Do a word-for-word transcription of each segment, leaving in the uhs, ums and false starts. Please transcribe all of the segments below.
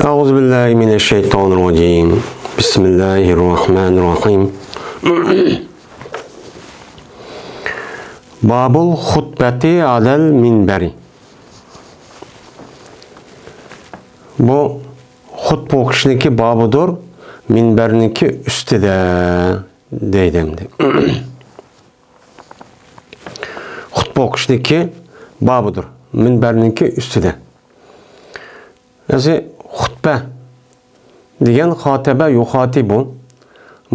أعوذ بالله من الشيطان الرجيم. بسم الله الرحمن الرحيم. باب الخطبة على المنبر. بۇ خۇتبە ئوقۇشنىڭكى بابىدۇر، مىنبەرنىڭكى ئۈستىدە، دەيدۇ ئەمدى. خۇتبە ئوقۇشنىڭكى بابىدۇر، مىنبەرنىڭكى ئۈستىدە. ئەزى خۇتبە دېگەن خاتەبە يۇخاتىبۇ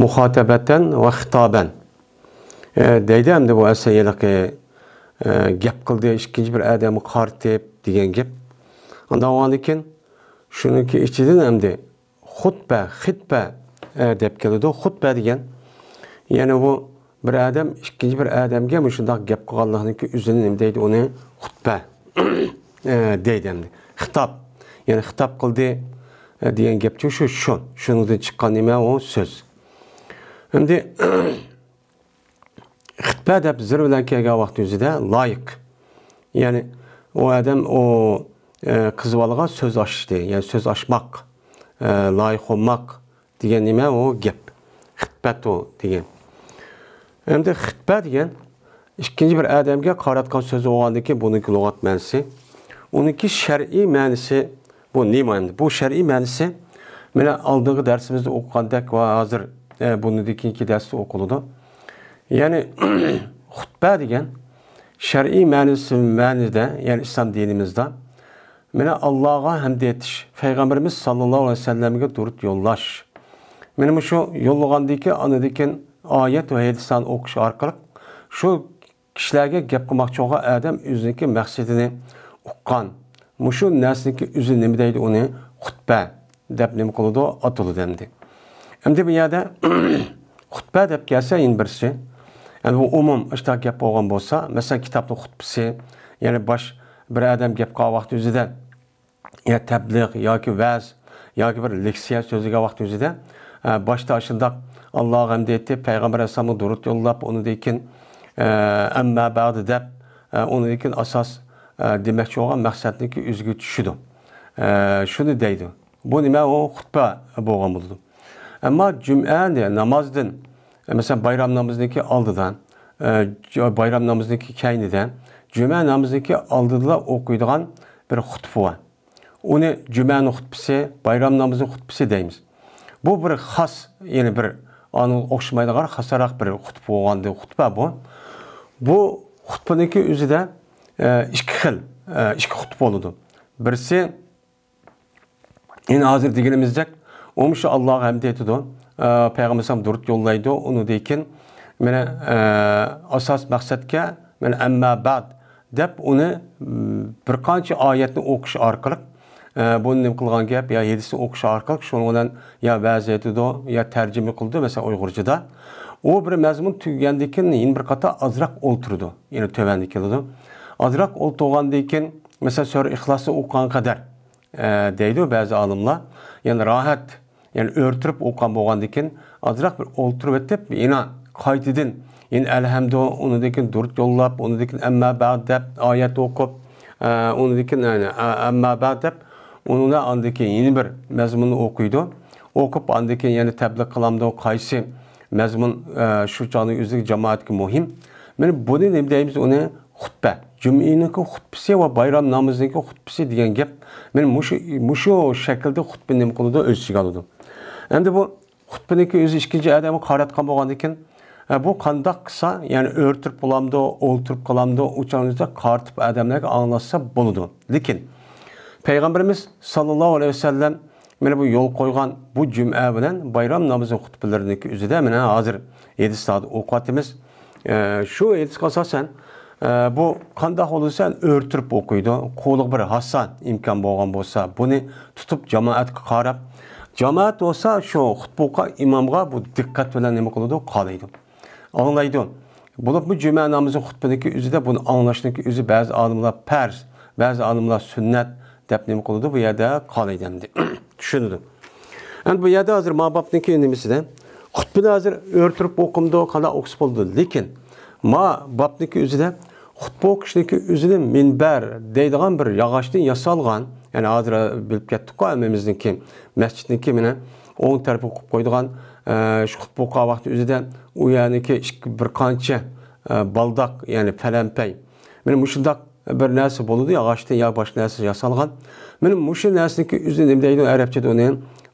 مۇخاتەبەتەن ۋە خىتابەن. ئە، دەيدۇ ئەمدى بۇ ئەسەر ھېلىقى، ئە، گەپ قىلدى، ئىككىنچى بىر ئادەمگە قارىتىپ دېگەن گەپ. ئاندىن ئاۋۋالدىن كېيىن شۇنىڭكى ئىچىدىن ئەمدى خۇتبە، خىتبە، ئە، دەپ كېلىدۇ. خۇتبە دېگەن، يەنى بۇ بىر ئادەم ئىككىنچى بىر ئادەمگە مۇشۇنداق گەپ قىلغانلىقنىڭكى ئۆزىنى نېمە دەيدۇ؟ ئۇنى خۇتبە، ئە، دەيدۇ ئەمدى. خىتاب، يەنى خىتاب قىلدى، ئە، دېگەن گەپچۇ شۇ، شۇ. شۇنىڭدىن چىققان نېمە ئۇ سۆز. ئەمدى خىتبە دەپ زىر بىلەن كەلگەن ۋاقتى ئۆزىدە لايىق. يەنى ئۇ ئادەم ئۇ، ئە، قىز بالىغا سۆز ئاچتى. يەنى سۆز ئاچماق، ئە، لايىق بولماق دېگەن نېمە ئۇ گەپ. خىتبەتۇ دېگەن. ئەمدى خىتبە دېگەن ئىككىنچى بىر ئادەمگە قاراتقان سۆز بولغاندىكىن بۇنىڭكى لۇغەت مەنىسى. ئۇنىڭكى شەرئىي مەنىسى بۇ نېمە ئەمدى؟ بۇ شەرئىي مەنىسى مانا ئالدىنقى دەرسىمىزدە ئوقۇغاندەك ۋە ھازىر، ئە، بۇنىڭدىن كېيىنكى دەرستە ئوقۇلىدۇ. يەنى خۇتبە دېگەن شەرئىي مەنىسى، مەنىدە، يەنى ئىسلام دىنىمىزدا مانا ئاللاغا ھەمد ئېيتىش، پەيغەمبىرىمىز ساللاللاھۇ ئەلەيھى ۋەسەللەمگە دۇرۇت يوللاش. مانا مۇشۇ يوللىغاندىكىن، ئاندىكىن ئايەت ۋە ھەدىسلەرنى ئوقۇش ئارقىلىق شۇ كىشىلەرگە گەپ قىلماقچى بولغان ئادەم ئۆزىنىڭكى مەقسىتىنى ئۇققان. مۇشۇ نەرسىنىڭكى ئۆزى نېمە دەيدۇ؟ ئۇنى خۇتبە دەپ نېمە قىلىدۇ؟ ئاتىلىدۇ ئەمدى. ئەمدى بۇ يەردە خۇتبە دەپ كەلسە يەنە بىرسى، يەنى بۇ ئومۇم ئاشۇنداق گەپ بولغان بولسا، مەسىلەن، كىتابنىڭ خۇتبىسى، يەنى باش بىر ئادەم گەپ قىلغان ۋاقتى ئۆزىدە يا تەبلىغ ياكى ۋەز ياكى بىر لېكسىيە سۆزلىگەن ۋاقتى ئۆزىدە، ئە، باشتا ئاشۇنداق ئاللاغا ھەمد ئېيتىپ، پەيغەمبەر ئەلەيھىسسالامغا دۇرۇت يوللاپ، ئۇنىڭدىن كېيىن، ئە، ئەمما بەئدۇ دەپ، ئە، ئۇنىڭدىن كېيىن ئاساس، ئە، دېمەكچى بولغان مەقسەتنىڭكى ئۆزىگە چۈشىدۇ. ئە، شۇنى دەيدۇ. بۇ نېمە؟ ئۇ خۇتبە بولغان بولىدۇ. ئەمما جۈمئە نامازدىن، ئە، مەسىلەن، بايرام نامىزىنىڭكى ئالدىدا، ئە، ج-، بايرام نامىزىنىڭكى كەينىدە، جۈمئە نامىزىنىڭكى ئالدىدىلا ئوقۇيدىغان بىر خۇتبە بار. ئۇنى جۈمەنىڭ خۇتبىسى، بايرام نامىزىنىڭ خۇتبىسى دەيمىز. بۇ بىر خاس، يەنى بىر ئانىڭغا ئوخشىمايدىغان خاسراق بىر خۇتبە بولغاندىن خۇتبە بۇ. بۇ خۇتبىنىڭكى ئۆزىدە، ئە، ئىككى خىل، ئە، ئىككى خۇتبە بولىدۇ. بىرسى، يەنە ھازىر دېگىنىمىزدەك، ئۇمۇ شۇ ئاللاغا ھەمد ئېيتىدۇ، ئە، پەيغەمبەر ئەلەيھىسسالام دۇرۇت يوللايدۇ، ئۇنىڭدىن كېيىن، مانا، ئە، ئاساس مەقسەتكە، مانا، ئەمما بەئد دەپ ئۇنى، م، بىر قانچە ئايەتنى ئوقۇش ئارقىلىق، ئە، بۇنى نېمە قىلغان گەپ، يا ھەدىسنى ئوقۇش ئارقىلىق شۇنىڭ بىلەن يا ۋەز ئېيتىدۇ، يا تەرجىمە قىلىدۇ، مەسىلەن، ئۇيغۇرچىدا. ئۇ بىر مەزمۇن تۈگىگەندىن كېيىن يەنە بىر قاتار ئازراق ئولتۇرىدۇ، يەنە تۆۋەندە كېلىدۇ. ئازراق ئولتۇرغاندىن كېيىن، مەسىلەن، سۈرە ئىخلاسنى ئوقۇغان قەدەر، ئە، دەيدۇ بەزى ئالىملار. يەنى راھەت، يەنى ئۆرتۈرۈپ ئوقۇغان بولغاندىن كېيىن، ئازراق بىر ئولتۇرۇۋېتىپ، يەنە قايتىدىن، يەنە ئەلھەمدۇ، ئۇنىڭدىن كېيىن دۇرۇت يوللاپ، ئۇنىڭدىن كېيىن ئەمما بەئد دەپ ئايەت ئوقۇپ، ئە، ئۇنىڭدىن كېيىن، يەنى، ئە، ئەمما بەئد دەپ، ئۇنىڭدا ئاندىن كېيىن يەنە بىر مەزمۇننى ئوقۇيدۇ. ئوقۇپ، ئاندىن كېيىن يەنە تەبلىغ قىلامدۇ، قايسى مەزمۇن، ئە، شۇ چاغنىڭ ئۆزىدە جامائەتكە مۇھىم. مانا بۇنى نېمە دەيمىز؟ ئۇنى خۇتبە. جۈمئىنىڭكى خۇتبىسى ۋە بايرام نامىزىنىڭكى خۇتبىسى دېگەن گەپ. مانا مۇشۇ، مۇشۇ شەكىلدە خۇتبىنى نېمە قىلىدۇ؟ ئۆز ئىچىگە ئالىدۇ. ئەمدى بۇ خۇتبىنىڭكى ئۆزى ئىككىنچى ئادەمگە قاراتقان بولغاندىن كېيىن، ئە، بۇ قانداق قىلسا، يەنى ئۆرتۈرۈپ بولامدۇ، ئولتۇرۇپ قىلامدۇ، ئۇ چاغنىڭ ئۆزىدە قارىتىپ ئادەملەرگە ئاڭلاتسا بولىدۇ. لېكىن پەيغەمبىرىمىز ساللاللاھۇ ئەلەيھى ۋەسەللەم مانا بۇ يول قويغان بۇ جۈمئە بىلەن بايرام نامىزى خۇتبىلىرىنىڭكى ئۆزىدە مانا ھازىر ھەدىسلەردە ئوقۇۋاتىمىز. ئە، شۇ ھەدىسكە ئاساسەن، ئە، بۇ قانداق بولسا ئۆرتۈرۈپ ئوقۇيدۇ، قولىغا بىر ھاسا ئىمكان بولغان بولسا، بۇنى تۇتۇپ جامائەتكە قاراپ، جامائەت بولسا شۇ خۇتبە ئوقۇغان ئىمامغا بۇ دىققەت بىلەن نېمە قىلىدۇ؟ قارايدۇ. ئاڭلايدۇ. بولۇپمۇ جۈمە نامىزى خۇتبىنىڭكى ئۆزىدە بۇنى ئاڭلاشنىڭكى ئۆزى بەزى ئالىملار پەرز، بەزى ئالىملار سۈننەت دەپ نېمە قىلىدۇ؟ بۇ يەردە قارايدۇ ئەمدى. چۈشىنىدۇ. ئەمدى بۇ يەردە ھازىر ما بابنىڭكى نېمىسىدە؟ خۇتبىنى ھازىر ئۆرتۈرۈپ ئوقۇمدۇ، قانداق ئوقۇسا بولىدۇ. لېكىن ما بابنىڭكى ئۆزىدە خۇتبە ئوقۇشنىڭكى ئۆزىنى مىنبەر دەيدىغان بىر ياغاچتىن ياسالغان، يەنى ھازىر بىلىپ كەتتۇققۇ ھەممىمىزنىڭكى، مەسچىتنىڭكى مانا ئوڭ تەرىپىگە قويۇپ قويىدىغان، ئە، شۇ خۇتبە ئوقۇغان ۋاقتى ئۆزىدە ئۇ يەرنىڭكى ئىككى، بىر قانچە، ئە، بالداق، يەنى پەلەمپەي. مانا مۇشۇنداق بىر نەرسە بولىدۇ، ياغاچتىن يا باشقا نەرسە ياسالغان. مانا مۇشۇ نەرسىنىڭكى ئۆزىنى نېمە دەيدۇ ئەرەبچىدە ئۇنى؟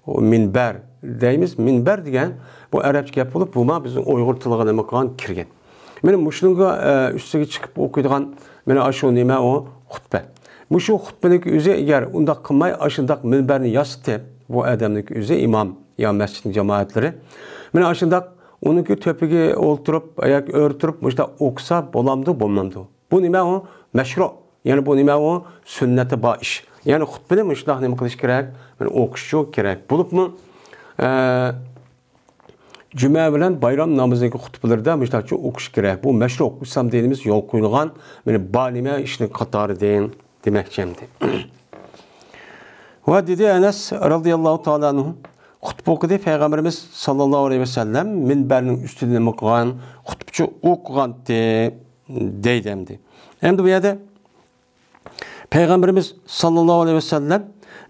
ئۇ مىنبەر دەيمىز. مىنبەر دېگەن بۇ ئەرەبچە گەپ بولۇپ، بۇمۇ بىزنىڭ ئۇيغۇر تىلىغا نېمە قىلغان كىرگەن. مانا مۇشۇنىڭغا، ئە، ئۈستىگە چىقىپ ئوقۇيدىغان مانا شۇ نېمە ئۇ؟ خۇتبە. مۇشۇ خۇتبىنىڭكى ئۆزى ئەگەر ئۇنداق قىلماي، ئاشۇنداق مىنبەرنى ياسىتىپ، بۇ ئادەمنىڭكى ئۆزى ئىمام يا مەسچىتنىڭ جامائەتلىرى. مانا ئاشۇنداق ئۇنىڭكى تۆپىگە ئولتۇرۇپ ياكى ئۆرە تۇرۇپ مۇشۇنداق ئوقۇسا بولامدۇ، بولمامدۇ؟ بۇ نېمە ئۇ؟ مەشرۇ. يەنى بۇ نېمە ئۇ؟ سۈننىتى بار ئىش. يەنى خۇتبىنى مۇشۇنداق نېمە قىلىش كېرەك؟ مانا ئوقۇشچۇ كېرەك. بولۇپمۇ، ئە، جۈمە بىلەن بايرام نامىزىنىڭكى خۇتبىلىرىدە مۇشۇنداقچە ئوقۇش كېرەك. بۇ مەشرۇ، ئىسلام دىنىمىز يول قويۇلغان، مانا بار نېمە ئىشنىڭ قاتارىدىن دېمەكچى ئەمدى. ۋە دېدى ئەنەس رەزىياللاھۇ تائالا ئەنھۇ، خۇتبە ئوقۇدى پەيغەمبىرىمىز ساللاللاھۇ ئەلەيھى ۋەسەللەم مىنبەرنىڭ ئۈستىدە نېمە قىلغان؟ خۇتبىچە ئوقۇغانتى، دەيدۇ ئەمدى. ئەمدى بۇ يەردە پەيغەمبىرىمىز ساللاللاھۇ ئەلەيھى ۋەسەللەم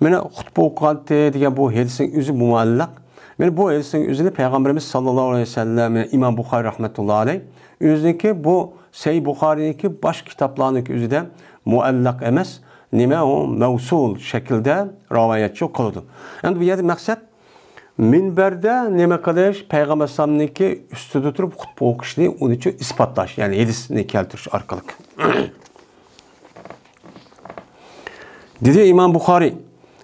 مانا خۇتبە ئوقۇغانتى دېگەن بۇ ھەدىسنىڭ ئۆزى مۇئەللەق. مانا بۇ ھەدىسنىڭ ئۆزىنى پەيغەمبىرىمىز ساللاللاھۇ ئەلەيھى ۋەسەللەم، ئىمام بۇخارىي رەھمەتۇللاھى ئەلەيھ ئۆزىنىڭكى بۇ سەھىھ بۇخارىينىڭكى باشقا كىتابلارنىڭكى ئۆزىدە مۇئەللەق ئەمەس، نېمە ئۇ؟ مەۋسۇل شەكىلدە رىۋايەتچۇ قىلىدۇ. ئەمدى بۇ يەردە مەقسەت مىنبەردە نېمە قىلىش؟ پەيغەمبەر ئەلەيھىسسالامنىڭكى ئۈستىدە تۇرۇپ خۇتبە ئوقۇشنى، ئۇنىچۇ ئىسپاتلاش، يەنى ھەدىسنى كەلتۈرۈش ئارقىلىق. دېدى ئىمام بۇخارىي،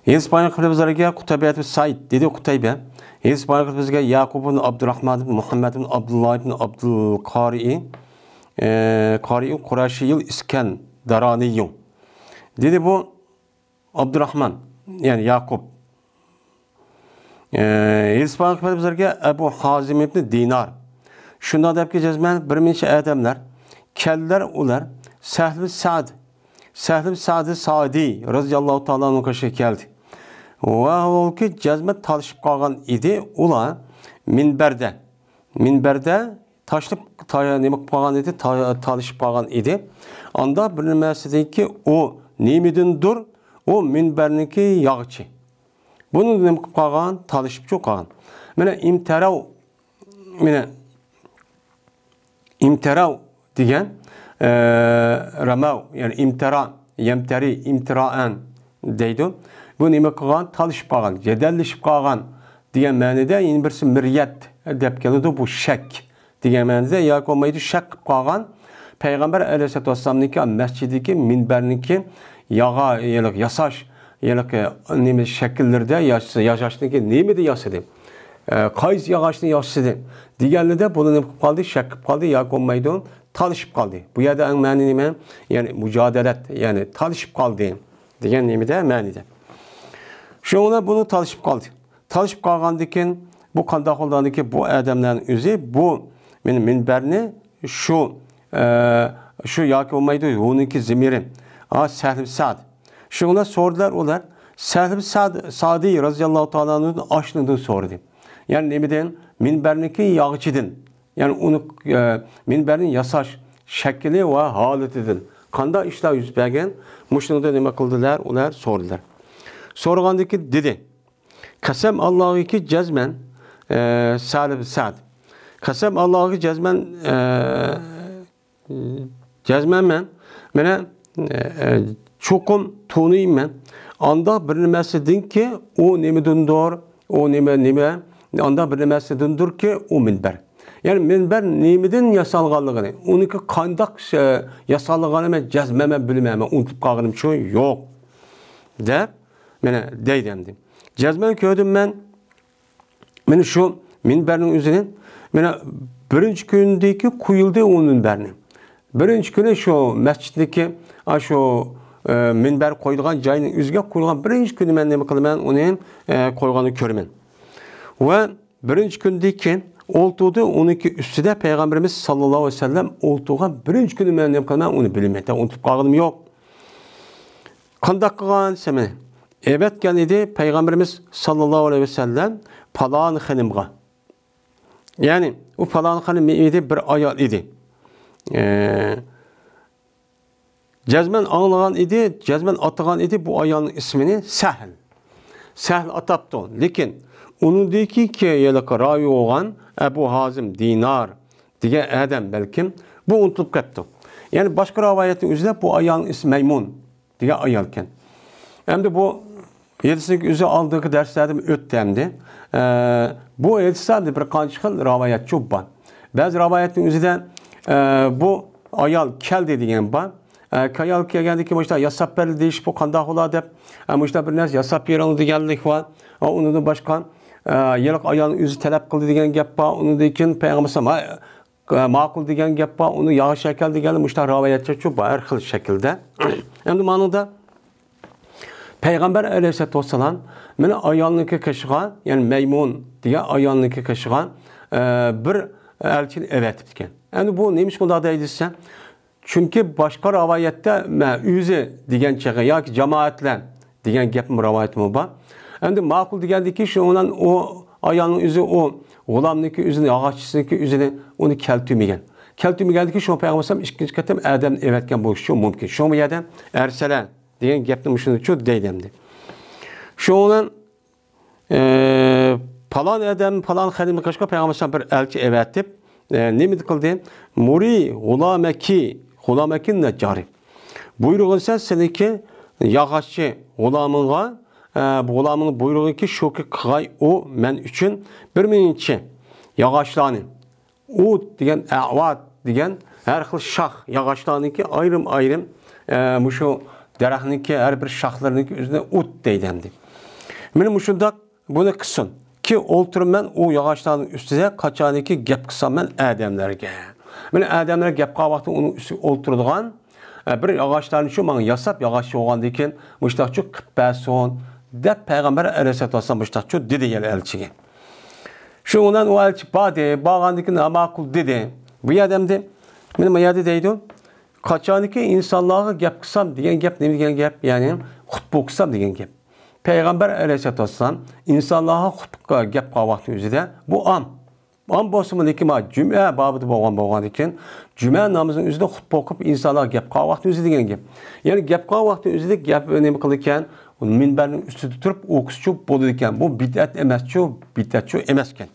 ھەدىس بايان قىلىپ بىزلەرگە قۇتەيبە ئىبن سەئىد، دېدى قۇتەيبە، ھەدىس بايان قىلىپ بىزگە ياقۇب ئىبن ئابدۇراھمان ئىبن مۇھەممەد ئىبن ئابدۇللا ئىبن ئابدۇل قارىي، ئە، قارىي قۇرەشىيۇل ئىسكەندەرانىيۇ. دېدى بۇ ئابدۇراھمان، يەنى ياقۇپ. ئە، ھەدىس بايان قىلىپ بىزلەرگە ئەبۇ ھازىم ئىبن دىنار. شۇنداق دەپكى جەزمەن بىر نەچچە ئادەملەر كەلدىلەر ئۇلار سەھلى سەد، سەھلى سەد سائىدى رەزىياللاھۇ تائالا ئەنھۇ قېشىغا كەلدى. ۋە ھالبۇكى جەزمەن تالىشىپ قالغان ئىدى ئۇلار مىنبەردە. مىنبەردە تاشلىپ، تا-، نېمە قىلىپ قالغان ئىدى؟ تا-، تالىشىپ قالغان ئىدى. ئاندا بىر نېمىسىدىنكى ئۇ نېمىدىندۇر، ئۇ مىنبەرنىڭكى ياغىچى. بۇنى نېمە قىلىپ قالغان؟ تالىشىپچۇ قالغان. مانا ئىمتەرەۋ، مانا ئىمتەرەۋ دېگەن، ئە، رەمەۋ، يەنى ئىمتەرا، يەمتەرى، ئىمتىرائەن دەيدۇ. بۇ نېمە قىلغان؟ تالىشىپ قالغان، جېدەللىشىپ قالغان دېگەن مەنىدە، يەنە بىرسى مىريەت دەپ كېلىدۇ، بۇ شەك دېگەن مەنىدە، ياكى بولمايدۇ شەك قىلىپ قالغان. پەيغەمبەر ئەلەيھىسسالاتۇ ۋەسسالامنىڭكى مەسچىدىدىكى مىنبەرنىڭكى ياغا-، يەنى ياساش، يەنى نېمە شەكىللىرىدە ياس-، ياساشنىڭكى نېمىدە ياسىدى؟ ئە، قايسى ياغاچنى ياسىدى؟ دېگەنلىدە بۇنى نېمە قىلىپ قالدى؟ شەك قىلىپ قالدى ياكى بولمايدۇ تالىشىپ قالدى. بۇ يەردە ئەڭ مەنە نېمە؟ يەنى مۇجادىلەت، يەنى تالىشىپ قالدى دېگەن نېمىدە؟ مەنىدە. شۇڭا بۇنى تالىشىپ قالدى. تالىشىپ قالغاندىكىن بۇ قانداق بولغاندىكىن بۇ ئادەملەرنىڭ ئۆزى بۇ مېنى مىنبەرنى شۇ، ئە، شۇ ياكى بولمايدۇ، ھۇنىڭكى زېمىرى. ئا، سەھلى سەد. شۇڭا سورىدىلەر ئۇلار. سەھلى سەد، سادى رەزىياللاھۇ تائالا ئەنھۇدىن ئاشۇنىڭدىن سورىدى. يەنى نېمىدىن؟ مىنبەرنىڭكى ياغىچىدىن. يەنى ئۇنى، ئە، مىنبەرنى ياساش شەكلى ۋە ھالىتىدىن. قانداق ئىشلار يۈز بەرگەن؟ مۇشۇنىڭدا نېمە قىلدىلەر؟ ئۇلار سورىدىلەر. سورىغاندىكىن دېدى. قەسەم ئاللاھىكى جەزمەن، ئە، سەھلى سەد. قەسەم ئاللاھىكى جەزمەن، ئە، جەزمەن مەن، مانا، ئە، چوقۇم تونۇيمەن. ئاندا بىر نېمەسىدىنكى ئۇ نېمىدىندۇر، ئۇ نېمە، نېمە، ئاندا بىر نېمەسىدىندۇركى ئۇ مىنبەر. يەنى مىنبەر نېمىدىن ياسالغانلىقىنى، ئۇنىڭكى قانداق، ئە، ياسالغانلىقىنى مەن جەزمەن مەن بىلمەيمەن، ئۇنتۇپ قالغىنىمچۇ يوق، دەپ، مانا، دەيدۇ ئەمدى. جەزمەن كۆردۈم مەن، مانا شۇ مىنبەرنىڭ ئۆزىنى، مانا، بىرىنچى كۈندىكى قويۇلدى ئۇ مىنبەرنى. بىرىنچى كۈنى شۇ مەسچىتتىكى، ئا، شۇ، ئە، مىنبەر قويىدىغان جاينىڭ ئۆزىگە قويۇلغان بىرىنچى كۈنى مەن نېمە قىلىمەن، ئۇنى، ئە، قويغاننى كۆرىمەن. ۋە بىرىنچى كۈندىن كېيىن ئولتۇردى، ئۇنىڭكى ئۈستىدە پەيغەمبىرىمىز ساللاللاھۇ ئەلەيھى ۋەسەللەم ئولتۇرغان بىرىنچى كۈنى مەن نېمە قىلىمەن، ئۇنى بىلمەيمەن، ئۇنتۇپ قالغىنىم يوق. قانداق قىلغان دېسەم، ئەۋەتكەن ئىدى پەيغەمبىرىمىز ساللاللاھۇ ئەلەيھى ۋەسەللەم پالان خېنىمغا. يەنى ئۇ پالان خېنىم ئىدى، بىر ئايال ئىدى. ئە، جەزمەن ئاڭلىغان ئىدى، جەزمەن ئاتىغان ئىدى بۇ ئايالنىڭ ئىسمىنى سەھل. سەھل ئاتاپتۇ. لېكىن ئۇنىڭدىكى كېيىنلىق راۋى بولغان ئەبۇ ھازىم دىنار دېگەن ئادەم بەلكىم بۇ ئۇنتۇلۇپ قاپتۇ. يەنى باشقا رىۋايەتنىڭ ئۆزىدە بۇ ئايالنىڭ ئىسمى مەيمۇن دېگەن ئايالكەن. ئەمدى بۇ ھەدىسنىڭ ئۆزى ئالدىنقى دەرسلەردىمۇ ئۆتتى ئەمدى. ئە، بۇ ھەدىستە بىر قانچە خىل رىۋايەتچۇ بار. بەزى رىۋايەتنىڭ ئۆزىدە، ئە، بۇ ئايال كەلدى دېگەن بار. ئە، ئايال كەلگەندىن كېيىن مۇشۇنداق ياساپ بەردى دېيىش، بۇ قانداق بولا دەپ، ئە، مۇشۇنداق بىر نەرسە ياساپ بېرىڭ دېگەنلىك بار. ئە، ئۇنىڭدىن باشقا، ئە، ھېلىقى ئايالنىڭ ئۆزى تەلەپ قىلدى دېگەن گەپ بار. ئۇنىڭدىن كېيىن پەيغەمبەر ئەلەيھىسسالام، ئە، ماقۇل دېگەن گەپ بار. ئۇنى ياخشى ئىكەن دېگەن مۇشۇنداق رىۋايەتچۇ بار ھەر خىل شەكىلدە. ئەمدى مانىڭدا پەيغەمبەر ئەلەيھىسسالاتۇ ۋەسسالام مېنى ئايالنىڭكى قېشىغا، يەنى مەيمۇن دېگەن ئايالنىڭكى قېشىغا، ئە، بىر ئەلچىنى ئەۋەتىپتىكەن. ئەمدى بۇ نېمە ئىش بۇنداق دەيدۇ دېسە، چۈنكى باشقا رىۋايەتتە مە-، ئۆزى دېگەن چېغى ياكى جامائەتلەر دېگەن گەپمۇ رىۋايەتمۇ بار. ئەمدى ماقۇل دېگەندىكى شۇ بىلەن ئۇ ئايالنىڭ ئۆزى ئۇ غۇلامنىڭكى ئۆزىنى، ياغاچچىسىنىڭكى ئۆزىنى ئۇنى كەلتۈرمىگەن. كەلتۈرمىگەندىكى شۇ پەيغەمبەر ئەلەيھىسسالام ئىككىنچى قېتىم ئادەمنى ئەۋەتكەن بولۇشى مۇمكىن. شۇ يەردە ئەرسەلە دېگەن گەپنى مۇشۇنىچۇ دەيدۇ ئەمدى. شۇ بىلەن ئە، پالان ئادەم، پالان خېنىمنىڭ قېشىغا پەيغەمبەر ئەلەيھىسسالام بىر ئەلچى ئەۋەتىپ، ئە، نېمە قىلدى؟ مۇرى غۇلامەكى، غۇلامەكى نەججارى. بۇيرۇغىنى سەن سېنىڭكى ياغاچچى غۇلامىڭغا، ئە، بۇ غۇلامىڭنى بۇيرۇغىنكى شۇكى قىلغاي ئۇ مەن ئۈچۈن بىر مىنچە ياغاچلارنى. ئۇد دېگەن، ئەۋات دېگەن ھەر خىل شاخ ياغاچلارنىڭكى ئايرىم-ئايرىم، ئە، مۇشۇ دەرەخنىڭكى ھەر بىر شاخلىرىنىڭكى ئۆزىنى ئۇد دەيدۇ ئەمدى. مانا مۇشۇنداق بۇنى قىلسۇن. كى ئولتۇرىمەن ئۇ ياغاچلارنىڭ ئۈستىدە، قاچانكى گەپ قىلسام مەن ئادەملەرگە. مانا ئادەملەر گەپ قىلغان ۋاقتى ئۇنىڭ ئۈستىگە ئولتۇرىدىغان، ئە، بىر ياغاچلارنى شۇ ماڭا ياساپ، ياغاچچى بولغاندىن كېيىن مۇشۇنداقچۇ قىلىپ بەرسۇن، دەپ پەيغەمبەر ئەلەيھىسسالاتۇ ۋەسسالام مۇشۇنداقچۇ دېدى يەنە ئەلچىگە. شۇنىڭ بىلەن ئۇ ئەلچى باردى، بارغاندىن كېيىن ماقۇل دېدى. بۇ يەردە ئەمدى، مانا بۇ يەردە دەيدۇ، قاچانكى ئىنسانلارغا گەپ قىلسام دېگەن گەپ نېمە دېگەن گەپ؟ يەنى خۇتبە ئوقۇسام دېگەن گەپ. پەيغەمبەر ئەلەيھىسسالاتۇ ۋەسسالام ئىنسانلارغا خۇتبە گەپ قىلغان ۋاقتى ئۆزىدە بۇ ئام. ئام بولسىمۇ، لېكىن مانا جۈمە بابىدا بولغان، بولغاندىكىن، جۈمە نامىزىنىڭ ئۆزىدە خۇتبە ئوقۇپ، ئىنسانلارغا گەپ قىلغان ۋاقتى ئۆزى دېگەن گەپ. يەنى گەپ قىلغان ۋاقتى ئۆزىدە گەپ نېمە قىلىدىكەن؟ مىنبەرنىڭ ئۈستىدە تۇرۇپ ئوقۇسىچۇ بولىدىكەن. بۇ بىدئەت ئەمەسچۇ، بىدئەتچۇ ئەمەسكەن.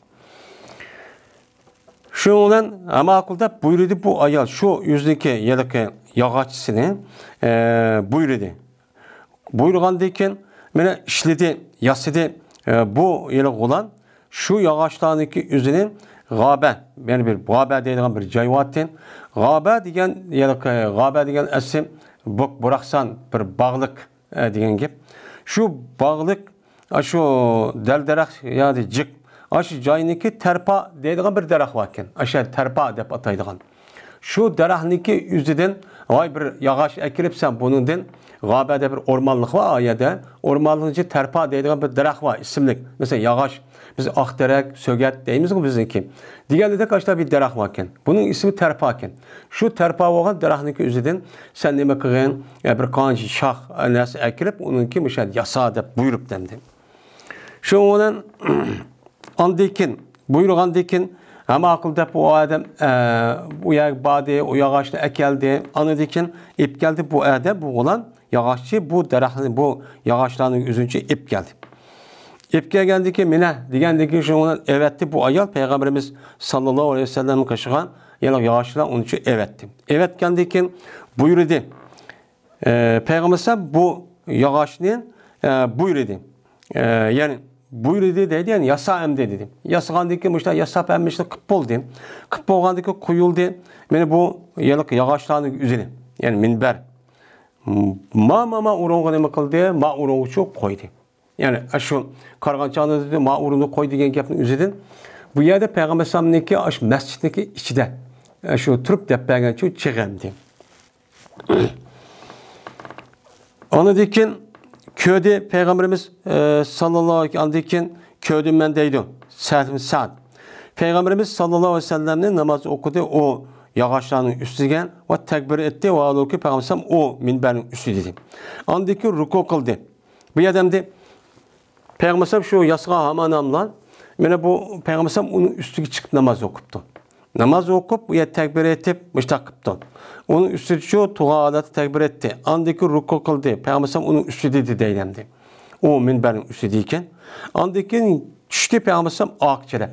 شۇنىڭ بىلەن ماقۇل دەپ بۇيرۇدى بۇ ئايال، شۇ ئۆزىنىڭكى ھېلىقى ياغاچچىسىنى، ئە، بۇيرۇدى. بۇيرۇغاندىن كېيىن، مانا ئىشلىدى، ياسىدى، ئە، بۇ ھېلىقى غۇلام شۇ ياغاچلارنىڭكى ئۆزىنى غابە، يەنى بىر غابە دەيدىغان بىر جاي بارتى. غابە دېگەن، ھېلىقى غابە دېگەن ئەسلى بۇ-، بۇراقسان بىر باغلىق، ئە، دېگەن گەپ. شۇ باغلىق، ئاشۇ دەل-دەرەخ ياكى جىق، ئاشۇ جاينىڭكى تەرپا دەيدىغان بىر دەرەخ باركەن. ئاشۇ تەرپا دەپ ئاتايدىغان. شۇ دەرەخنىڭكى ئۆزىدىن، ۋاي، بىر ياغاچ ئەكىرىپ سەن بۇنىڭدىن، غابەدە بىر ئورمانلىق بار ئۇ يەردە. ئورمانلىقنىڭ ئىچىدە تەرپا دەيدىغان بىر دەرەخ بار، ئىسىملىك. مەسىلەن، ياغاچ، بىز ئاق تېرەك، سۆگەت دەيمىزغۇ بىزنىڭكى. دېگەندەك ئاشۇنداق بىر دەرەخ باركەن. بۇنىڭ ئىسمى تەرپاكەن. شۇ تەرپا بولغان دەرەخنىڭكى ئۆزىدىن سەن نېمە قىلغىن؟ يا بىر قانچە شاخ نەرسە ئەكىرىپ، ئۇنىڭكى مۇشۇ يەردە ياسا دەپ بۇيرۇپتۇ ئەمدى. شۇنىڭ بىلەن ئاندىن كېيىن، بۇيرۇغاندىن كېيىن، ھە ماقۇل دەپ ئۇ ئادەم، ئە، ئۇ يەرگە باردى، ئۇ ياغاچنى ئەكەلدى. ئاندىن كېيىن ئېلىپ كەلدى بۇ ئادەم، بۇ غۇلام ياغاچچى بۇ دەرەخنى، بۇ ياغاچلارنى ئۆزىنىڭچە ئېلىپ كەلدى. ئېلىپ كەلگەندىن كېيىن، مېنە دېگەندىن كېيىن شۇنىڭ بىلەن ئەۋەتتى بۇ ئايال پەيغەمبىرىمىز ساللاللاھۇ ئەلەيھى ۋەسەللەمنىڭ قېشىغا، يەنى ياغاچلار ئۇنىڭچە ئەۋەتتى. ئەۋەتكەندىن كېيىن بۇيرۇدى. ئە، پەيغەمبەر ئەلەيھىسسالام بۇ ياغاچنى، ئە، بۇيرۇدى. ئە، يەنى بۇيرۇدى دەيدۇ، يەنى ياسا ئەمدى دېدى. ياسىغاندىن كېيىن مۇشۇنداق ياساپ ھەممە ئىشنى قىلىپ بولدى. قىلىپ بولغاندىن كېيىن قويۇلدى. مانا بۇ يېلىق ياغاچلارنىڭ ئۆزىنى، يەنى مىنبەر. ما، ما، ما ئورۇنغا نېمە قىلدى؟ ما ئورۇنغىچۇ قويدى. يەنى ئاشۇ قارىغان چاغدا دېدى، ما ئورۇنغا قوي دېگەن گەپنىڭ ئۆزىدىن بۇ يەردە پەيغەمبەر ئەلەيھىسسالامنىڭكى ئاشۇ مەسچىتنىڭكى ئىچىدە، ئاشۇ تۇرۇپ دەپ بەرگەنچۇ چېغى ئەمدى. ئاندىن كېيىن كۆردى پەيغەمبىرىمىز، ئە، ساللاللاھۇ ئەلەيھى، ئاندىن كېيىن كۆردۈم مەن دەيدۇ سەھل ئىبن سەئد. پەيغەمبىرىمىز ساللاللاھۇ ئەلەيھى ۋەسەللەمنى ناماز ئوقۇدى ئۇ ياغاچلارنىڭ ئۈستىگە ۋە تەكبىر ئېيتتى ۋە ھالبۇكى پەيغەمبەر ئەلەيھىسسالام ئۇ مىنبەرنىڭ ئۈستىدە ئىدى. ئاندىن كېيىن رۇكۇ قىلدى. بۇ يەردە ئەمدى پەيغەمبەر ئەلەيھىسسالام شۇ ياسىغان ھامان ئاملا، مانا بۇ پەيغەمبەر ئەلەيھىسسالام ئۇنىڭ ئۈستىگە چىقىپ ناماز ئوقۇپتۇ. ناماز ئوقۇپ، ئۇ يەردە تەكبىر ئېيتىپ، مۇشتاق قىپتۇ. ئۇنىڭ ئۈستىدە شۇ تۇرغان ھالەتتە تەكبىر ئېيتتى. ئاندىن كېيىن رۇكۇ قىلدى. پەيغەمبەر ئۇنىڭ ئۈستىدە ئىدى دەيلى ئەمدى. ئۇ مىنبەرنىڭ ئۈستىدە ئىكەن. ئاندىن كېيىن چۈشتى پەيغەمبەر ئارقا چىرەپ.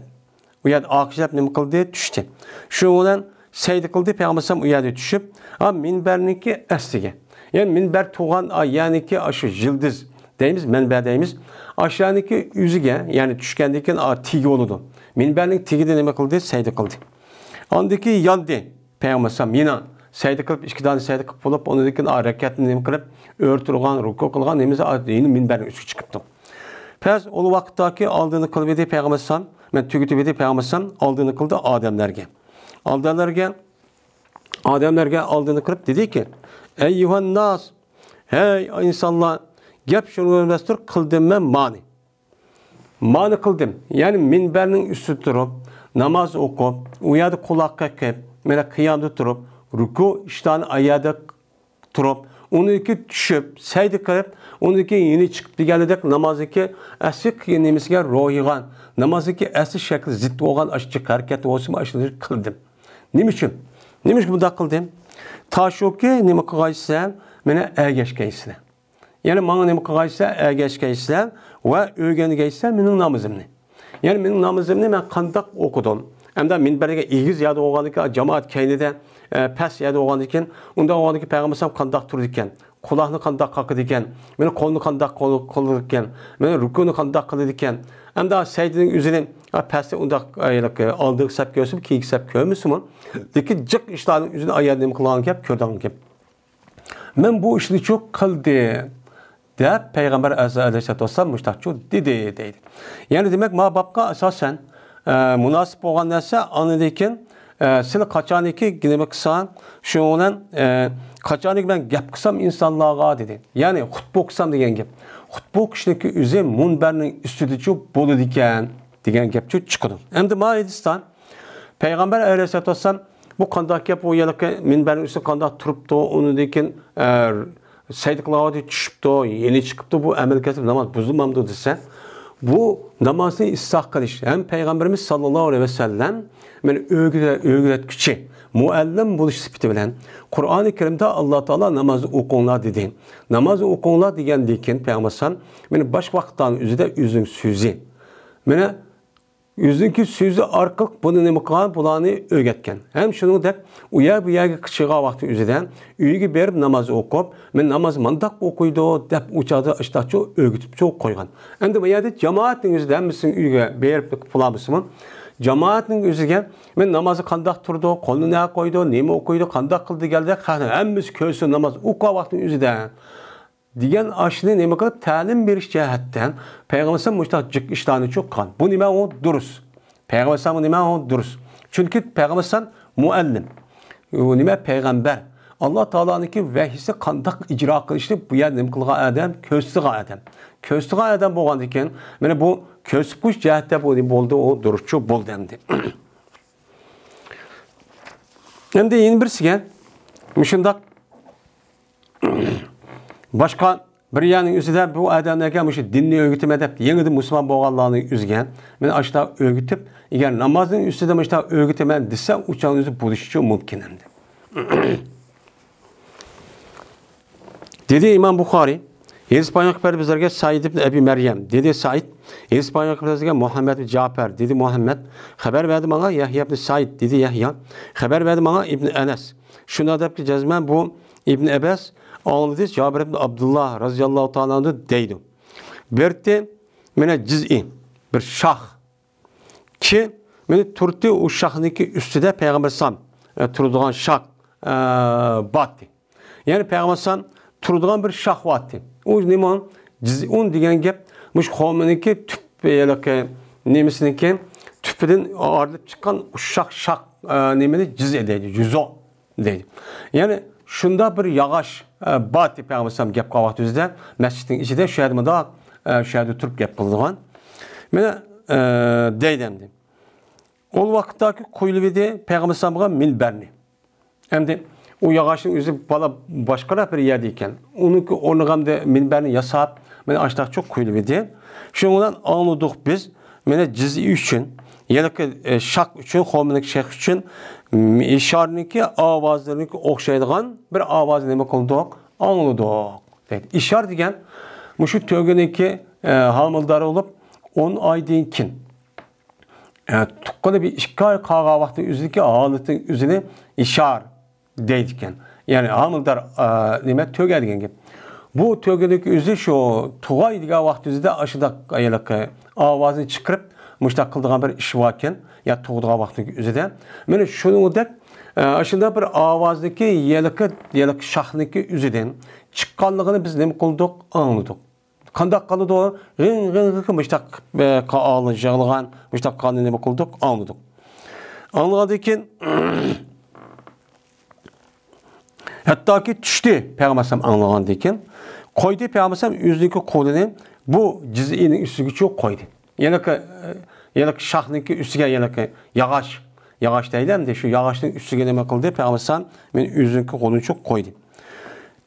ئۇ يەردە ئارقا چىرەپ نېمە قىلدى؟ چۈشتى. شۇنىڭ بىلەن سەجدە قىلدى پەيغەمبەر ئۇ يەردە چۈشۈپ. ھا، مىنبەرنىڭكى ئەسلىگە. يەنى مىنبەر تۇرغان، ئا، يەنىكى ئاشۇ يىلدىز دەيمىز، مەنبە دەيمىز. ئاشۇلارنىڭكى ئۆزىگە، يەنى چۈشكەندىن كېيىن، ئا، تېگى بولىدۇ. مىنبەرنىڭ تېگىدە نېمە قىلدى؟ سەجدە قىلدى. ئاندىن كېيىن ياندى پەيغەمبەر ئەلەيھىسسالام يەنە سەجدە قىلىپ، ئىككى دانە سەجدە قىلىپ بولۇپ، ئۇنىڭدىن كېيىن، ئا، رەكەتنى نېمە قىلىپ، ئۆرە تۇرغان، رۇكۇ قىلغان، نېمىسى، ئا، يەنە مىنبەرنىڭ ئۈستىگە چىقىپتۇ. پەس ئۇ ۋاقىتتاكى ئالدىنى قىلىۋىدى پەيغەمبەر ئەلەيھىسسالام، مەن تۈگىتىۋىدى پەيغەمبەر ئەلەيھىسسالام، ئالدىنى قىلدى ئادەملەرگە. ئادەملەرگە، ئادەملەرگە ئالدىنى قىلىپ دېدىكى، ئەييۇھەنناس، ھەي ئىنسانلار، گەپ شۇنىڭ بىلەن بىر قىلدىم مەن مانى. مانى قىلدىم. يەنى مىنبەرنىڭ ئۈستىدە تۇرۇپ، ناماز ئوقۇپ، ئۇ يەردە قۇلاق قېقىپ، مانا قىيامدا تۇرۇپ، رۇكۇ ئىشتانى ئايەردە تۇرۇپ، ئۇنىڭدىن كېيىن چۈشۈپ، سەجدە قىلىپ، ئۇنىڭدىن كېيىن يېنى چىقىپ دېگەندەك نامازدىكى ئەسلى قىلغان نېمىسىگە روھىغان، نامازدىكى ئەسلى شەكلى زىت بولغان ئاشۇ ھەرىكەت بولسىمۇ ئاشۇنى قىلدىم. نېمە ئۈچۈن؟ نېمە ئۈچۈن بۇنداق قىلدىم؟ تا شۇكى نېمە قىلغايسىلەر، مېنى ئەگەشكەيسىلەر. يەنى ماڭا نېمە قىلغايسىلەر، ئەگەشكەيسىلەر ۋە ئۆگەنگەيسىلەر مېنىڭ نامىزىمنى. يەنى مېنىڭ نامىزىمنى مەن قانداق ئوقۇدۇم؟ ئەمدى مىنبەرگە ئېگىز يەردە بولغاندىكىن، جامائەت كەينىدە، ئە، پەس يەردە بولغاندىكىن، ئۇنداق بولغاندىكىن پەيغەمبەر ئەلەيھىسسالام قانداق تۇرىدىكەن؟ قۇلاقنى قانداق قاقىدىكەن؟ مېنى قولنى قانداق قول-، قىلىدىكەن؟ مېنى رۇكۇنى قانداق قىلىدىكەن؟ ئەمدى سەجدىنىڭ ئۆزىنى، ئا، پەستە ئۇنداق، ئا، ھېلىقى ئالدىنقى سەپكە ئۆتسىمۇ، كېيىنكى سەپكە كۆرمىسىمۇ، لېكىن جىق ئىشلارنىڭ ئۆزىنى ئايەردە نېمە قىلغان گەپ، كۆرىدىغان گەپ. مەن بۇ ئىشنىچۇ قىلدىم، دەپ پەيغەمبەر ئەلەيھىسسالاتۇ ۋەسسالام مۇشتاقچۇ دېدى، دەيدۇ. يەنى دېمەك، ما بابقا ئاساسەن، ئە، مۇناسىپ بولغان نەرسە، ئاندىن كېيىن، ئە، سىلى قاچانكى نېمە قىلسا، شۇنىڭ بىلەن، ئە، قاچانكى مەن گەپ قىلسام ئىنسانلارغا دېدى. يەنى خۇتبە ئوقۇسام دېگەن گەپ. خۇتبە ئوقۇشنىڭكى ئۆزى مۇنبەرنىڭ ئۈستىدىچۇ بولىدىكەن دېگەن گەپچۇ چىقىدۇ. ئەمدى ما ھەدىستان پەيغەمبەر ئەلەيھىسسالاتۇ ۋەسسالام بۇ قانداق گەپ، ئۇ ھېلىقى مىنبەرنىڭ ئۈستىدە قانداق تۇرۇپتۇ، ئۇنىڭدىن كېيىن، ئە، سەجدە قىلغان ۋاقتى چۈشۈپتۇ، يېنى چىقىپتۇ، بۇ ئەمەل كەسىپ ناماز بۇزۇلمامدۇ دېسە، بۇ نامازنى ئىسلاھ قىلىش ھەم پەيغەمبىرىمىز ساللاللاھۇ ئەلەيھى ۋەسەللەم مېنى ئۆگىتە-، ئۆگەتكۈچى، مۇئەللىم بولۇش سۈپىتى بىلەن قۇرئانى كەرىمدە ئاللا تائالا ناماز ئوقۇڭلار دېدى. ناماز ئوقۇڭلار دېگەندىن كېيىن پەيغەمبەر ئەلەيھىسسالام مېنى باشقا ۋاقىتلارنىڭ ئۆزىدە ئۆزىنىڭ سۆزى. مېنى ئۆزىنىڭكى سۆزى ئارقىلىق بۇنى نېمە قىلغان؟ بۇلارنى ئۆگەتكەن. ھەم شۇنىڭدەك ئۇ يەر بۇ يەرگە قىچىغان ۋاقتى ئۆزىدە ئۆيگە بېرىپ ناماز ئوقۇپ، مەن ناماز مانداق ئوقۇيدۇ دەپ ئۇ چاغدا ئىشتاھچۇ ئۆگىتىپچۇ قويغان. ئەمدى بۇ يەردە جامائەتنىڭ ئۆزىدە ھەممىسىنىڭ ئۆيىگە بېرىپ قىلالمىسىمۇ، جامائەتنىڭ ئۆزىگە مەن نامازدا قانداق تۇرىدۇ، قولنى نەگە قويىدۇ، نېمە ئوقۇيدۇ، قانداق قىلىدۇ دېگەندەك خەقنىڭ ھەممىسى كۆرسۇن ناماز ئوقۇغان ۋاقتىنىڭ ئۆزىدە. دېگەن ئاشۇنى نېمە قىلىپ تەلىم بېرىش جەھەتتە پەيغەمبەر ئەلەيھىسسالام مۇشۇنداق جىق ئىشلارنى چوققان. بۇ نېمە ئۇ دۇرۇس. پەيغەمبەر ئەلەيھىسسالام نېمە ئۇ دۇرۇس. چۈنكى پەيغەمبەر ئەلەيھىسسالام مۇئەللىم. ئۇ نېمە پەيغەمبەر. ئاللا تائالانىڭكى ۋەھىيسى قانداق ئىجرا قىلىشنى بۇ يەردە نېمە قىلغان ئادەم، كۆرسىتىدىغان ئادەم. كۆرسىتىدىغان ئادەم بولغاندىكىن، مانا بۇ كۆرسىتىپ قويۇش جەھەتتە بۇ نېمە بولدى، ئۇ دۇرۇسچۇ بولدى ئەمدى. ئەمدى يەنە بىرسىگە مۇشۇنداق باشقا بىر يەرنىڭ ئۆزىدە بۇ ئادەملەرگە مۇشۇ دىننى ئۆگىتىمەن دەپ، يېڭىدىن مۇسۇلمان بولغانلارنىڭ ئۆزىگە مەن ئاشۇنداق ئۆگىتىپ، ئەگەر نامازنىڭ ئۆزىدە مۇشۇنداق ئۆگىتىمەن دېسە، ئۇ چاغنىڭ ئۆزى بولۇشىچۇ مۇمكىن ئەمدى. دېدى ئىمام بۇخارىي، ھېدىس بايان قىلىپ بەردى بىزلەرگە سەئىد ئىبن ئەبى مەريەم، دېدى سەئىد. ھېدىس بايان قىلىپ بەردى بىزگە مۇھەممەد ئىبن جەپەر، دېدى مۇھەممەد. خەۋەر بەردى ماڭا يەھيا ئىبن سەئىد، دېدى يەھيا. خەۋەر بەردى ماڭا ئىبن ئەنەس. شۇنداق دەپتۇ جەزمەن بۇ ئىبن ئەبەس ئاڭلىدى جابىر ئىبن ئابدۇللا رازىياللاھۇ تائالا ئەنھۇدىن دەيدۇ. بېرىتتى مانا جىزئى بىر شاخ. كى مانا تۇرتتى ئۇ شاخنىڭكى ئۈستىدە پەيغەمبەر ئەلەيھىسسالام، ئە، تۇرىدىغان شاخ، ئە، باتتى. يەنى پەيغەمبەر ئەلەيھىسسالام تۇرىدىغان بىر شاخ باتتى. ئۇ نېمە؟ جىزئۇن دېگەن گەپ مۇشۇ خورمىنىڭكى تۈپ، ھېلىقى نېمىسىنىڭكى تۈپىدىن ئايرىلىپ چىققان ئۇششاق شاخ، ئە، نېمىنى جىزئى دەيدۇ، جۇزۇ دەيدۇ. يەنى شۇنداق بىر ياغاچ، ئە، باتتى پەيغەمبەر ئەلەيھىسسالام گەپ قىلغان ۋاقتى ئۆزىدە مەسچىتنىڭ ئىچىدە شۇ يەردە مۇنداق، ئە، شۇ يەردە تۇرۇپ گەپ قىلىدىغان. مانا، ئە، دەيدۇ ئەمدى. ئۇ ۋاقىتتاكى قويۇلۇۋىدى پەيغەمبەر ئەلەيھىسسالامغا مىنبەرنى. ئەمدى ئۇ ياغاچنىڭ ئۆزى بالا باشقىراق بىر يەردە ئىكەن. ئۇنىڭكى ئورنىغا ئەمدى مىنبەرنى ياساپ، مانا ئاشۇنداقچۇ قويۇلۇۋىدى. شۇنىڭ بىلەن ئاڭلىدۇق بىز، مانا جىزئى ئۈچۈن ھېلىقى، ئە، شاخ ئۈچۈن، خورمىنىڭ شېخى ئۈچۈن، م-، ئىشارنىڭكى ئاۋازلىرىنىڭكى ئوخشايدىغان بىر ئاۋازنى نېمە قىلدۇق؟ ئاڭلىدۇق، دەيدۇ. ئىشار دېگەن مۇشۇ تۆگىنىڭكى، ئە، ھامىلىدار بولۇپ، ئون ئايدىن كېيىن، ئە، تۇغقىلى بىر ئىككى ئاي قالغان ۋاقىتنىڭ ئۆزىدىكى ھالىتىنىڭ ئۆزىنى ئىشار دەيدىكەن. يەنى ھامىلىدار، ئا، نېمە، تۆگە دېگەن گەپ. بۇ تۆگىنىڭكى ئۆزى شۇ تۇغاي دېگەن ۋاقىت ئۆزىدە ئاشۇنداق ھېلىقى ئاۋازنى چىقىرىپ، مۇشۇنداق قىلىدىغان بىر ئىش باركەن، يا تۇغىدىغان ۋاقىتنىڭكى ئۆزىدە. مانا شۇنىڭدەك، ئا، ئاشۇنداق بىر ئاۋازنىڭكى ھېلىقى، ھېلىقى شاخنىڭكى ئۆزىدىن چىققانلىقىنى بىز نېمە قىلدۇق؟ ئاڭلىدۇق. قانداق قىلىدۇ؟ غىڭ، غىڭ، غىڭ، مۇشتاق، ئە، قا-، ئاغلىنى يىغلىغان، مۇشتاق قىلغاننى نېمە قىلدۇق؟ ئاڭلىدۇق. ئاڭلىغاندىن كېيىن، ھەتتاكى چۈشتى پەيغەمبەر ئەلەيھىسسالام ئاڭلىغاندىن كېيىن. قويدى پەيغەمبەر ئەلەيھىسسالام ئۆزىنىڭكى قولىنى بۇ جىزئىنىڭ ئۈستىگىچە قويدى. يەنە، يەنە شاخنىڭكى ئۈستىگە يەنە ياغاچ، ياغاچ دەيلى ئەمدى، شۇ ياغاچنىڭ ئۈستىگە نېمە قىلدى؟ پەيغەمبەر ئەلەيھىسسالام مېنىڭ ئۆزۈمنىڭكى قولىنى قويدى.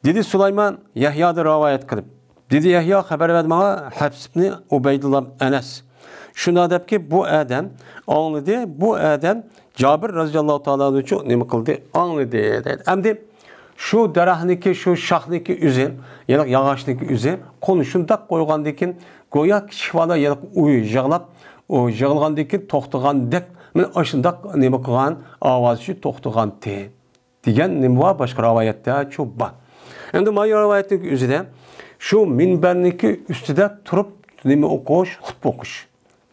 دېدى سۇلايمان يەھيادىن رىۋايەت قىلىپ. دېدى يەھيا خەۋەر بەردى ماڭا، ھەپس ئىبنى ئۇبەيدۇللا ئەنەس. شۇنداق دەپكى، بۇ ئادەم ئاڭلىدى، بۇ ئادەم جابىر رەزىياللاھۇ تائالا ئانھۇچۇ نېمە قىلدى؟ ئاڭلىدى، دەيدۇ. ئەمدى شۇ دەرەخنىڭكى، شۇ شاخنىڭكى ئۆزى، يەنى ياغاچنىڭكى ئۆزى، قولىنى شۇنداق قويغاندىن كېيىن، گويا كىچىك بالا يەنە ئۇ يىغلاپ، ئۇ يىغلىغاندىن كېيىن توختىغاندەك، مانا ئاشۇنداق نېمە قىلغان، ئاۋازى شۇ توختىغانتى. دېگەن نېمە بار؟ باشقا رىۋايەتتە شۇ بار. ئەمدى مانا رىۋايەتنىڭ ئۆزىدە شۇ مىنبەرنىڭكى ئۈستىدە تۇرۇپ نېمە ئوقۇش؟ خۇتبە ئوقۇش.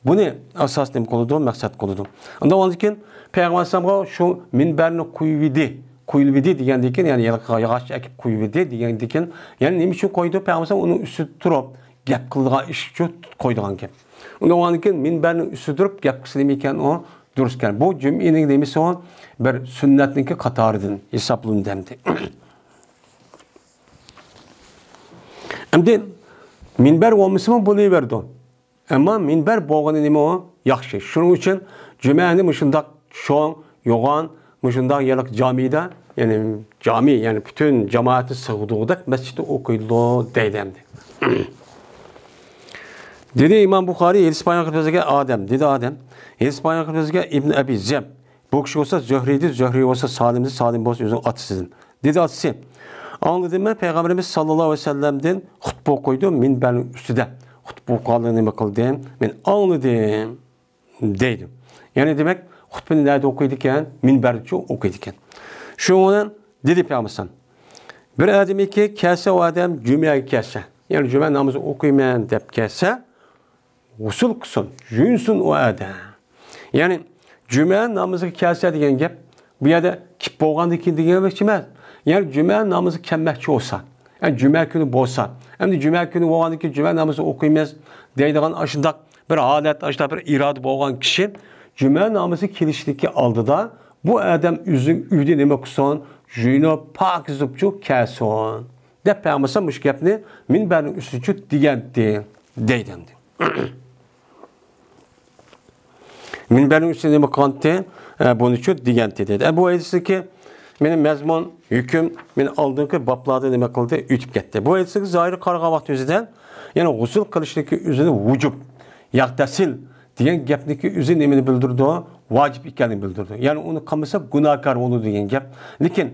بۇنى ئاساس نېمە قىلىدۇ؟ مەقسەت قىلىدۇ. ئۇنداق بولغاندىن كېيىن پەيغەمبەر ئەلەيھىسسالامغا شۇ مىنبەرنى قويۇۋىدى، قويۇلۇۋىدى دېگەندىن كېيىن، يەنى ياغاچ ئەكىپ قويۇۋىدى دېگەندىن كېيىن، يەنى نېمە ئۈچۈن قويدى؟ پەيغەمبەر ئەلەيھىسسالام ئۇنىڭ ئۈستىدە تۇرۇپ گەپ قىلىدىغان ئىش ئۈچۈن قويىدىغان گەپ. ئۇنداق بولغاندىن كېيىن مىنبەرنىڭ ئۈستىدە تۇرۇپ گەپ قىلسا نېمە ئىكەن ئۇ؟ دۇرۇس ئىكەن. بۇ جۈمئىنىڭ نېمىسى ئۇ؟ بىر سۈننەتنىڭكى قاتارىدىن ھېسابلىنىدۇ ئەمدى. ئەمدى مىنبەر بولمىسىمۇ بولۇۋېرىدۇ. ئەمما مىنبەر بولغىنى نېمە ئۇ؟ ياخشى. شۇنىڭ ئۈچۈن جۈمەنى مۇشۇنداق چوڭ، يوغان، مۇشۇنداق يېلىق جامىدا، يەنى جامى، يەنى پۈتۈن جامائەتنى سىغدۇرغۇدەك مەسچىتتە ئوقۇيدۇ دەيدۇ ئەمدى. دېدى ئىمام بۇخارىي، ھېدىس بايان قىلىپ بەرگەن ئادەم، دېدى ئادەم، ھېدىس بايان قىلىپ بەرگەن ئىبن ئەبى زىئب. بۇ كىشى بولسا زۆھرىيدى، زۆھرىي بولسا سالىمدى، سالىم بولسا ئۆزىنىڭ ئاتىسىدىن. دېدى ئاتىسى، ئاڭلىدىم مەن پەيغەمبىرىمىز ساللاللاھۇ ئەلەيھى ۋەسەللەمدىن خۇتبە ئوقۇيدۇ مىنبەرنىڭ ئۈستىدە. خۇتبە ئوقۇغانلىقىنى نېمە قىلدىم؟ مەن ئاڭلىدىم. دەيدۇ. يەنى دېمەك، خۇتبىنى نەدە ئوقۇيدىكەن؟ مىنبەردىچۇ ئوقۇيدىكەن. شۇنىڭ بىلەن دېدى پەيغەمبەر، بىر ئادەمكى كەلسە، ئۇ ئادەم جۈمەگە كەلسە، يەنى جۈمە نامىزى ئوقۇيمەن دەپ كەلسە، غۇسۇل قىلسۇن، يۇيۇنسۇن ئۇ ئادەم. يەنى جۈمە نامىزىغا كەلسە دېگەن گەپ، بۇ يەردە كېلىپ بولغاندىن كېيىن دېگەن گەپ ئەمەس. يەنى جۈمە نامىزىغا كەلمەكچى بولسا، يەنى جۈمە كۈنى بولسا، ئەمدى جۈمە كۈنى بولغاندىن كېيىن جۈمە نامىزى ئوقۇيمىز دەيدىغان ئاشۇنداق بىر ھالەت، ئاشۇنداق بىر ئىرادە بولغان كىشى جۈمە نامىزى كېلىشتىكى ئالدىدا بۇ ئادەم ئۆزىنىڭ ئۆيىدە نېمە قىلسۇن؟ يۇيۇنۇپ، پاكىز بولۇپچۇ كەلسۇن دەپ پەيغەمبەر مۇشۇ گەپنى مىنبەرنىڭ ئۈستىدىچۇ دېگەنتى دەيدۇ ئەمدى. مىنبەرنىڭ ئۈستىدە نېمە قىلغانتى؟ ئە، بۇنىچۇ دېگەنتى دەيدۇ. ئە، بۇ ھەدىستىكى مېنىڭ مەزمۇن، ھۆكۈم، مېنىڭ ئالدىنقى بابلاردا نېمە قىلدى؟ ئۆتۈپ كەتتى. بۇ ھەدىسكە زاھىرىي قارىغان ۋاقتىمىزدا، يەنى غۇسۇل قىلىشنىڭكى ئۆزىنى ۋۇجۇب، ياغتەسىل دېگەن گەپنىڭكى ئۆزى نېمىنى بىلدۈرىدۇ؟ ۋاجىپ ئىكەنلىكىنى بىلدۈرىدۇ. يەنى ئۇنى قىلمىسا گۇناھكار بولىدۇ دېگەن گەپ. لېكىن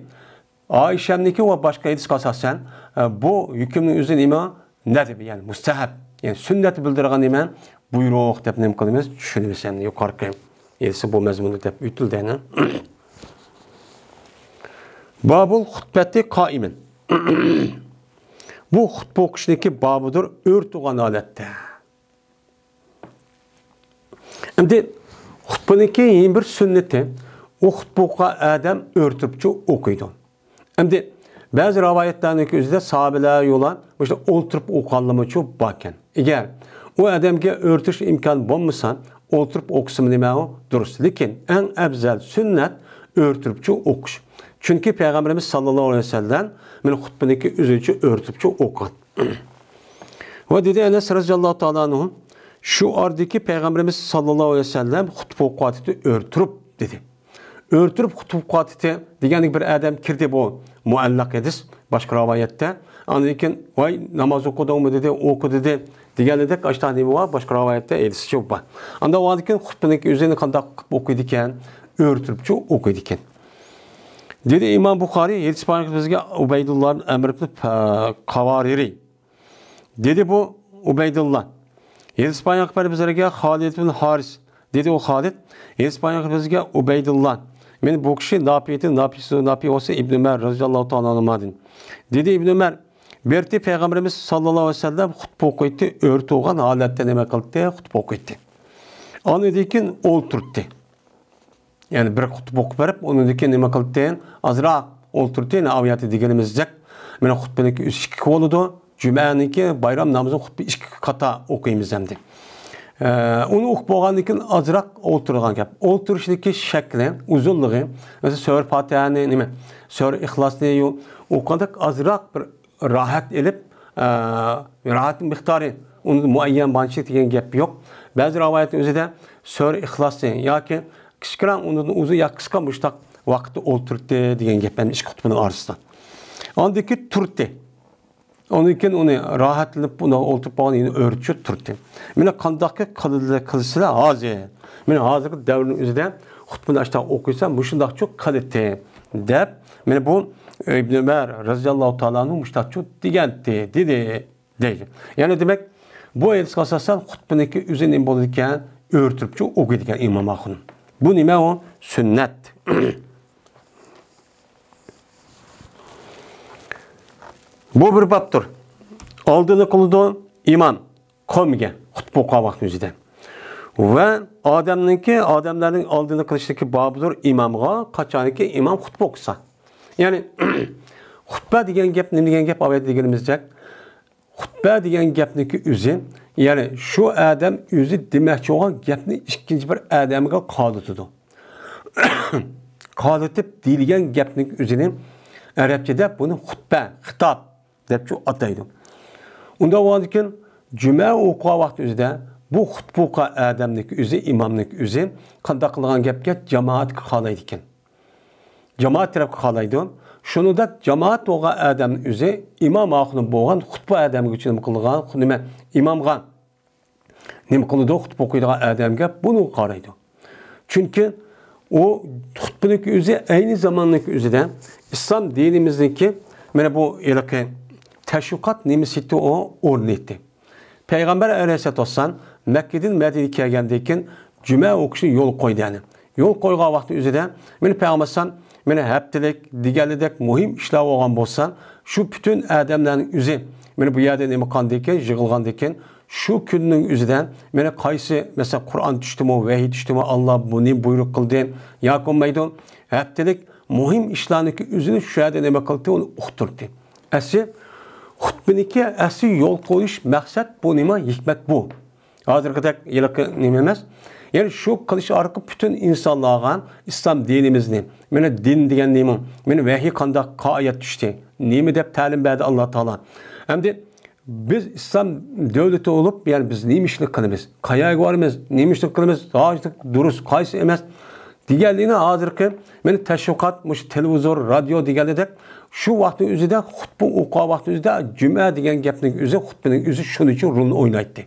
ئائىشەنىڭكى ۋە باشقا ھەدىسكە ئاساسەن، ئە، بۇ ھۆكۈمنىڭ ئۆزى نېمە؟ نەدىب، يەنى مۇستەھەب، يەنى سۈننەتنى بىلدۈرىدىغان نېمە؟ بۇيرۇق دەپ نېمە قىلىمىز؟ چۈشىنىمىز. يەنى يۇقىرىقى ھەدىسى بۇ مەزمۇندا دەپ ئۆتۈلدى. بابۇل خۇتبەتى قائىمەن. بۇ خۇتبە ئوقۇشنىڭكى بابىدۇر، ئۆرە تۇرغان ھالەتتە. ئەمدى خۇتبىنىڭكى يەنە بىر سۈننىتى، ئۇ خۇتبە ئوقۇغان ئادەم ئۆرە تۇرۇپچۇ ئوقۇيدۇ. ئەمدى بەزى رىۋايەتلەرنىڭكى ئۆزىدە ساھابىلەر يولا مۇشۇ ئولتۇرۇپ ئوقۇغانلىرىمۇچۇ باركەن. ئەگەر ئۇ ئادەمگە ئۆرە تۇرۇش ئىمكانى بولمىسا، ئولتۇرۇپ ئوقۇسا نېمە ئۇ؟ دۇرۇس. لېكىن ئەڭ ئەۋزەل سۈننەت ئۆرە تۇرۇپچۇ ئوقۇش. چۈنكى پەيغەمبىرىمىز ساللاللاھۇ ئەلەيھى ۋەسەللەم مانا خۇتبىنىڭكى ئۆزىچۇ ئۆرە تۇرۇپچۇ ئوقۇغان. ۋە دېدى ئەنەس رەزىياللاھۇ تائالا ئەنھۇ، شۇ ئارىدىكى پەيغەمبىرىمىز ساللاللاھۇ ئەلەيھى ۋەسەللەم خۇتبە ئوقۇۋاتىدۇ، ئۆرە تۇرۇپ دېدى. ئۆرە تۇرۇپ خۇتبە ئوقۇۋاتىدۇ دېگەندىكى بىر ئادەم كىردى بۇ مۇئەللەق ھەدىس، باشقا رىۋايەتتە. ئاندىن كېيىن، ۋاي، ناماز ئوقۇدۇڭمۇ دېدى، ئوقۇ دېدى دېگەندەك ئاشۇنداق نېمە بار، باشقا رىۋايەتتە ئېيتىشى بار. ئاندا ئاندىن كېيىن خۇتبىنىڭكى ئۆزىنى قانداق قىلىپ ئوقۇيدىكەن؟ ئۆرە تۇرۇپچۇ ئوقۇيدىكەن. دېدى ئىمام بۇخارىي، ھېدىس بايان قىلىپ بىزگە ئۇبەيدۇللا ئەمر ئىبن قاۋارىرى. دېدى بۇ ئۇبەيدۇللا، ھېدىس بايان قىلىپ بىزگە خالىد ئىبن ھارىس. دېدى ئۇ خالىد، ھېدىس بايان قىلىپ بىزگە ئۇبەيدۇللا. مېنى بۇ كىشى ناپىيدىن، ناپىي، ناپىي بولسا ئىبن ئۆمەر رەزىياللاھۇ تائالا ئەنھۇمادىن. دېدى ئىبن ئۆمەر، بىر رېتى پەيغەمبىرىمىز ساللاللاھۇ ئەلەيھى ۋەسەللەم خۇتبە ئوقۇيتتى، ئۆرە تۇرغان ھالەتتە نېمە قىلاتتى؟ خۇتبە ئوقۇيتتى. ئاندىن كېيىن ئولتۇرتتى. يەنى بىر خۇتبە ئوقۇپ بېرىپ، ئۇنىڭدىن كېيىن نېمە قىلدى؟ ئازراق ئولتۇردى. يەنى ئاۋىياتى دېگىنىمىزدەك، مانا خۇتبىنىڭكى ئۆزى ئىككى بولىدۇ. جۈمەنىڭكى بايرام نامىزىنىڭ خۇتبە ئىككى قاتا ئوقۇيمىز ئەمدى. ئە، ئۇنى ئوقۇپ بولغاندىن كېيىن ئازراق ئولتۇرىدىغان گەپ. ئولتۇرۇشىدىكى شەكلى، ئۇزۇنلۇقى، مەسىلەن، سۈرە پاتىھەنى، نېمە، سۈرە ئىخلاسنى يو-، ئوقۇغاندەك ئازراق بىر راھەت ئېلىپ، ئە، راھەت مىقدارى، ئۇنىڭدا مۇئەييەن بانچىلىق دېگەن گەپ يوق. بەزى رىۋايەتنىڭ ئۆزىدە سۈرە ئىخلاسنى ياكى كىچىكرەك، ئۇنىڭدىن ئۇزۇن ياكى قىسقا مۇشتاق ۋاقىتتا ئولتۇرتتى دېگەن گەپ ھەم ئىككى خۇتبىنىڭ ئارىسىدا. ئاندىن كېيىن تۇرتتى. ئۇنىڭدىن كېيىن ئۇنى راھەتلىنىپ، ئۇنى ئولتۇرۇپ بولغان يەنە ئۆرە چۈشۈپ تۇرتتى. مانا قانداقكى قىل-، قىلىسىلەر ھازىر؟ مانا ھازىرقى دەۋرنىڭ ئۆزىدە خۇتبىنى ئاشتاق ئوقۇيسا، مۇشۇنداقچۇ قىلىتتى دەپ، مانا بۇ ئىبن ئۆمەر رەزىياللاھۇ تائالا ئەنھۇ مۇشتاقچۇ دېگەنتى، دېدى، دەيدۇ. يەنى دېمەك، بۇ ھەدىسكە ئاساسەن خۇتبىنىڭكى ئۆزى نېمە بولىدىكەن؟ ئۆرە تۇرۇپچۇ ئوقۇيدىكەن ئىمام ئاخۇنۇم. بۇ نېمە ئۇ؟ سۈننەت. بۇ بىر بابتۇر. ئالدىنى قىلىدۇ ئىمام قومىگە خۇتبە ئوقۇغان ۋاقتى ئۆزىدە. ۋە ئادەمنىڭكى، ئادەملەرنىڭ ئالدىنى قىلىشتىكى بابىدۇر ئىمامغا، قاچانكى ئىمام خۇتبە ئوقۇسا. يەنى، خۇتبە دېگەن گەپ نېمە دېگەن گەپ؟ ئاۋەتتە دېگىنىمىزدەك، خۇتبە دېگەن گەپنىڭكى ئۆزى، يەنى شۇ ئادەم ئۆزى دېمەكچى بولغان گەپنى ئىككىنچى بىر ئادەمگە قارىتىدۇ. قارىتىپ دېيىلگەن گەپنىڭ ئۆزىنى ئەرەبچىدە بۇنى خۇتبە، خىتاب دەپچۇ ئاتايدۇ. ئۇنداق بولغاندىكىن، جۈمە ئوقۇغان ۋاقتى ئۆزىدە بۇ خۇتبە ئوقۇغان ئادەمنىڭكى ئۆزى، ئىمامنىڭكى ئۆزى قانداق قىلغان گەپكە؟ جامائەتكە قارايدىكەن. جامائەت تەرەپكە قارايدۇ. شۇنىڭدەك جامائەت بولغان ئادەمنىڭ ئۆزى ئىمام ئاخۇنۇم بولغان خۇتبە ئادەمگىچە نېمە قىلغان، نېمە، ئىمامغا نېمە قىلىدۇ؟ خۇتبە ئوقۇيدىغان ئادەمگە بۇنى قارايدۇ. چۈنكى ئۇ خۇتبىنىڭكى ئۆزى ئەينى زاماننىڭكى ئۆزىدە ئىسلام دىنىمىزنىڭكى مانا بۇ ھېلىقى تەشۋىقات نېمىسى ئىدى، ئۇ ئورنى ئىدى. پەيغەمبەر ئەلەيھىسسالاتۇ ۋەسسالام مەككىدىن مەدىنىگە كەلگەندىن كېيىن جۈمە ئوقۇشنى يول قويدى، يەنى. يول قويغان ۋاقتى ئۆزىدە مېنى پەيغەمبەر ئەلەيھىسسالام مېنى ھەپتىلىك دېگەنلىدەك مۇھىم ئىشلار بولغان بولسا، شۇ پۈتۈن ئادەملەرنىڭ ئۆزى مېنى بۇ يەردە نېمە قىلغاندىن كېيىن، يىغىلغاندىن كېيىن، شۇ كۈننىڭ ئۆزىدە مېنى قايسى، مەسىلەن، قۇرئان چۈشتىمۇ، ۋەھىي چۈشتىمۇ، ئاللا بۇنى بۇيرۇق قىلدى ياكى بولمايدۇ، ھەپتىلىك مۇھىم ئىشلارنىڭكى ئۆزىنى شۇ يەردە نېمە قىلدى، ئۇنى ئۇقتۇردى. ئەسلى خۇتبىنىڭكى ئەسلى يول قويۇش مەقسەت بۇ نېمە؟ ھېكمەت بۇ. ھازىرقىدەك ھېلىقى نېمە ئەمەس. يەنى شۇ قىلىش ئارقىلىق پۈتۈن ئىنسانلارغا ئىسلام دىنىمىزنى، مانا دىن دېگەن نېمە؟ مانا ۋەھىي قانداق، قايەرگە چۈشتى؟ نېمە دەپ تەلىم بەردى ئاللا تائالا؟ ئەمدى بىز ئىسلام دۆلىتى بولۇپ، يەنى بىز نېمە ئىشنى قىلىمىز؟ قايەرگە بارىمىز؟ نېمە ئىشنى قىلىمىز؟ ھازىر دۇرۇس قايسى ئەمەس؟ دېگەنلىكنى ھازىرقى مانا تەشۋىقات، مۇشۇ تېلېۋىزور، رادىيو دېگەنلىدەك، شۇ ۋاقىتنىڭ ئۆزىدە خۇتبە ئوقۇغان ۋاقتى ئۆزىدە جۈمە دېگەن گەپنىڭ ئۆزى، خۇتبىنىڭ ئۆزى شۇنىڭ ئۈچۈن رولنى ئوينايتتى.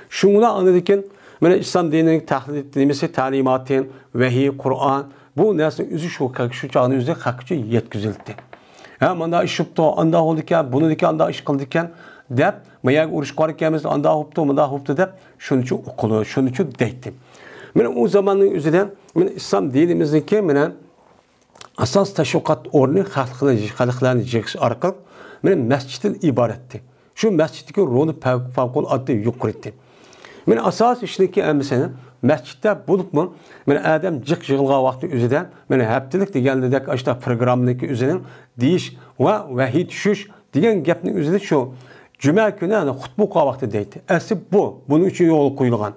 شۇڭا ئاندىن كېيىن مانا ئىسلام دىنىنىڭ تەقلىد نېمىسى، تەلىماتى، ۋەھىي، قۇرئان، بۇ نەرسىنىڭ ئۆزى شۇ، شۇ چاغنىڭ ئۆزىدە خەلققىچە يەتكۈزۈلدى. ھە، مانا ئىش بوپتۇ، ئانداق بولدىكەن، بۇنىدىكى ئانداق ئىش قىلدىكەن دەپ، ما يەرگە ئۇرۇشقا بارىدىكەنمىز، ئانداق بوپتۇ، مۇنداق بوپتۇ دەپ، شۇنىچە ئۇقىلى، شۇنىچە دەيتتى. مانا ئۇ زاماننىڭ ئۆزىدە مانا ئىسلام دىنىمىزنىڭكى مانا ئاساس تەشۋىقات ئورنى خەلقلەرنى، خەلقلەرنى يىغىش ئارقىلىق مانا مەسچىتتىن ئىبارەتتى. شۇ مەسچىتتىكى رولى پەۋ-، پەۋقۇلئاددە يۇقىرى ئىدى. مانا ئاساسىي ئىشنىڭكى ھەممىسىنى مەسچىتتە بولۇپمۇ، مانا ئادەم جىق يىغىلغان ۋاقتى ئۆزىدە، مانا ھەپتىلىك دېگەنلىدەك ئاشۇنداق پروگراممىنىڭكى ئۆزىنىڭ دېيىش ۋە ۋەھىي چۈشۈش دېگەن گەپنىڭ ئۆزىنى شۇ جۈمە كۈنى، يەنى خۇتبە ئوقۇغان ۋاقتى دەيتتى. ئەسلى بۇ، بۇنىڭ ئۈچۈن يولغا قويۇلغان.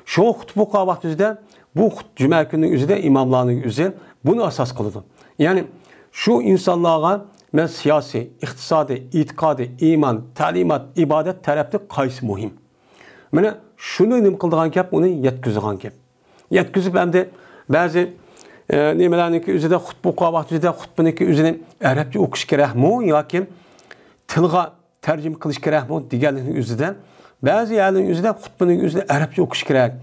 شۇڭا خۇتبە ئوقۇغان ۋاقتى ئۆزىدە، بۇ خۇت-، جۈمە كۈنىنىڭ ئۆزىدە ئىماملارنىڭ ئۆزى بۇنى ئاساس قىلىدۇ. يەنى شۇ ئىنسانلارغا مەن سىياسىي، ئىقتىسادىي، ئېتىقادىي، ئىمان، تەلىمات، ئىبادەت تەرەپتە قايسى مۇھىم؟ مانا شۇنى نېمە قىلىدىغان گەپ، ئۇنى يەتكۈزىدىغان گەپ. يەتكۈزۈپ ئەمدى بەزى، ئە، نېمىلەرنىڭكى ئۆزىدە خۇتبە ئوقۇغان ۋاقتى ئۆزىدە خۇتبىنىڭكى ئۆزىنى ئەرەبچە ئوقۇش كېرەكمۇ ياكى تىلغا تەرجىمە قىلىش كېرەكمۇ دېگەنلىكنىڭ ئۆزىدە، بەزى يەرلەرنىڭ ئۆزىدە خۇتبىنىڭ ئۆزىدە ئەرەبچە ئوقۇش كېرەك.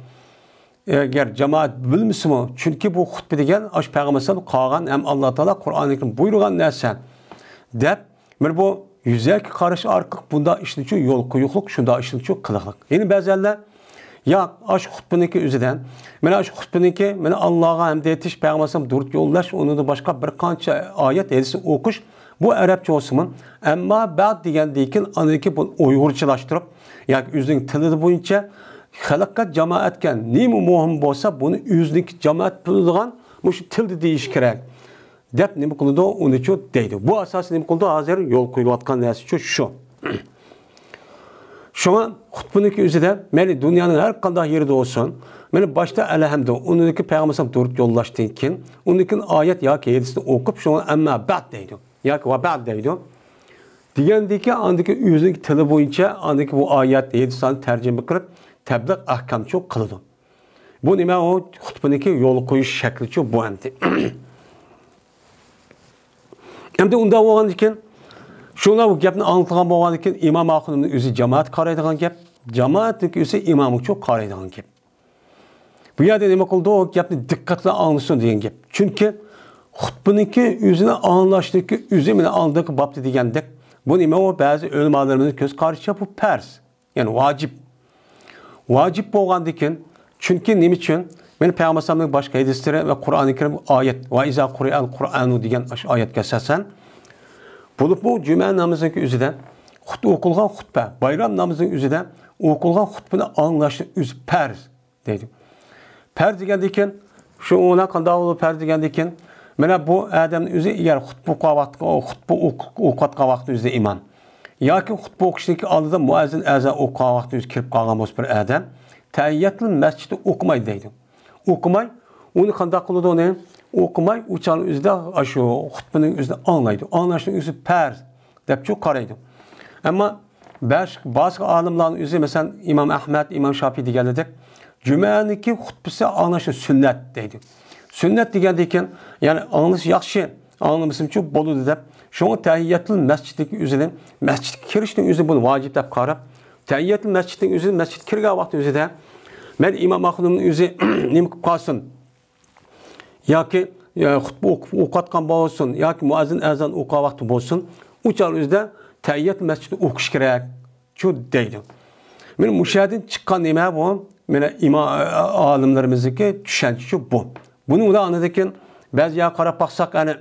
ئەگەر جامائەت بىلمىسىمۇ، چۈنكى بۇ خۇتبە دېگەن ئاشۇ پەيغەمبەر ئەلەيھىسسالام قالغان ھەم ئاللا تائالا قۇرئانى كەرىم بۇيرۇغان نەرسە دەپ، بىر بۇ يۈزەكى قاراشقا ئارقىلىق بۇنداق ئىشنىچۇ يول قويۇقلۇق، شۇنداق ئىشنىچۇ قىلىقلىق. يەنە بەزەنلەر، ياق، ئاشۇ خۇتبىنىڭكى ئۆزىدە، مانا ئاشۇ خۇتبىنىڭكى، مانا ئاللاغا ھەمدە ئېيتىش، پەيغەمبەر ئەلەيھىسسالام دۇرۇت يوللاش، ئۇنىڭدىن باشقا بىر قانچە ئايەت ھەدىسنى ئوقۇش، بۇ ئەرەبچە بولسىمۇ، ئەمما بەد دېگەندىن كېيىن ئاندىن كېيىن بۇنى ئۇيغۇرچىلاشتۇرۇپ، ياكى ئۆزىنىڭ تىلى بويىچە خەلققە، جامائەتكە نېمە مۇھىم بولسا، بۇنى ئۆزىنىڭكى جامائەت بىلىدىغان مۇشۇ تىلدا دېيىش كېرەك، دەپ نېمە قىلىدۇ، ئۇنىچۇ دەيدۇ. بۇ ئاساسىي نېمە قىلىدۇ، ھازىر يول قويۇلۇۋاتقان نەرسىچۇ شۇ. شۇڭا خۇتبىنىڭكى ئۆزىدە، مەيلى دۇنيانىڭ ھەر قانداق يېرىدە بولسۇن، مانا باشتا ئەلھەمدۇ، ئۇنىڭدىن كېيىن پەيغەمبەر ئەلەيھىسسالام دۇرۇت يوللاشتىن كېيىن، ئۇنىڭدىن كېيىن ئايەت ياكى ھەدىسنى ئوقۇپ، شۇڭا ئەمما بەد دەيدۇ. ياكى ۋە بەد دەيدۇ. دېگەندىكى، ئاندىكى ئۆزىنىڭ تىلى بويىچە، ئاندىكى بۇ ئايەت، ھەدىسلارنى تەرجىمە قىلىپ، تەبلىغ ئەھكامچۇ قىلىدۇ. بۇ نېمە؟ ئۇ خۇتبىنىڭكى يول قويۇش شەكلىچۇ بۇ ئەمدى. ئەمدى ئۇنداق بولغاندىكىن، شۇڭلار بۇ گەپنى ئاڭلىتىدىغان بولغاندىكىن، ئىمام ئاخۇنۇمنىڭ ئۆزى جامائەت قارايدىغان گەپ، جامائەتنىڭكى ئۆزى ئىمامغىچۇ قارايدىغان گەپ. بۇ يەردە نېمە قىلدى؟ ئۇ گەپنى دىققەتلەر ئاڭلىسۇن دېگەن گەپ. چۈنكى خۇتبىنىڭكى ئۆزىنى ئاڭلاشنىڭكى ئۆزى مانا ئالدىنقى بابتا دېگەندەك، بۇ نېمە؟ ئۇ بەزى ئۆلىمالىرىمىزنىڭ كۆز قارىشىچە بۇ پەرز. يەنى ۋاجىپ. ۋاجىپ بولغاندىكىن، چۈنكى نېمە ئۈچۈن؟ مانا پەيغەمبەر ئەلەيھىسسالامنىڭ باشقا ھەدىسلىرى ۋە قۇرئانى كەرىم ئايەت، ۋە ئىزا قۇرىئەل قۇرئانۇ دېگەن ئاشۇ ئايەتكە ئاساسەن، بولۇپمۇ جۈمە نامىزىنىڭ ئۆزىدە خۇت-، ئوقۇلغان خۇتبە، بايرام نامىزىنىڭ ئۆزىدە ئوقۇلغان خۇتبىنى ئاڭلاشنىڭ ئۆزى پەرز دەيدۇ. پەرز دېگەندىكىن، شۇ ئۇلار قانداق بولىدۇ پەرز دېگەندىكىن، مانا بۇ ئادەمنىڭ ئۆزى ئەگەر خۇتبە ئوقۇغان ۋاقىت، خۇتبە ئوق-، ئوقۇۋاتقان ۋاقتى ئۆزىدە ئىمام ياكى خۇتبە ئوقۇشنىڭكى ئالدىدا مۇئەززىن ئەزان ئوقۇغان ۋاقتى ئۆزى كىرىپ قالغان بولسا بىر ئادەم، تەھىيەتۇل مەسجىدنى ئوقۇمايدۇ دەيدۇ. ئوقۇماي، ئۇنى قانداق قىلىدۇ ئۇنى؟ ئوقۇماي، ئۇ چاغنىڭ ئۆزىدە ئاشۇ خۇتبىنىڭ ئۆزىنى ئاڭلايدۇ. ئاڭلاشنىڭ ئۆزى پەرز دەپچۇ قارايدۇ. ئەمما بەش-، باشقا ئالىملارنىڭ ئۆزى، مەسىلەن، ئىمام ئەھمەد، ئىمام شاپىي دېگەنلەردەك، جۈمەنىڭكى خۇتبىسى ئاڭلاشنى سۈننەت دەيدۇ. سۈننەت دېگەندىكىن، يەنى ئاڭلىسا ياخشى، ئاڭلىمىسىمۇچۇ بولىدۇ دەپ، شۇڭا تەھىيەتۇل مەسجىدتىكى ئۆزىنى، مەسجىدكە كىرىشنىڭ ئۆزىنى بۇنى ۋاجىپ دەپ قاراپ، تەھىيەتۇل مەسجىدنىڭ ئۆزىنى، مەسجىدكە كىرگەن ۋاقتى ئۆزىدە، مەن ئىمام ئاخۇنۇمنىڭ ئۆزى نېمە قىلىپ قالسۇن؟ ياكى، ئە، خۇتبە ئوقۇپ، ئوقۇۋاتقان بولسۇن، ياكى مۇئەززىن ئەزان ئوقۇغان ۋاقتى بولسۇن، ئۇ چاغ ئۆزىدە تەھىيەت مەسچىتىنى ئوقۇش كېرەك، شۇ دەيدۇ. مانا مۇشۇ يەردىن چىققان نېمە بۇ؟ مانا ئىما-، ئالىملىرىمىزنىڭكى چۈشەنچىسى بۇ. بۇنى ئۇلار ئاندىن كېيىن بەزى يەرگە قاراپ باقساق، ئەنە،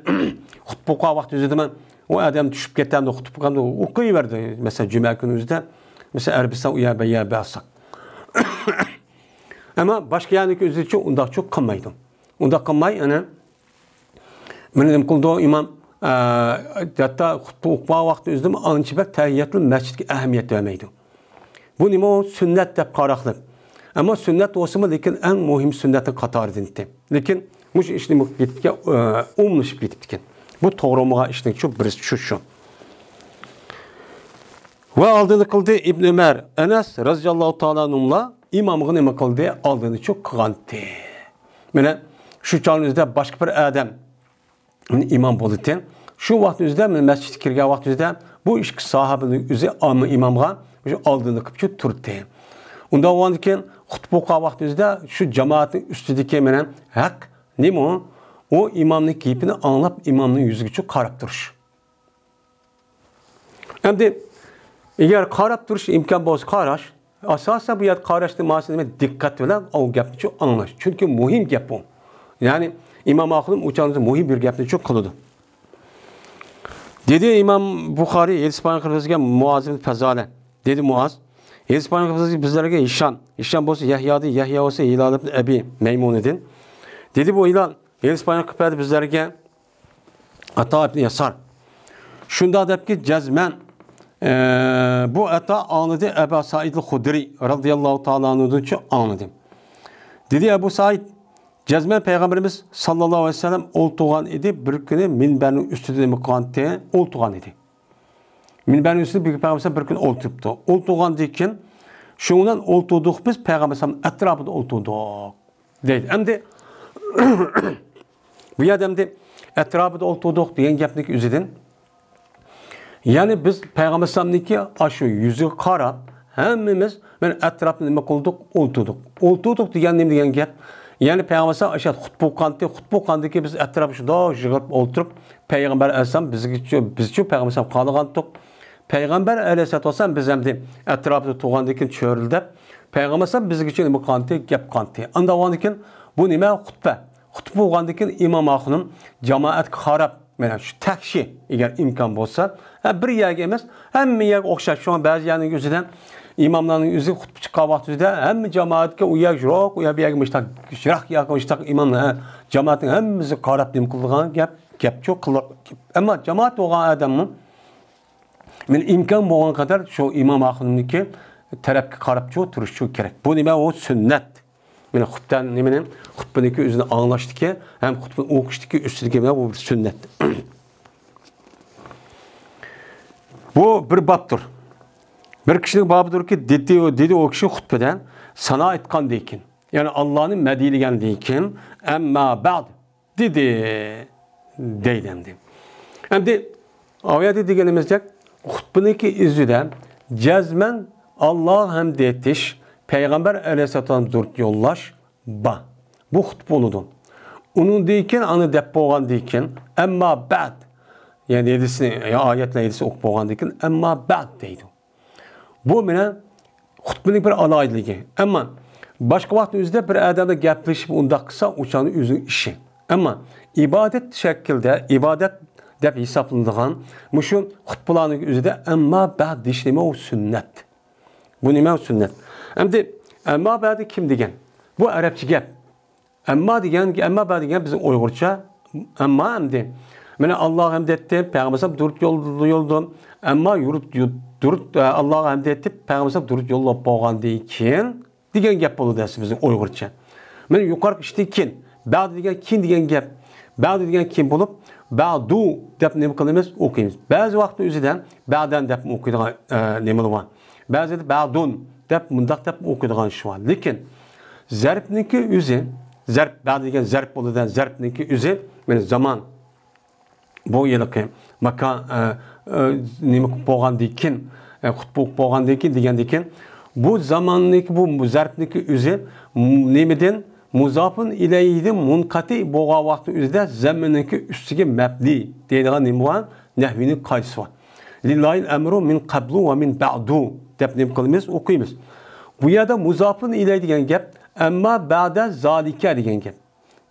خۇتبە ئوقۇغان ۋاقتى ئۆزىدىمۇ ئۇ ئادەم چۈشۈپ كېتەمدۇ، خۇتبە ئوقۇيۋەردى. مەسىلەن، جۈمە كۈنى ئۆزىدە، مەسىلەن، ئەرەبىستان ئۇ يەر، بۇ يەر بارساق. ئەمما باشقا يەرنىڭكى ئۆزىچۇ ئۇنداقچۇ قىلمايدۇ. ئۇنداق قىلماي، ئەنە، مانا نېمە قىلىدۇ ئىمام، ئە، ھەتتا خۇتبە ئوقۇغان ۋاقتى ئۆزىدىمۇ ئانچە بەك تەھىيەتۇل مەسچىتكە ئەھمىيەت بەرمەيدۇ. بۇ نېمە ئۇ؟ سۈننەت دەپ قاراقلىق. ئەمما سۈننەت بولسىمۇ، لېكىن ئەڭ مۇھىم سۈننەتنىڭ قاتارىدىن ئىدى. لېكىن مۇشۇ ئىش نېمە قىلىپ كېتىپتىكەن، ئە، ئومۇملىشىپ كېتىپتىكەن. بۇ توغرا بولمىغان ئىشنىڭ شۇ بىرسى شۇ، شۇ. ۋە ئالدىنى قىلدى ئىبن ئۆمەر، ئەنەس رەزىياللاھۇ تائالا ئەنھۇملار ئىمامغا نېمە قىلدى؟ ئالدىنى چۇ قىلغانتى. مانا شۇ چاغنىڭ ئۆزىدە باشقا بىر ئادەم ئىمام بولىدىكەن. شۇ ۋاقىتنىڭ ئۆزىدە، مانا مەسچىتكە كىرگەن ۋاقىتنىڭ ئۆزىدە بۇ ئىككى ساھابىنىڭ ئۆزى ئامما ئىمامغا شۇ ئالدىنى قىلىپ شۇ تۇردى. ئۇنداق بولغاندىن كېيىن خۇتبە ئوقۇغان ۋاقىتنىڭ ئۆزىدە شۇ جامائەتنىڭ ئۈستىدىكى مانا ھەق نېمە ئۇ؟ ئۇ ئىمامنىڭ گېپىنى ئاڭلاپ، ئىمامنىڭ يۈزىگە شۇ قاراپ تۇرۇش. ئەمدى ئەگەر قاراپ تۇرۇش ئىمكان بولسا قاراش، ئاساسەن بۇ يەردە قاراشنىڭ مەنىسى نېمە؟ دىققەت بىلەن ئۇ گەپنى شۇ ئاڭلاش. چۈنكى مۇھىم گەپ بۇ. يەنى ئىمام ئاخۇنۇم ئۇ چاغدا مۇھىم بىر گەپنى شۇ قىلىدۇ. دېدى ئىمام بۇخارىي، ھەدىس بايان قىلىپ بىزگە مۇئاز ئىبن پەزالە. دېدى مۇئاز، ھەدىس بايان قىلىپ بىزلەرگە ھىشام. ھىشام بولسا يەھيادىن، يەھيا بولسا ھىلال ئىبن ئەبى مەيمۇنىدىن. دېدى بۇ ھىلال، ھەدىس بايان قىلىپ بەردى بىزلەرگە ئاتا ئىبن ياسار. شۇنداق دەپكى، جەزمەن، ئە، بۇ ئاتا ئاڭلىدى، ئەبا سائىدىل خۇدرى رەزىياللاھۇ تائالا ئەنھۇدىنچۇ ئاڭلىدى. دېدى ئەبۇ سائىد، جەزمەن پەيغەمبىرىمىز ساللاللاھۇ ئەلەيھى ۋەسەللەم ئولتۇرغان ئىدى، بىر كۈنى مىنبەرنىڭ ئۈستىدە نېمە قىلغانتى؟ ئولتۇرغان ئىدى. مىنبەرنىڭ ئۈستىدە بۈگۈن پەيغەمبەر بىر كۈن ئولتۇرۇپتۇ. ئولتۇرغاندىن كېيىن، شۇنىڭ بىلەن ئولتۇردۇق بىز پەيغەمبەر ئەتراپىدا ئولتۇردۇق. دەيدۇ. ئەمدى بۇ يەردە ئەمدى ئەتراپىدا ئولتۇردۇق دېگەن گەپنىڭ ئۆزىدىن يەنى بىز پەيغەمبەر ئەلەيھىسسالامنىڭكى ئاشۇ يۈزىگە قاراپ، ھەممىمىز مانا ئەتراپنى نېمە قىلدۇق؟ ئولتۇردۇق. ئولتۇردۇق دېگەن نېمە دېگەن گەپ؟ يەنى پەيغەمبەر ئەلەيھىسسالام ئاشۇ خۇتبە ئوقۇغانتى، خۇتبە ئوقۇغاندىن كېيىن بىز ئەتراپتا شۇنداق يىغىلىپ ئولتۇرۇپ، پەيغەمبەر ئەلەيھىسسالام بىزگىچۇ، بىزچۇ پەيغەمبەر ئەلەيھىسسالام قالغانتۇق. پەيغەمبەر ئەلەيھىسسالاتۇ ۋەسسالام بىز ئەمدى ئەتراپىدا تۇرغاندىن كېيىن چۆرىلدەپ، پەيغەمبەر ئەلەيھىسسالام بىزگىچۇ نېمە قىلغانتى؟ گەپ قىلغانتى. ئاندىن بولغاندىن كېيىن بۇ نېمە؟ خۇتبە. خۇتبە بولغاندىن كېيىن ئىمام ئاخۇنۇم جامائەتكە قاراپ، مانا شۇ تەكشى، ئەگەر ئىمكان بولسا، ھە، بىر يەرگە ئەمەس، ھەممە يەرگە ئوخشاش. شۇڭا بەزى يەرنىڭ ئۆزىدە ئىماملارنىڭ ئۆزى خۇتبە چىققان ۋاقتىدا ھەممە جامائەتكە ئۇ يەر يىراق، ئۇ يەر بۇ يەرگە مۇشتاق يىراق ياكى مۇشتاق ئىماملار، ھە، جامائەتنىڭ ھەممىسى قاراپ نېمە قىلىدىغان گەپ، گەپچۇ قىلىدۇ. ئەمما جامائەت بولغان ئادەممۇ مانا ئىمكان بولغان قەدەر شۇ ئىمام ئاخۇنۇمنىڭكى تەرەپكە قاراپچۇ تۇرۇشچۇ كېرەك. بۇ نېمە؟ ئۇ سۈننەت. مانا خۇتبە نېمىنى، خۇتبىنىڭكى ئۆزىنى ئاڭلاشتىكى ھەم خۇتبىنى ئوقۇشتىكى ئۈستىدىكى مانا بۇ بىر سۈننەت. بۇ بىر بابتۇر. بىر كىشىنىڭ بابىدۇركى، دېدى، دېدى ئۇ كىشى خۇتبىدە سانا ئېيتقاندىن كېيىن، يەنى ئاللانى مەدھىيلىگەندىن كېيىن، ئەمما بەئد دېدى، دەيدۇ ئەمدى. ئەمدى ئايەتتە دېگىنىمىزدەك، خۇتبىنىڭكى ئىزىدە جەزمەن ئاللاغا ھەمد ئېيتىش، پەيغەمبەر ئەلەيھىسسالام دۇرۇت يوللاش بار. بۇ خۇتبە بولىدۇ. ئۇنىڭدىن كېيىن، ئانا دەپ بولغاندىن كېيىن، ئەمما بەئد، يەنى ھەدىسنى، يا ئايەتلەر ھەدىسنى ئوقۇپ بولغاندىن كېيىن، ئەمما بەئد دەيدۇ. بۇ مېنىڭ خۇتبىنىڭ بىر ئالاھىدىلىكى. ئەمما باشقا ۋاقىتنىڭ ئۆزىدە بىر ئادەمدە گەپلىشىپ ئۇنداق قىلسا، ئۇ چاغنىڭ ئۆزىنىڭ ئىشى. ئەمما ئىبادەت شەكلىدە، ئىبادەت دەپ ھېسابلىنىدىغان مۇشۇ خۇتبىلارنىڭ ئۆزىدە ئەمما بەئد دېيىش نېمە؟ ئۇ سۈننەت. بۇ نېمە؟ ئۇ سۈننەت. ئەمدى ئەمما بەئدى كىم دېگەن؟ بۇ ئەرەبچە گەپ. ئەمما دېگەن، ئەمما بەئد دېگەن بىزنىڭ ئۇيغۇرچە ئەمما ئەمدى. مانا ئاللاغا ھەمد ئېيتتىم، پەيغەمبەر ئەلەيھىسسالام دۇرۇت يوللىدىم. ئەمما يۇرۇت، يۇ-، دۇرۇت، ئە، ئاللاغا ھەمد ئېيتىپ، پەيغەمبەر ئەلەيھىسسالام دۇرۇت يوللاپ بولغاندىن كېيىن دېگەن گەپ بولىدۇ ئەسلى بىزنىڭ ئۇيغۇرچە. مانا يۇقىرىقى ئىشتىن كېيىن، بەئد دېگەن كېيىن دېگەن گەپ. بەئد دېگەن كېيىن بولۇپ، بەئدۇ دەپ نېمە قىلىمىز؟ ئوقۇيمىز. بەزى ۋاقىتتا ئۆزىدە بەئدەن دەپ ئوقۇيدىغان، ئە، نېمىلەر بار. بەزىدە بەئدۇن دەپ مۇنداق دەپ ئوقۇيدىغان ئىش بار. لېكىن زەرپنىڭكى ئۆزى، زەرپ، بەئد دېگەن زەرپ بولىدۇ، زەرپنىڭكى ئۆزى، مانا زامان، بۇ ھېلىقى ماكان، ئە، ئە، نېمە قىلىپ بولغاندىن كېيىن، ئە، خۇتبە ئوقۇپ بولغاندىن كېيىن دېگەندىن كېيىن، بۇ زاماننىڭكى، بۇ زەرپنىڭكى ئۆزى م-، نېمىدىن؟ مۇزاپۇن ئىلەيھىدىن مۇنقەتىئ بولغان ۋاقىتنىڭ ئۆزىدە زەمىننىڭكى ئۈستىگە مەبنى دەيدىغان نېمە بار؟ نەھۋىنىڭ قائىدىسى بار. لىللاھىل ئەمرۇ مىن قەبلۇ ۋە مىن بەئدۇ دەپ نېمە قىلىمىز؟ ئوقۇيمىز. بۇ يەردە مۇزاپۇن ئىلەيھ دېگەن گەپ، ئەمما بەئدە زالىكە دېگەن گەپ.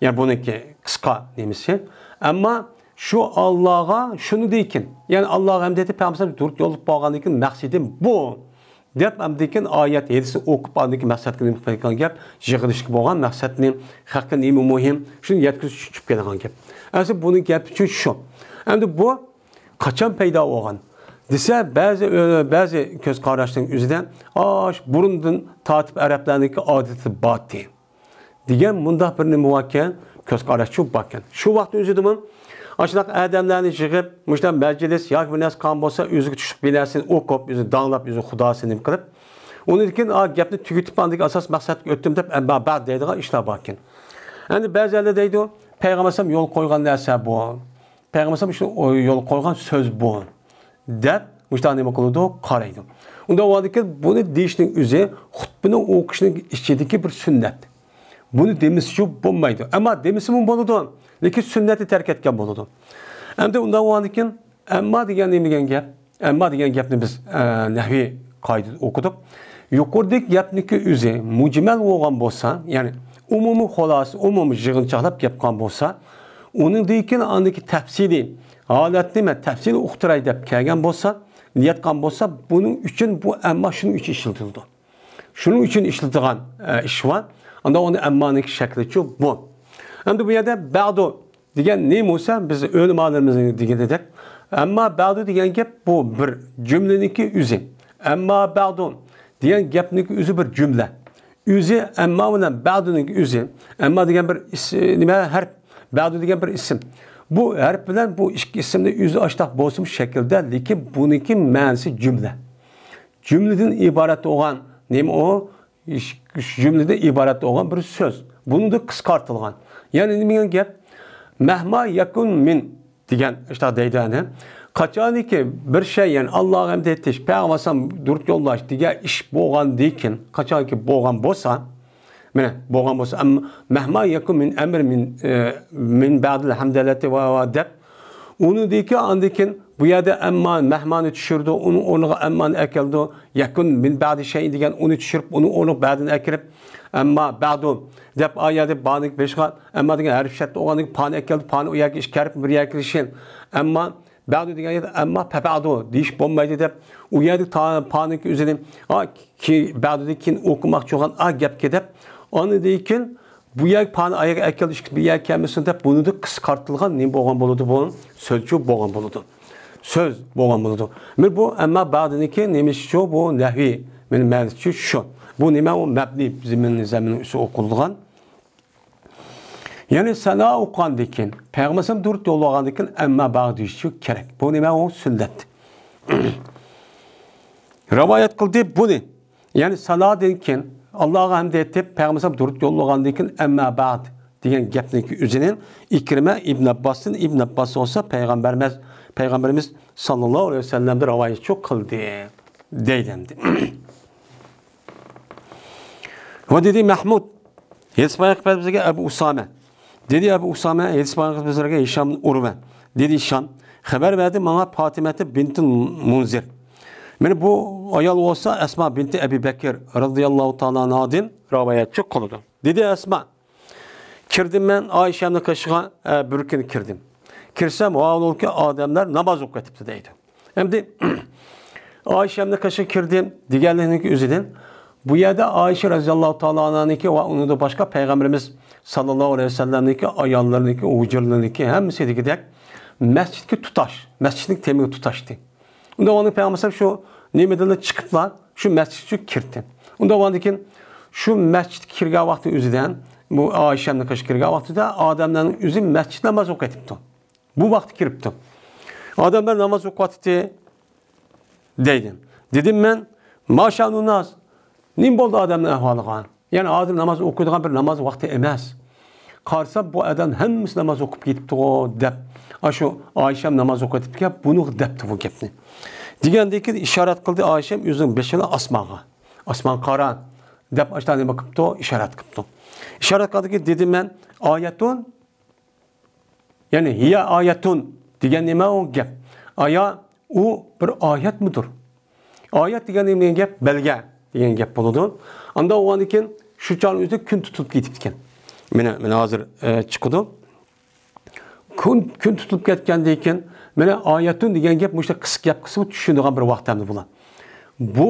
يەنى بۇنىڭكى قىسقا نېمىسى. ئەمما شۇ ئاللاغا شۇنى دېگىن. يەنى ئاللاغا ھەمد ئېيتىپ، پەيغەمبەر دۇرۇت يوللاپ بولغاندىن كېيىن مەقسىتىم بۇ. دەپ ئاندىن كېيىن ئايەت ھەدىسنى ئوقۇپ، ئاندىن كېيىن مەقسەتكە نېمە قىلىدىغان گەپ، يىغىلىشقا بولغان مەقسەتنى، خەققە نېمە مۇھىم، شۇنى يەتكۈزۈش ئۈچۈن چۈشۈپ كېلىدىغان گەپ. ئەسلى بۇنىڭ گەپ ئۈچۈن شۇ. ئەمدى بۇ قاچان پەيدا بولغان دېسە، بەزى، بەزى كۆز قاراشنىڭ ئۆزىدە ئاش بۇرۇندىن تارتىپ ئەرەبلەرنىڭكى ئادىتى بارتى. دېگەن مۇنداق بىر نېمە باركەن، كۆز قاراشچۇ باركەن. شۇ ۋاقىت ئۆزىدىمۇ ئاشۇنداق ئادەملەرنى يىغىپ، مۇشۇنداق مەجلىس ياكى بىر نەرسە قىلغان بولسا، ئۆزىگە چۈشلۈك بىر نەرسىنى ئوقۇپ، ئۆزى داڭلاپ، ئۆزى خۇداسى نېمە قىلىپ، ئۇنىڭدىن كېيىن ئا گەپنى تۈگىتىپ، ئاندىن كېيىن ئاساس مەقسەتكە ئۆتتۈم دەپ، ئەمما بەئد دەيدىغان ئىشلار باركەن. ئەمدى بەزىلەر دەيدۇ، پەيغەمبەر ئەلەيھىسسالام يول قويغان نەرسە بۇ. پەيغەمبەر ئەلەيھىسسالام شۇ يول قويغان سۆز بۇ، دەپ مۇشۇنداق نېمە قىلىدۇ؟ قارايدۇ. ئۇنداق بولغاندىكىن بۇنى دېيىشنىڭ ئۆزى خۇتبىنى ئوقۇشنىڭ ئىچىدىكى بىر سۈننەت. بۇنى دېمىسىچۇ بولمايدۇ. ئەمما دېمىسىمۇ بولىدۇ، لېكىن سۈننەتنى تەرك ئەتكەن بولىدۇ. ئەمدى ئۇنداق بولغاندىكىن، ئەمما دېگەن نېمە دېگەن گەپ؟ ئەمما دېگەن گەپنى بىز، ئە، نەھۋىي قائىدىدە ئوقۇدۇق. يۇقىرىدىكى گەپنىڭكى ئۆزى مۇجمەل بولغان بولسا، يەنى ئومۇمىي خۇلاسە، ئومۇمىي يىغىنچاقلاپ گەپ قىلغان بولسا، ئۇنىڭدىن كېيىن ئاندىكى تەپسىلىي ھالەتنى مەن تەپسىلىي ئۇقتۇراي دەپ كەلگەن بولسا، نىيەت قىلغان بولسا، بۇنىڭ ئۈچۈن بۇ ئەمما شۇنىڭ ئۈچۈن ئىشلىتىلىدۇ. شۇنىڭ ئۈچۈن ئىشلىتىدىغان، ئە، ئىش بار. ئاندا ئۇنى ئەممانىڭكى شەكلىچۇ بۇ. ئەمدى بۇ يەردە بەئدۇ دېگەن نېمە بولسا، بىز ئۆلىمالىرىمىزنىڭ دېگىنىدەك، ئەمما بەئدۇ دېگەن گەپ بۇ بىر جۈملىنىڭكى ئۆزى. ئەمما بەئدۇ دېگەن گەپنىڭكى ئۆزى بىر جۈملە. ئۆزى ئەمما بىلەن بەئدۇنىڭكى ئۆزى. ئەمما دېگەن بىر ئىس-، نېمە، ھەرپ. بەئدۇ دېگەن بىر ئىسىم. بۇ ھەرپ بىلەن بۇ ئىككى ئىسىمنى ئۆزى ئاشتاق بولسىمۇ شەكىلدە، لېكىن بۇنىڭكى مەنىسى جۈملە. جۈملىدىن ئىبارەت بولغان نېمە ئۇ؟ جۈملىدىن ئىبارەت بولغان بىر سۆز. بۇنىڭدا قىسقارتىلغان. يەنى نېمە دېگەن گەپ؟ مەھما يەكۇن مىن دېگەن ئىشتا دەيدۇ، يەنى قاچانكى بىر شەي، يەنى ئاللاغا ھەمد ئېيتىش، پەيغەمبەر ئەلەيھىسسالام دۇرۇت يوللاش دېگەن ئىش بولغاندىن كېيىن، قاچانكى بولغان بولسا، مانا، بولغان بولسا، ئەمما مەھما يەكۇن مىن ئەمر مىن، ئە، مىن بەدىل ھەمدەلەتى ۋە، ۋە دەپ، ئۇنىڭدىن كېيىن، ئاندىن كېيىن بۇ يەردە ئەمما مەھمانى چۈشۈرىدۇ، ئۇنىڭ ئورنىغا ئەممانى ئەكەلدى، يەكۇن مىن بەدى شەيئىن دېگەن ئۇنى چۈشۈرۈپ، ئۇنىڭ ئورنىغا بەدىنى ئەكىرىپ، ئەمما بەدۇ دەپ، ئا يەردە بانىڭ بېشىغا ئەمما دېگەن ھەرپ شەرتتە بولغاندىن كېيىن پانى ئەكەلدى، پانى ئۇ يەرگە ئىككى ھەرپ بىر يەرگە كىرىشكەن. ئەمما بەدۇ دېگەن يەردە ئەمما پەبەدۇ دېيىش بولمايدۇ دەپ، ئۇ يەردە تا-، پانىڭ ئۆزىنى، ئا، كى-، بەدۇدىن كېيىن ئوقۇماقچى بولغان، ئا، گەپكە دەپ، ئاندىن كېيىن بۇ يەرگە پانى ئاياغ ئەكەلدى، ئىككىسى بىر يەرگە كەلمىسۇن دەپ، بۇنىڭدا قىسقارتىلغان نېمە بولغان بولىدۇ بۇ؟ سۆزچۇ بولغان بولىدۇ. سۆز بولغان بولىدۇ. مانا بۇ ئەمما بەدۇنىڭكى نېمىشىچۇ بۇ نەھۋى، مانا مەنىسىچۇ شۇ. بۇ نېمە؟ ئۇ مەبنى زېمىن، زېمىننىڭ ئۈستىگە ئوقۇلغان. يەنى سەنا ئوقۇغاندىن كېيىن، پەيغەمبەر ئەلەيھىسسالام دۇرۇت يوللىغاندىن كېيىن ئەمما بەدۇ دېيىشى كېرەك. بۇ نېمە؟ ئۇ سۈننەت. رىۋايەت قىلدى بۇنى. يەنى سەنادىن كېيىن، ئاللاغا ھەمد ئېيتىپ، پەيغەمبەر ئەلەيھىسسالام دۇرۇت يوللىغاندىن كېيىن ئەمما بەد دېگەن گەپنىڭكى ئۆزىنى ئىكرىمە ئىبن ئابباستىن، ئىبن ئابباس بولسا پەيغەمبەرمىز، پەيغەمبىرىمىز ساللاللاھۇ ئەلەيھى ۋەسەللەمدىن رىۋايەتچۇ قىلدى دەيدۇ ئەمدى. ۋە دېدى مەھمۇد، ھېدىس بايان قىلىپ بەردى بىزگە ئەبۇ ئۇسامە. دېدى ئەبۇ ئۇسامە، ھېدىس بايان قىلىپ بىزلەرگە ھىشام ئۇرۋە. دېدى ھىشام، خەۋەر بەردى ماڭا پاتىمەتى بىنتىل مۇنزىر. مانا بۇ ئايال بولسا ئەسما بىنتى ئەبى بەكىر رازىياللاھۇ تائالا ئانھادىن رىۋايەتچى قىلىدۇ. دېدى ئەسما، كىردىم مەن ئائىشەمنىڭ قېشىغا، ئە، بىر كۈنى كىردىم. كىرسەم، ۋاۋۇلكى ئادەملەر ناماز ئوقۇۋېتىپتۇ دەيدۇ. ئەمدى ئائىشەمنىڭ قېشىغا كىردىم دېگەنلىكنىڭ ئۆزىدىن، بۇ يەردە ئائىشە رەزىياللاھۇ تائالا ئانھانىڭكى ۋە ئۇنىڭدىن باشقا پەيغەمبىرىمىز ساللاللاھۇ ئەلەيھى ۋەسەللەمنىڭكى ئاياللىرىنىڭكى، ھۇجرىلىرىنىڭكى ھەممىسى دېگۈدەك مەسچىتكە تۇتاش، مەسچىتنىڭ تېمىغا تۇتاشتى. ئۇنداق بولغاندا پەيغەمبەر ئەلەيھىسسالام شۇ نېمىدىن چىقىپلا شۇ مەسچىتكە كىردى. ئۇنداق بولغاندىن كېيىن شۇ مەسچىتكە كىرگەن ۋاقتى ئۆزىدە، بۇ ئائىشەمنىڭ قېشىغا كىرگەن ۋاقتىدا ئادەملەرنىڭ ئۆزى مەسچىتتە ناماز ئوقۇۋېتىپتۇ. بۇ ۋاقىتتا كىرىپتۇ. ئادەملەر ناماز ئوقۇۋاتىتتى دەيدۇ. دېدىم مەن، ما شەئنۇن ناس، نېمە بولدى ئادەمنىڭ ئەھۋالىغا؟ يەنى ھازىر ناماز ئوقۇيدىغان بىر ناماز ۋاقتى ئەمەس. قارىسام بۇ ئادەم ھەممىسى ناماز ئوقۇپ كېتىپتىغۇ دەپ، ئاشۇ ئائىشەم ناماز ئوقۇۋېتىپتىكەن، بۇنىڭغا دەپتۇ بۇ گەپنى. دېگەندىن كېيىن ئىشارەت قىلدى ئائىشەم ئۆزىنىڭ بېشى بىلەن ئاسمانغا. ئاسمانغا قارا دەپ ئاشۇنداق نېمە قىپتۇ؟ ئىشارەت قىپتۇ. ئىشارەت قىلدىكى دېدىم مەن، ئايەتۇن يەنى ھىيە ئايەتۇن دېگەن نېمە ئۇ گەپ؟ ئايا ئۇ بىر ئايەتمىدۇر؟ ئايەت دېگەن نېمە دېگەن گەپ؟ بەلگە دېگەن گەپ بولىدۇ. ئاندا بولغاندىن كېيىن شۇ چاغنىڭ ئۆزىدە كۈن تۇتۇلۇپ كېتىپتىكەن. مانا، مانا ھازىر، ئە، چىقىدۇ. كۈن، كۈن تۇتۇلۇپ كەتكەندىن كېيىن مانا ئايەتۇن دېگەن گەپ مۇشۇ قىسقا گەپ قىلسىمۇ چۈشىنىدىغان بىر ۋاقىت ئەمدى بۇلار. بۇ،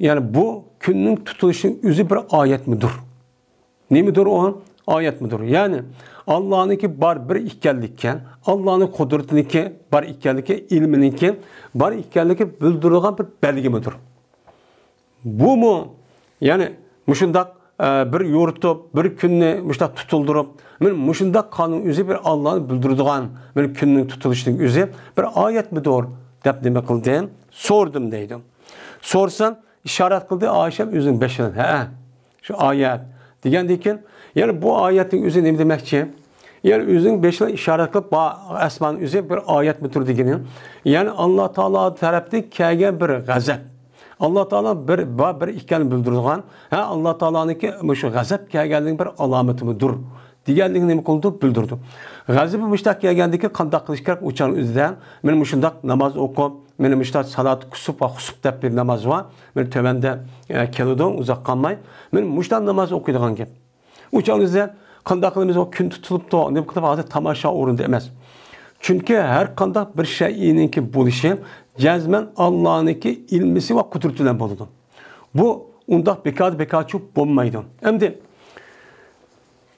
يەنى بۇ كۈننىڭ تۇتۇلۇشىنىڭ ئۆزى بىر ئايەتمىدۇر؟ نېمىدۇر ئۇ؟ ئايەتمىدۇر؟ يەنى ئاللانىڭكى بار بىر ئىكەنلىكى، ئاللانىڭ قۇدرىتىنىڭكى بار ئىكەنلىكى، ئىلمىنىڭكى بار ئىكەنلىكى بىلدۈرىدىغان بىر بەلگىمىدۇر؟ بۇمۇ، يەنى مۇشۇنداق، ئە، بىر يورۇتۇپ، بىر كۈننى مۇشۇنداق تۇتۇلدۇرۇپ، مانا مۇشۇنداق قانۇن ئۆزى بىر ئاللانى بىلدۈرىدىغان، مانا كۈننىڭ تۇتۇلۇشىنىڭ ئۆزى بىر ئايەتمىدۇر دەپ نېمە قىلدىم؟ سورىدىم دەيدۇ. سورىسام، ئىشارەت قىلدى ئائىشەم ئۆزىنىڭ بېشى بىلەن. ھەئە، شۇ ئايەت دېگەندىن كېيىن، يەنى بۇ ئايەتنىڭ ئۆزى نېمە دېمەكچى؟ يەنى ئۆزىنىڭ بېشى بىلەن ئىشارەت قىلىپ، با-، ئاسمان ئۆزى بىر ئايەتمىدۇر دېگىنى. يەنى ئاللا تائالا تەرەپتىن كەلگەن بىر غەزەپ. ئاللا تائالا بىر، بار بىر ئىكەنلىكىنى بىلدۈرىدىغان، ھە، ئاللا تائالانىڭكى مۇشۇ غەزەپ كەلگەنلىكىنىڭ بىر ئالامىتىمىدۇر دېگەنلىكنى نېمە قىلىدۇ؟ بىلدۈرىدۇ. غەزىپى مۇشۇنداق كەلگەندىكىن قانداق قىلىش كېرەك؟ ئۇ چاغنىڭ ئۆزىدە مانا مۇشۇنداق ناماز ئوقۇپ، مانا مۇشۇنداق سالات كۇسۇپ ۋە خۇسۇپ دەپ بىر ناماز بار. مانا تۆۋەندە، ئە، كېلىدۇ، ئۇزاق قالماي. مانا مۇشۇنداق ناماز ئوقۇيدىغان گەپ. ئۇ چاغنىڭ ئۆزىدە قانداق قىلىمىز؟ ئۇ كۈن تۇتۇلۇپتۇ، نېمە قىلىپ ھازىر تاماشا ئورنىدا ئەمەس. چۈنكى ھەر قانداق بىر شەيئىنىڭكى بولۇشى جەزمەن ئاللانىڭكى ئىلمىسى ۋە قۇدرىتى بىلەن بولىدۇ. بۇ ئۇنداق بىكار، بىكارچە بولمايدۇ. ئەمدى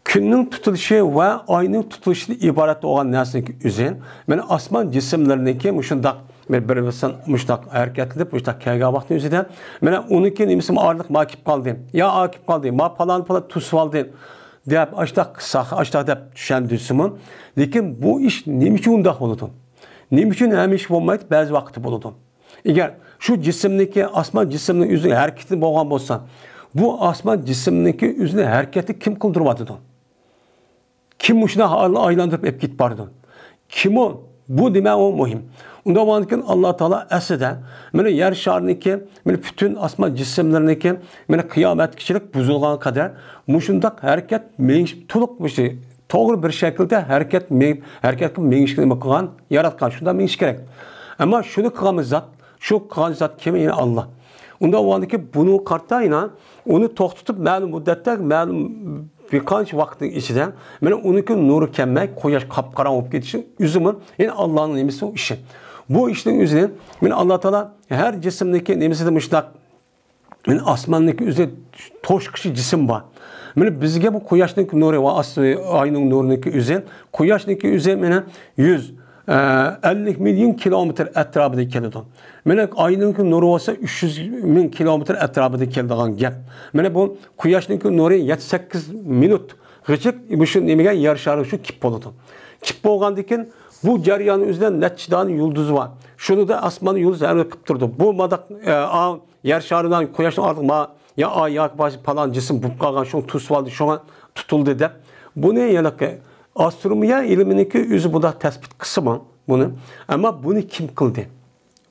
كۈننىڭ تۇتۇلۇشى ۋە ئاينىڭ تۇتۇلۇشىدىن ئىبارەت بولغان نەرسىنىڭكى ئۆزى، مانا ئاسمان جىسىملىرىنىڭكى مۇشۇنداق بىر، بىر، بىر مۇشۇنداق ھەرىكەتلىنىپ، مۇشۇنداق كەلگەن ۋاقتىنىڭ ئۆزىدە، مانا ئۇنىڭكى نېمىسىمۇ ئارىلىق ما كېلىپ قالدى، يا ئا كېلىپ قالدى، ما پالان، پالان توسۇۋالدى دەپ، ئاشتاق قىلساق، ئاشتاق دەپ چۈشەندۈرسىمۇ، لېكىن بۇ ئىش نېمە ئۈچۈن ئۇنداق بولىدۇ؟ نېمە ئۈچۈن ھەمىشە بولمايدۇ، بەزى ۋاقىتتا بولىدۇ؟ ئەگەر شۇ جىسىمنىڭكى، ئاسمان جىسىمنىڭ ئۆزىنىڭ ھەرىكىتى بولغان بولسا، بۇ ئاسمان جىسىمنىڭكى ئۆزىنىڭ ھەرىكىتى كىم قىلدۇرۇۋاتىدۇ؟ كىم مۇشۇنداق ئايلاندۇرۇپ ئېلىپ كېتىپ بارىدۇ؟ كىم ئۇ؟ بۇ نېمە ئۇ مۇھىم؟ ئۇنداق بولغاندىكىن، ئاللا تائالا ئەسلىدە مانا يەر شارىنىڭكى، مانا پۈتۈن ئاسمان جىسىملىرىنىڭكى مانا قىيامەتكىچىلىك بۇزۇلغان قەدەر مۇشۇنداق ھەرىكەت مېڭىش، تولۇق مۇشۇ توغرا بىر شەكىلدە ھەرىكەت مېڭىپ، ھەرىكەت قىلىپ مېڭىشكە نېمە قىلغان؟ ياراتقان، شۇنداق مېڭىش كېرەك. ئەمما شۇنى قىلغان زات، شۇ قىلغان زات كىم؟ يەنە ئاللا. ئۇنداق بولغاندىكىن، بۇنىڭغا قارىتا يەنە ئۇنى توختىتىپ، مەلۇم مۇددەتتە، مەلۇم بىر قانچە ۋاقىتنىڭ ئىچىدە، مانا ئۇنىڭكى نۇرى كەلمەي، قۇياش قاپقاراڭغۇ بولۇپ كېتىشى ئۆزىمۇ يەنە ئاللانىڭ نېمىسى، ئۇ ئىشى. بۇ ئىشنىڭ ئۆزىنى مانا ئاللا تائالا ھەر جىسىمنىڭكى نېمىسىدە مۇشۇنداق، مانا ئاسماننىڭكى ئۆزى توشقۇچى جىسىم بار. مانا بىزگە بۇ قۇياشنىڭكى نۇرى ۋە ئاس-، ئاينىڭ نۇرىنىڭكى ئۆزى، قۇياشنىڭكى ئۆزى مانا يۈز ئەللىك مىليون كىلومېتىر ئەتراپىدا كېلىدۇ. مانا ئاينىڭكى نۇرى بولسا ئۈچ يۈز مىڭ كىلومېتىر ئەتراپىدا كېلىدىغان گەپ. مانا بۇ قۇياشنىڭكى نۇرى يەتتە سەككىز مىنۇت غىچىك مۇشۇ نېمىگە، يەر شارىغا شۇ كېلىپ بولىدۇ. كېلىپ بولغاندىن كېيىن بۇ جەرياننىڭ ئۆزىدە نەچچە دانە يۇلدۇز بار. شۇنىڭدا ئاسماندا يۇلدۇز ھەرىكەت قىلىپ تۇرىدۇ. بۇ ماداق، ئە، ئا، يەر شارى بىلەن قۇياشنىڭ ئارىلىقى ما-، يا ئاي ياكى باشقا پالان جىسىم بولۇپ قالغان، شۇڭا توسۇۋالدى، شۇڭا تۇتۇلدى دەپ. بۇنى ھېلىقى ئاسترونومىيە ئىلمىنىڭكى ئۆزى بۇنداق تەسبىت قىلسىمۇ بۇنى. ئەمما بۇنى كىم قىلدى؟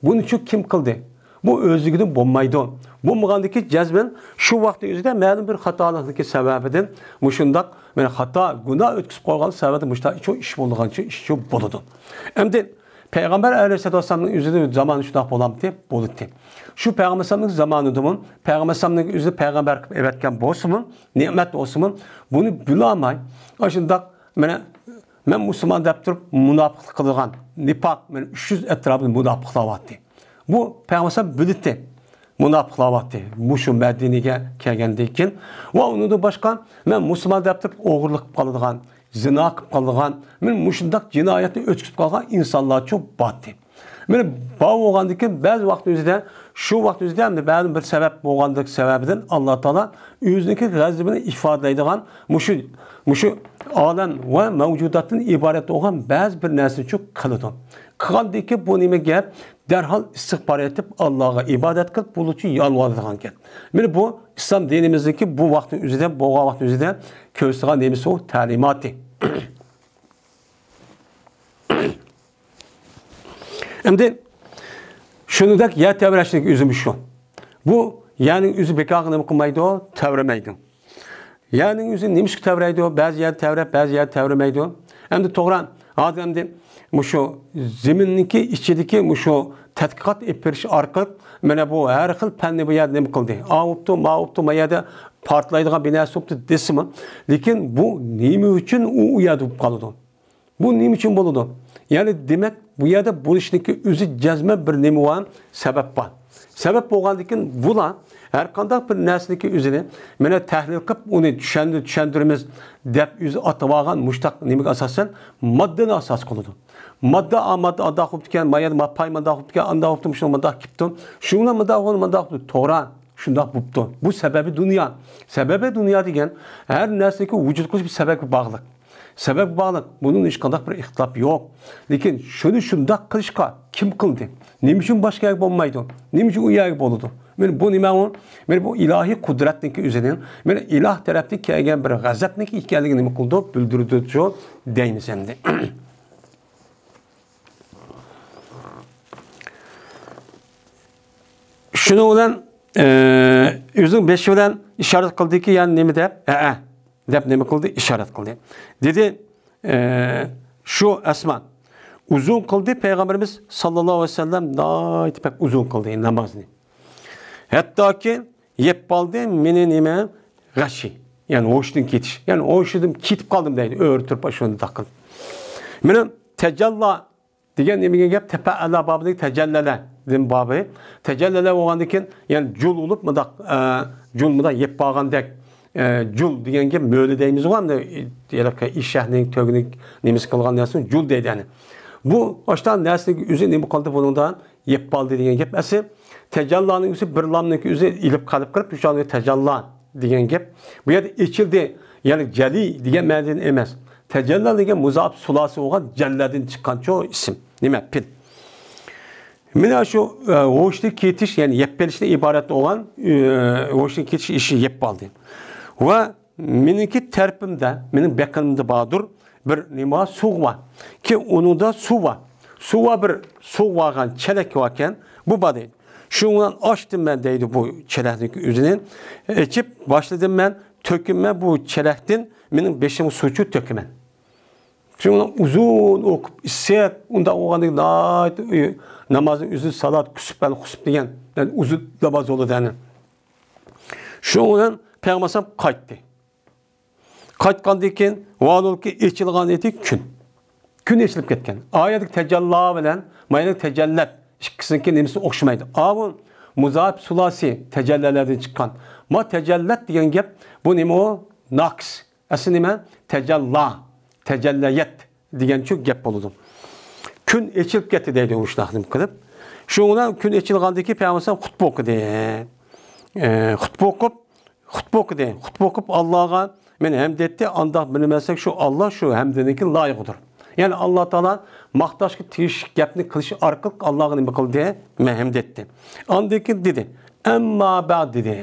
بۇنىچۇ كىم قىلدى؟ بۇ ئۆزلۈكىدىن بولمايدۇ. بولمىغاندىكى جەزمەن شۇ ۋاقىتنىڭ ئۆزىدە مەلۇم بىر خاتالىقنىڭكى سەۋەبىدىن مۇشۇنداق، مانا خاتا، گۇناھ ئۆتكۈزۈپ قويغان سەۋەبىدىن مۇشۇنداق ئىش بولىدىغان ئىش بولىدۇ. ئەمدى پەيغەمبەر ئەلەيھىسسالاتۇ ۋەسسالامنىڭ ئۆزىدە زامانى شۇنداق بولامتى؟ بولىدۇ. شۇ پەيغەمبەر ئەلەيھىسسالامنىڭ زامانىدىمۇ، پەيغەمبەر ئەلەيھىسسالامنىڭ ئۆزى پەيغەمبەر قىلىپ ئەۋەتكەن بولسىمۇ، نېمەت بولسىمۇ، بۇنى بىلالماي، ئاشۇنداق، مانا، مەن مۇسۇلمان دەپ تۇرۇپ مۇناپىقلىق قىلىدىغان، نىپاق، مانا ئۈچ يۈز ئەتراپىدا مۇناپىقلار بارتى. بۇ پەيغەمبەر ئەلەيھىسسالام بىلىتتى. مۇناپىقلار بارتى. مۇشۇ مەدىنىگە كەلگەندىن كېيىن ۋە ئۇنىڭدىن باشقا مەن مۇسۇلمان دەپ تۇرۇپ ئوغرىلىق قىلىپ قالىدىغان، زىنا قىلىپ قالىدىغان، مانا مۇشۇنداق جىنايەتنى ئۆتكۈزۈپ قالغان ئىنسانلارچۇ بارتى. مانا بار بولغاندىن كېيىن بەزى ۋاقىت ئۆزىدە، شۇ ۋاقىت ئۆزىدە ئەمدى مەلۇم بىر سەۋەب بولغانلىق سەۋەبىدىن ئاللا تائالا ئۆزىنىڭكى غەزىپىنى ئىپادىلەيدىغان مۇشۇ، مۇشۇ ئالەم ۋە مەۋجۇداتتىن ئىبارەت بولغان بەزى بىر نەرسىنى شۇ قىلىدۇ. قىلغاندىن كېيىن بۇ نېمە گەپ؟ دەرھال ئىستىغپار ئېيتىپ، ئاللاغا ئىبادەت قىلىپ، بۇلۇچۇ يالۋۇرىدىغان گەپ. مانا بۇ ئىسلام دىنىمىزدىكى بۇ ۋاقىتنىڭ ئۆزىدە، بولغان ۋاقىتنىڭ ئۆزىدە كۆرسىتىدىغان نېمىسى ئۇ؟ تەلىماتى. ئەمدى شۇنىڭدەك يەر تەۋرەشنىڭ ئۆزىمۇ شۇ. بۇ يەرنىڭ ئۆزى بىكارغا نېمە قىلمايدۇ؟ تەۋرىمەيدۇ. يەرنىڭ ئۆزى نېمىشقا تەۋرەيدۇ؟ بەزى يەردە تەۋرەپ، بەزى يەردە تەۋرىمەيدۇ. ئەمدى توغرا، ھازىر ئەمدى مۇشۇ زېمىننىڭكى ئىچىدىكى مۇشۇ تەتقىقات ئېلىپ بېرىش ئارقىلىق مانا بۇ ھەر خىل پەننى بۇ يەردە نېمە قىلدى؟ ئاۋۇپتۇ، ماۋۇپتۇ، ما يەردە پارتلايدىغان بىر نەرسە بوپتۇ دېسىمۇ، لېكىن بۇ نېمە ئۈچۈن ئۇ، ئۇ يەردە بولۇپ قالىدۇ؟ بۇ نېمە ئۈچۈن بولىدۇ؟ يەنى دېمەك، بۇ يەردە بولۇشنىڭكى ئۆزى جەزمەن بىر نېمە بار؟ سەۋەب بار. سەۋەب بولغاندىكىن بۇلار ھەر قانداق بىر نەرسىنىڭكى ئۆزىنى مانا تەھلىل قىلىپ، ئۇنى چۈشەندۈر-، چۈشەندۈرىمىز دەپ ئۆزى ئاتىۋالغان مۇشتاق نېمىگە ئاساسەن؟ ماددىنى ئاساس قىلىدۇ. ماددا، ئا، ماددا ئانداق بوپتىكەن، ما يەردە ما پاي مانداق بوپتىكەن، ئانداق بوپتۇ، مۇشۇ مانداق كېپتۇ. شۇنىڭ مانداق بولدى، مانداق بوپتۇ. توغرا، شۇنداق بوپتۇ. بۇ سەبەبى دۇنيا. سەبەبى دۇنيا دېگەن ھەر نەرسىنىڭكى ۋۇجۇد قىلىش بىر سەۋەبكە باغلىق. سەۋەبكە باغلىق. بۇنىڭدا ھېچقانداق بىر ئىختىلاپ يوق. لېكىن شۇنى شۇنداق قىلىشقا كىم قىلدى؟ نېمە ئۈچۈن باشقا يەرگە بولمايدۇ؟ نېمە ئۈچۈن ئۇ يەرگە بولىدۇ؟ مانا بۇ نېمە ئۇ؟ مانا بۇ ئىلاھىي قۇدرەتنىڭكى ئۆزىنىڭ، مانا ئىلاھ تەرەپتىن كەلگەن بىر غەزەپنىڭكى ئىكەنلىكىنى نېمە قىلىدۇ؟ بىلدۈرىدۇ دەيمىز ئەمدى. شۇنىڭ بىلەن، ئە، ئۆزىنىڭ بېشى بىلەن ئىشارەت قىلدىكى، يەنى نېمە دەپ؟ ھەئە دەپ نېمە قىلدى؟ ئىشارەت قىلدى. دېدى، ئە، شۇ ئەسما ئۇزۇن قىلدى پەيغەمبىرىمىز ساللاللاھۇ ئەلەيھى ۋەسەللەم ناھايىتى بەك ئۇزۇن قىلدى نامازنى. ھەتتاكى يەپ قالدى مېنى نېمە؟ غەشى. يەنى ھوشتىن كېتىش. يەنى ھوشىدىن كېتىپ قالدىم دەيدۇ. ئۆرە تۇرۇپ شۇنداق قىلىپ. مېنى تەجەللا دېگەن نېمىگە گەپ؟ تەپەئەللا بابىدىكى تەجەللەلە دېگەن بابى. تەجەللەلە بولغاندىن كېيىن، يەنى جۇل بولۇپ مۇنداق، ئە، جۇل مۇنداق يەپ بارغاندەك، ئە، جۇل دېگەن گەپ مۆلە دەيمىزغۇ، ئەمدى ھېلىقى ئېشەكنىڭ تۆگىنى نېمىسى قىلغان نەرسىنى جۇل دەيدۇ يەنى. بۇ ئاشتا نەرسىنىڭ ئۆزى نېمە قىلدى بۇنىڭدا؟ يەپ بالدى دېگەن گەپ ئەسلى. تەجەللانىڭ ئۆزى بىر لامنىڭكى ئۆزى ئېلىپ قېلىپ قېلىپ، شۇ جايدا تەجەللا دېگەن گەپ. بۇ يەردە ئېچىلدى، يەنى جەلى دېگەن مەنىدىن ئەمەس. تەجەللا دېگەن مۇزاپ سۇلاسى بولغان جەللەدىن چىققانچۇ ئىسىم. نېمە؟ پېئىل. مانا شۇ، ئە، ھوشتىن كېتىش، يەنى يەپ بېرىشتىن ئىبارەت بولغان، ئە، ھوشتىن كېتىش ئىشى يەپ بالدى. ۋە مېنىڭكى تەرىپىمدە، مېنىڭ بېقىنىمدا باردۇر بىر نېمە بار؟ سۇ بار. كى ئۇنىڭدا سۇ بار. سۇ بار، بىر سۇ بارغان چېلەك باركەن، بۇ بار دەيدۇ. شۇنىڭ بىلەن ئاچتىم مەن دەيدۇ بۇ چېلەكنىڭ ئۆزىنى. ئېچىپ باشلىدىم مەن، تۆكتۈم مەن بۇ چېلەكتىن، مېنىڭ بېشىمغا سۇچۇ تۆكىمەن. شۇنىڭ بىلەن ئۇزۇن ئوقۇپ ئىسسىق، ئۇنداق بولغاندىكىن ناھايىتى نامازنىڭ ئۆزىنى سالات كۇسۇپ بەل خۇسۇپ دېگەن، يەنى ئۇزۇن ناماز بولىدۇ يەنى. شۇنىڭ بىلەن پەيغەمبەر ئەلەيھىسسالام قايتتى. قايتقاندىن كېيىن، ۋالۇلكى ئېچىلغان ئىدى كۈن. كۈن ئېچىلىپ كەتكەن. ئايەتتىكى تەجەللا بىلەن مايەنىڭ تەجەللەت ئىككىسىنىڭكى نېمىسى ئوخشىمايدۇ. ئاۋۇ مۇزاپ سۇلاسى تەجەللەلەردىن چىققان. ما تەجەللەت دېگەن گەپ، بۇ نېمە ئۇ؟ ناقىس. ئەسلى نېمە؟ تەجەللا. تەجەللەيەت دېگەنچۇ گەپ بولىدۇ. كۈن ئېچىلىپ كەتتى دەيدۇ مۇشۇنداق نېمە قىلىپ. شۇنىڭ بىلەن كۈن ئېچىلغاندىن كېيىن پەيغەمبەر ئەلەيھىسسالام خۇتبە ئوقۇدى. ئە، خۇتبە ئوقۇپ، خۇتبە ئوقۇدى. خۇتبە ئوقۇپ، ئاللاغا مەن ھەمد ئېيتتى، ئانداق بىلمەسلىك شۇ ئاللا شۇ ھەمدىنىڭكى لايىقىدۇر. يەنى ئاللا تائالا ماختاشقا تېگىشلىك گەپنى قىلىش ئارقىلىق ئاللاغا نېمە قىلدى؟ مەن ھەمد ئېيتتى. ئاندىن كېيىن دېدى، ئەمما بەئد دېدى.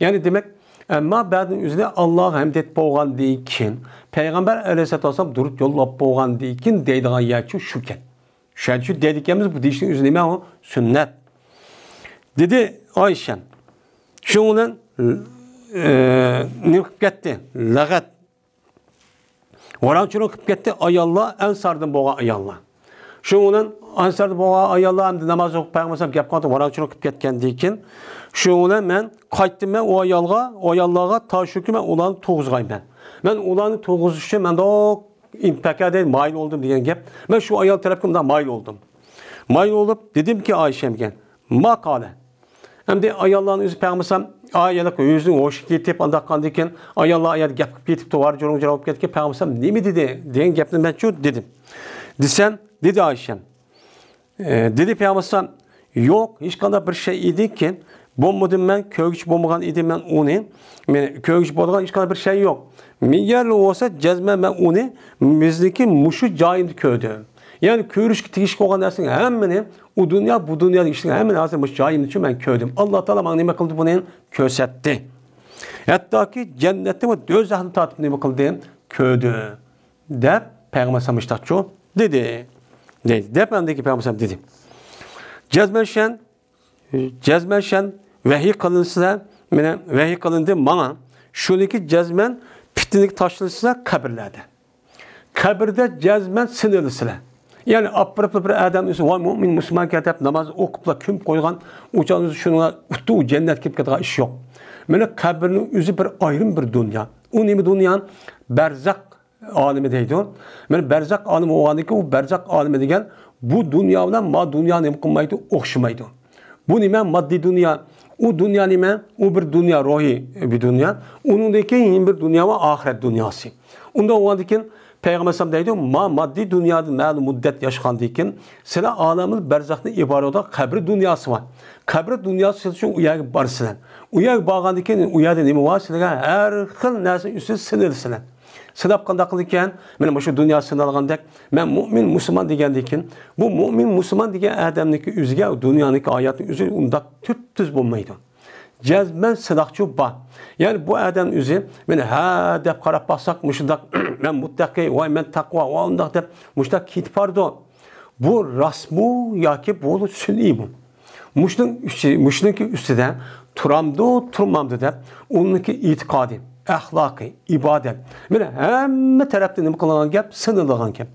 يەنى دېمەك، ئەمما بەئدنىڭ ئۆزىنى ئاللاغا ھەمد ئېيتىپ بولغاندىن كېيىن، پەيغەمبەر ئەلەيھىسسالاتۇ ۋەسسالام دۇرۇت يوللاپ بولغاندىن كېيىن دەيدىغان يەرچۇ شۇكەن. شۇنچە دەيدىكەنمىز، بۇ دېيىشنىڭ ئۆزى نېمە ئۇ؟ سۈننەت. دېدى ئائىشەم. شۇنىڭ بىلەن، ئە، نېمە قىلىپ كەتتى؟ لەغەت. ۋاراڭ-چۇرۇڭ قىلىپ كەتتى ئاياللار، ئەنساردىن بولغان ئاياللار. شۇنىڭ بىلەن ئەنساردىن بولغان ئاياللار ئەمدى ناماز ئوقۇپ پەيغەمبەر ئەلەيھىسسالام گەپ قىلىپ ۋاراڭ-چۇرۇڭ قىلىپ كەتكەندىن كېيىن، شۇنىڭ بىلەن مەن قايتتىم مەن ئۇ ئايالغا، ئۇ ئاياللارغا تا شۇ كۈن مەن ئۇلارنى تۇغۇزغايمەن. مەن ئۇلارنى تۇغۇزۇش ئۈچۈن مەن دوق ئىنپەكە دەيدۇ، مايىل بولدۇم دېگەن گەپ. مەن شۇ ئايال تەرەپكە مۇنداق مايىل بولدۇم. مايىل بولۇپ دېدىمكى ئائىشەمگە، ما قالە. ئەمدى ئاياللارنىڭ ئۆزى پەيغەمبەر ئەلەيھىسسالام ئاياللار ئۆزىنىڭ ھوشى كېتىپ، ئانداق قىلغاندىن كېيىن ئاياللار ئايال گەپ قىلىپ كېتىپتۇ، ۋار جۇرۇڭ جۇراڭ بولۇپ كەتكەن، پەيغەمبەر ئەلەيھىسسالام نېمە دېدى دېگەن گەپنى مەنچۇ دېدىم. دېسەم، دېدى ئائىشەم. ئە، دېدى پەيغەمبەر ئەلەيھىسسالام، يوق، ھېچقانداق بىر شەي ئىدىكى، بولمىدىم مەن، كۆرگۈچى بولمىغان ئىدىم مەن ئۇنى. مېنى كۆرگۈچى بولىدىغان ھېچقانداق بىر شەي يوق. مېگەر بولسا جەزمەن مەن ئۇنى بىزنىڭكى مۇشۇ جايىمدا كۆردۈم. يەنى كۆرۈشكە تېگىشلىك بولغان نەرسىنىڭ ھەممىنى، ئۇ دۇنيا، بۇ دۇنيادىكى ئىشلارنىڭ ھەممىنى ھازىر مۇشۇ جايىمدىچۇ مەن كۆردۈم. ئاللا تائالا ماڭا نېمە قىلدى، بۇنى كۆرسەتتى. ھەتتاكى جەننەتنى ۋە دوزاخنى تارتىپ نېمە قىلدى، كۆردى. دەپ پەيغەمبەر ئەلەيھىسسالام مۇشۇنداقچۇ دېدى. دەيدۇ. دەپ ئاندىن كېيىن پەيغەمبەر ئەلەيھىسسالام دېدى. جەزمەن شەن، جەزمەن شەن ۋەھىي قىلىنسىلەر، مېنى ۋەھىي قىلىندى ماڭا. شۇنىڭكى جەزمەن پىتنىگە تاشلىنىسىلەر قەبرىلەردە. قەبرىدە جەزمەن سىنىلىسىلەر. يەنى ئاپىرىپلا بىر ئادەم ئۆزى، ۋاي مۇئمىن مۇسۇلمانكەن دەپ ناماز ئوقۇپلا كۆمۈپ قويغان، ئۇ چاغدا شۇنىڭغا ئۇتتى، ئۇ جەننەتكە كىرىپ كېتىدىغان ئىش يوق. مانا قەبرىنىڭ ئۆزى بىر ئايرىم بىر دۇنيا. ئۇ نېمە دۇنيا؟ بەرزەخ ئالىمى دەيدۇ. مانا بەرزەخ ئالىمى بولغاندىن كېيىن، ئۇ بەرزەخ ئالىمى دېگەن بۇ دۇنيا بىلەن ما دۇنيا نېمە قىلمايدۇ، ئوخشىمايدۇ. بۇ نېمە؟ ماددىي دۇنيا. ئۇ دۇنيا نېمە؟ ئۇ بىر دۇنيا، روھىي بىر دۇنيا. ئۇنىڭدىن كېيىن يەنە بىر دۇنيا بار، ئاخىرەت دۇنياسى. ئۇنداق بولغاندىن كېيىن پەيغەمبەر ئەلەيھىسسالام دەيدۇ، ما ماددىي دۇنيادا مەلۇم مۇددەت ياشىغاندىن كېيىن سىلەر ئالەمۇل بەرزەخنى ئىبارەت بولغان قەبرە دۇنياسى بار. قەبرە دۇنياسى شۇ، ئۇ يەرگە بارىسىلەر. ئۇ يەرگە بارغاندىن كېيىن ئۇ يەردە نېمە بار؟ سىلەرگە ھەر خىل نەرسە ئۈستىدە سىنىلىسىلەر. سىناپ قانداق قىلىدىكەن؟ مانا مۇشۇ دۇنيا سىنالغاندەك، مەن مۇئمىن مۇسۇلمان دېگەندىن كېيىن، بۇ مۇئمىن مۇسۇلمان دېگەن ئادەمنىڭكى ئۆزىگە دۇنيانىڭكى ھاياتنىڭ ئۆزى ئۇنداق تۈپتۈز بولمايدۇ. جەزمەن سىناقچۇ بار. يەنى بۇ ئادەم ئۆزى، مانا ھە دەپ قاراپ باقساق، مۇشۇنداق، مەن مۇتتەقى، ۋاي مەن تەقۋا، ۋاي ئۇنداق دەپ، مۇشۇنداق كېتىپ بارىدۇ. بۇ راستمۇ ياكى بۇ سۈنئىيمۇ؟ مۇشۇنىڭ ئۈستى، مۇشۇنىڭكى ئۈستىدە تۇرامدۇ، تۇرمامدۇ دەپ، ئۇنىڭكى ئېتىقادى، ئەخلاقى، ئىبادەت، مانا ھەممە تەرەپتىن نېمە قىلىنغان گەپ؟ سىنىلىدىغان گەپ.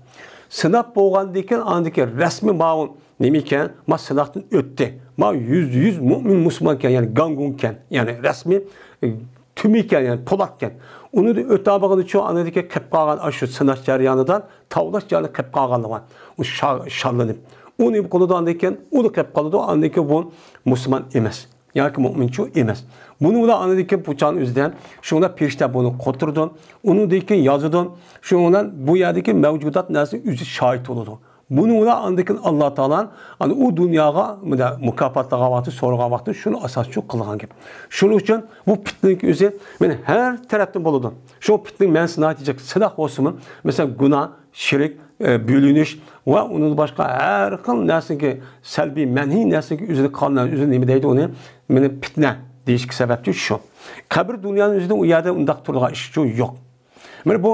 سىناپ بولغاندىن كېيىن، ئاندىن كېيىن رەسمىي ماۋۇ نېمە ئىكەن؟ ما سىناقتىن ئۆتتى. ما يۈزدە يۈز مۆمىن مۇسۇلمان ئىكەن، يەنى گاڭگۇڭ ئىكەن، يەنى رەسمىي، ئى، تۈمى ئىكەن، يەنى پولات ئىكەن. ئۇنى ئۆتەلمىگىنى ئۈچۈن ئاندىن كېيىن قېلىپ قالغان ئاشۇ سىناش جەريانىدا تاۋلاش جەريانىدا قېلىپ قالغانلار بار. ئۇ شا-، شاللىنىپ. ئۇ نېمە قىلىدۇ ئاندىن كېيىن؟ ئۇ قېلىپ قالىدۇ، ئاندىن كېيىن بۇ مۇسۇلمان ئەمەس. ياكى مۆمىنچۇ ئەمەس. بۇنى ئۇلار ئاندىن كېيىن بۇ چاغنىڭ ئۆزىدە شۇڭلار پەرىشتە بۇنى قوتۇرىدۇ. ئۇنىڭدىن كېيىن يازىدۇ. شۇنىڭ بىلەن بۇ يەردىكى مەۋجۇدات نەرسىنىڭ ئۆزى شاھىت بولىدۇ. بۇنى ئۇلار ئاندىن كېيىن ئاللا تائالا ئانا ئۇ دۇنياغا مۇكاپاتلىغان ۋاقتى، سورىغان ۋاقتى شۇنى ئاساس قىلغان گەپ. شۇنىڭ ئۈچۈن بۇ پىتنىنىڭ ئۆزى مانا ھەر تەرەپتىن بولىدۇ. شۇ پىتنىنىڭ مەنىسى ناھايىتى جىق. سىناق بولسىمۇ، مەسىلەن، گۇناھ، شىرك، ئە، بۆلۈنۈش ۋە ئۇنىڭدىن باشقا ھەر خىل نەرسىنىڭكى سەلبىي، مەنھىي نەرسىنىڭكى ئۆزىنى قالماي، ئۆزىنى نېمە دەيدۇ ئۇنى؟ مانا پىتنە دېيىشكە سەۋەبچى شۇ. قەبرە دۇنيانىڭ ئۆزىدە ئۇ يەردە ئۇنداق تۇرىدىغان ئىشچۇ يوق. مانا بۇ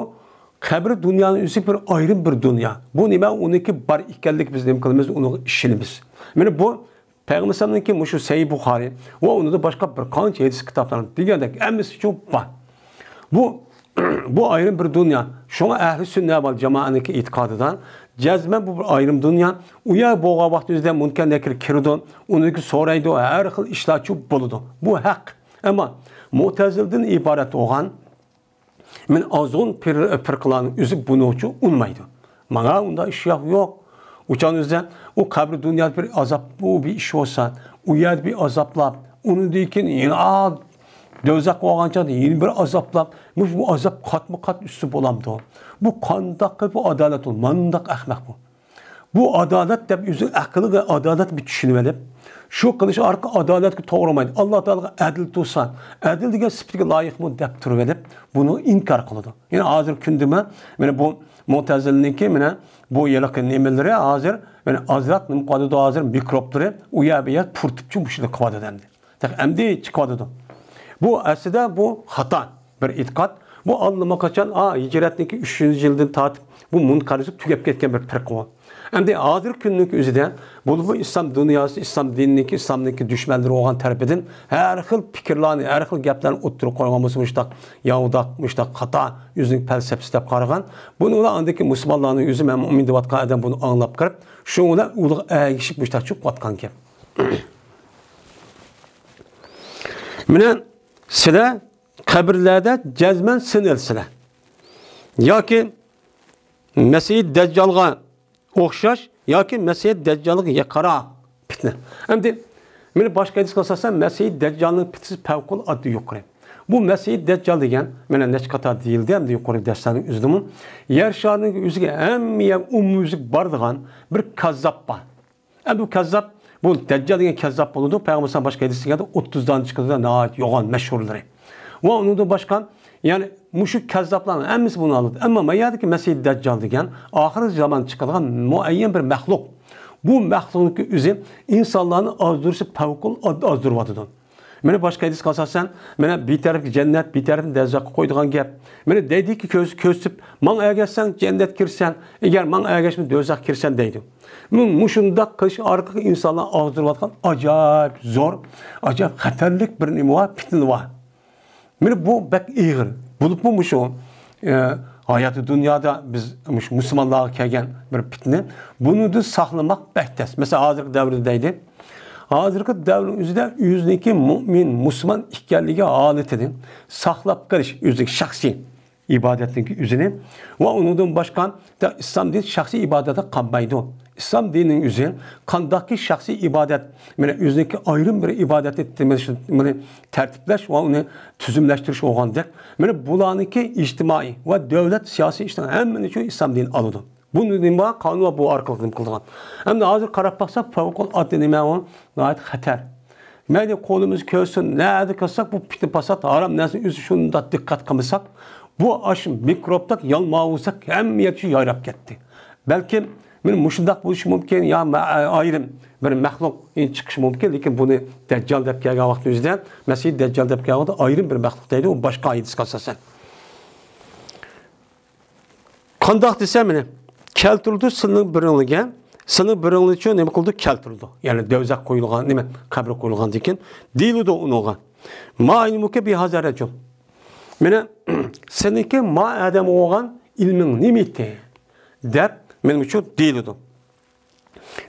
قەبرە دۇنيانىڭ ئۆزى بىر ئايرىم بىر دۇنيا. بۇ نېمە؟ ئۇنىڭكى بار ئىكەنلىكى، بىز نېمە قىلىمىز؟ ئۇنىڭغا ئىشىنىمىز. مانا بۇ پەيغەمبەرنىڭكى مۇشۇ سەھىھ بۇخارىي ۋە ئۇنىڭدا باشقا بىر قانچە ھەدىس كىتابلاردا دېگەندەك ھەممىسى شۇ بار. بۇ، بۇ ئايرىم بىر دۇنيا. شۇڭا ئەھلى سۈننە ۋەل جامائەنىڭكى ئېتىقادىدا جەزمەن بۇ بىر ئايرىم دۇنيا. ئۇ يەر بولغان ۋاقتىمىزدا مۇنكەر نەكىر كىرىدۇ، ئۇنىڭكى سورايدۇ، ھەر خىل ئىشلارچۇ بولىدۇ. بۇ ھەق. ئەمما مۇتەزىلدىن ئىبارەت بولغان مانا ئازغۇن پىر-، پىرقىلارنىڭ ئۆزى بۇنىڭچۇ ئۇنىمايدۇ. ماڭا ئۇنداق ئىش ياق، يوق. ئۇچان ئۆزى ئۇ قەبرە دۇنيادا بىر ئازاب، بۇ بىر ئىش بولسا، ئۇ يەردە بىر ئازابلاپ، ئۇنىڭدىن كېيىن يەنە، ئا، دوزاخقا بارغان چاغدا يەنە بىر ئازابلاپ، مۇشۇ بۇ ئازاب قاتمۇ قات ئۈستى بولامدۇ؟ بۇ قانداق قىلىپ بۇ ئادالەت بول-، مانداق ئەخمەق بۇ. بۇ ئادالەت دەپ ئۆزى ئەقىلگە ئادالەت بىر چۈشىنىۋېلىپ، شۇ قىلىش ئارقىلىق ئادالەتكە توغرا بولمايدۇ. ئاللا تائالاغا ئەدىل تۇرسا، ئەدىل دېگەن سۈپىتىگە لايىقمۇ دەپ تۇرۇۋېلىپ، بۇنى ئىنكار قىلىدۇ. يەنى ھازىر كۈندىمۇ مانا بۇ مۇتەزىلىنىڭكى مانا بۇ ھېلىقى نېمىلىرى ھازىر مانا ئازراق نېمە قىلىۋاتىدۇ، ھازىر مىكروبلىرى ئۇ يەر بۇ يەر پۇرىتىپچۇ مۇشۇنداق قىلىۋاتىدۇ ئەمدى. تېخى ئەمدى چىقىۋاتىدۇ. بۇ ئەسلىدە بۇ خاتا بىر ئېتىقاد. بۇ ئاللىماقاچان، ئا، ھىجرەتنىڭكى ئۈچىنچى يىلدىن تارتىپ بۇ مۇنقەرز بولۇپ تۈگەپ كەتكەن بىر پىرقە بۇ. ئەمدى ھازىرقى كۈننىڭكى ئۆزىدە بولۇپمۇ ئىسلام دۇنياسى، ئىسلام دىنىنىڭكى، ئىسلامنىڭكى دۈشمەنلىرى بولغان تەرىپىدىن ھەر خىل پىكىرلارنى، ھەر خىل گەپلەرنى ئوتتۇرىغا قويغان بولسا، مۇشتاق ياۋىداق، مۇشتاق خاتا، ئۆزىنىڭ پەلسەپىسى دەپ قارىغان. بۇنى ئۇلار ئاندىكى مۇسۇلمانلارنىڭ ئۆزى، مەن مۇئمىن دەۋاتقان ئادەم بۇنى ئاڭلاپ كىرىپ، شۇنىڭ بىلەن ئۇلارغا ئەگىشىپ مۇشتاق چىقىۋاتقان گەپ. مانا سىلەر قەبرىلەردە جەزمەن سىنىلىسىلەر. ياكى مەسىھى دەججالغا ئوخشاش، ياكى مەسىھى دەججالغا يېقىنراق پىتنە. ئەمدى مانا باشقا ھەدىسكە ئاساسەن مەسىھى دەججالنىڭ پىتنىسى پەۋقۇلئاددە يۇقىرى. بۇ مەسىھى دەججال دېگەن مانا نەچچە قاتار دېيىلدى، ئەمدى يۇقىرى دەرسلەرنىڭ ئۆزىدىمۇ يەر شارىنىڭ ئۆزىگە ھەممە يەر ئومۇميۈزلۈك بارىدىغان بىر كاززاپ بار. ئەمدى بۇ كەززاپ، بۇ دەججال دېگەن كەززاپ بولىدۇ. پەيغەمبەر ئەلەيھىسسالام باشقا ھەدىس دېگەندە ئوتتۇز دانە چىقىدۇ، ناھايىتى يوغان مەشھۇرلىرى. ۋە ئۇنىڭدىن باشقا، يەنى مۇشۇ كەززاپلارنىڭ ھەممىسى بۇنى ئالىدۇ. ئەمما ما يەردىكى مەسىھى دەججال دېگەن ئاخىرى زامان چىقىدىغان مۇئەييەن بىر مەخلۇق. بۇ مەخلۇقنىڭكى ئۆزى ئىنسانلارنى ئازدۇرۇشى پەۋقۇلئاددە ئازدۇرۇۋاتىدۇ. مانا باشقا ھەدىسكە ئاساسەن، مانا بىر تەرەپكە جەننەت، بىر تەرەپنى دوزاخقا قويىدىغان گەپ. مانا دەيدىكى، كۆز-، كۆرسىتىپ، ماڭا ئەگەشسەڭ جەننەتكە كىرىسەن، ئەگەر ماڭا ئەگەشمە دوزاخقا كىرىسەن دەيدۇ. مۇ-، مۇشۇنداق قىلىش ئارقىلىق ئىنسانلار ئاغدۇرۇۋاتقان ئاجايىپ زور، ئاجايىپ خەتەرلىك بىر نېمە بار، پىتنە بار. مانا بۇ بەك ئېغىر. بولۇپمۇ مۇشۇ، ئە، ھاياتى دۇنيادا بىز مۇشۇ مۇسۇلمانلارغا كەلگەن بىر پىتنە. بۇنىڭدىن ساقلىنماق بەك تەس. مەسىلەن، ھازىرقى دەۋردە دەيدۇ. ھازىرقى دەۋرنىڭ ئۆزىدە ئۆزىنىڭكى مۇئمىن، مۇسۇلمان ئىكەنلىكى ھالىتىنى ساقلاپ قېلىش، ئۆزىنىڭ شەخسىي ئىبادەتنىڭكى ئۆزىنى ۋە ئۇنىڭدىن باشقا ئىسلام دىنى شەخسىي ئىبادەتتە قالمايدۇ. ئىسلام دىنىنىڭ ئۆزى قانداقكى شەخسىي ئىبادەت، مانا ئۆزىنىڭكى ئايرىم بىر ئىبادەت ئېتىمىزنى تەرتىپلەش ۋە ئۇنى تۈزۈملەشتۈرۈش بولغاندەك، مانا بۇلارنىڭكى ئىجتىمائىي ۋە دۆلەت سىياسىي ئىشلار ھەممىنى شۇ ئىسلام دىنى ئالىدۇ. بۇ نېمە قانۇن بار، بۇ ئارقىلىق نېمە قىلىدىغان. ئەمدى ھازىر قاراپ باقساق، پەۋقۇلئاددە نېمە ئۇ؟ ناھايىتى خەتەر. مەيلى قولىمىز كۆرسۇن، نەدە كىرسەك، بۇ پىتنە پاسات، ھارام نەرسىنىڭ ئۆزى شۇنداق دىققەت قىلمىساق، بۇ ئاشۇ مىكروبتەك يالماۋۇزدەك ھەممە يەرگە يايراپ كەتتى. بەلكىم مانا مۇشۇنداق بولۇشى مۇمكىن، يا مە-، ئايرىم بىر مەخلۇق چىقىشى مۇمكىن، لېكىن بۇنى دەججال دەپ كەلگەن ۋاقتىمىزدا، مەسىھى دەججال دەپ كەلگەن ۋاقىتتا ئايرىم بىر مەخلۇق دەيدۇ، ئۇ باشقا ھەدىسكە ئاساسەن. قانداق دېسە، مانا، كەلتۈرىدۇ سىلىنىڭ بىرىڭلىگە، سىلىنىڭ بىرىڭلىچۇ نېمە قىلىدۇ؟ كەلتۈرىدۇ. يەنى دوزاخ قويۇلغان، نېمە، قەبرە قويۇلغاندىن كېيىن دېيىلىدۇ ئۇنىڭغا. ما ئىلمۇكە بىھازا رەجۇل. مانا، سېنىڭكى ما ئادەم بولغان ئىلمىڭ نېمە ئىدى؟ دەپ، مېنىڭچۇ دېيىلىدۇ.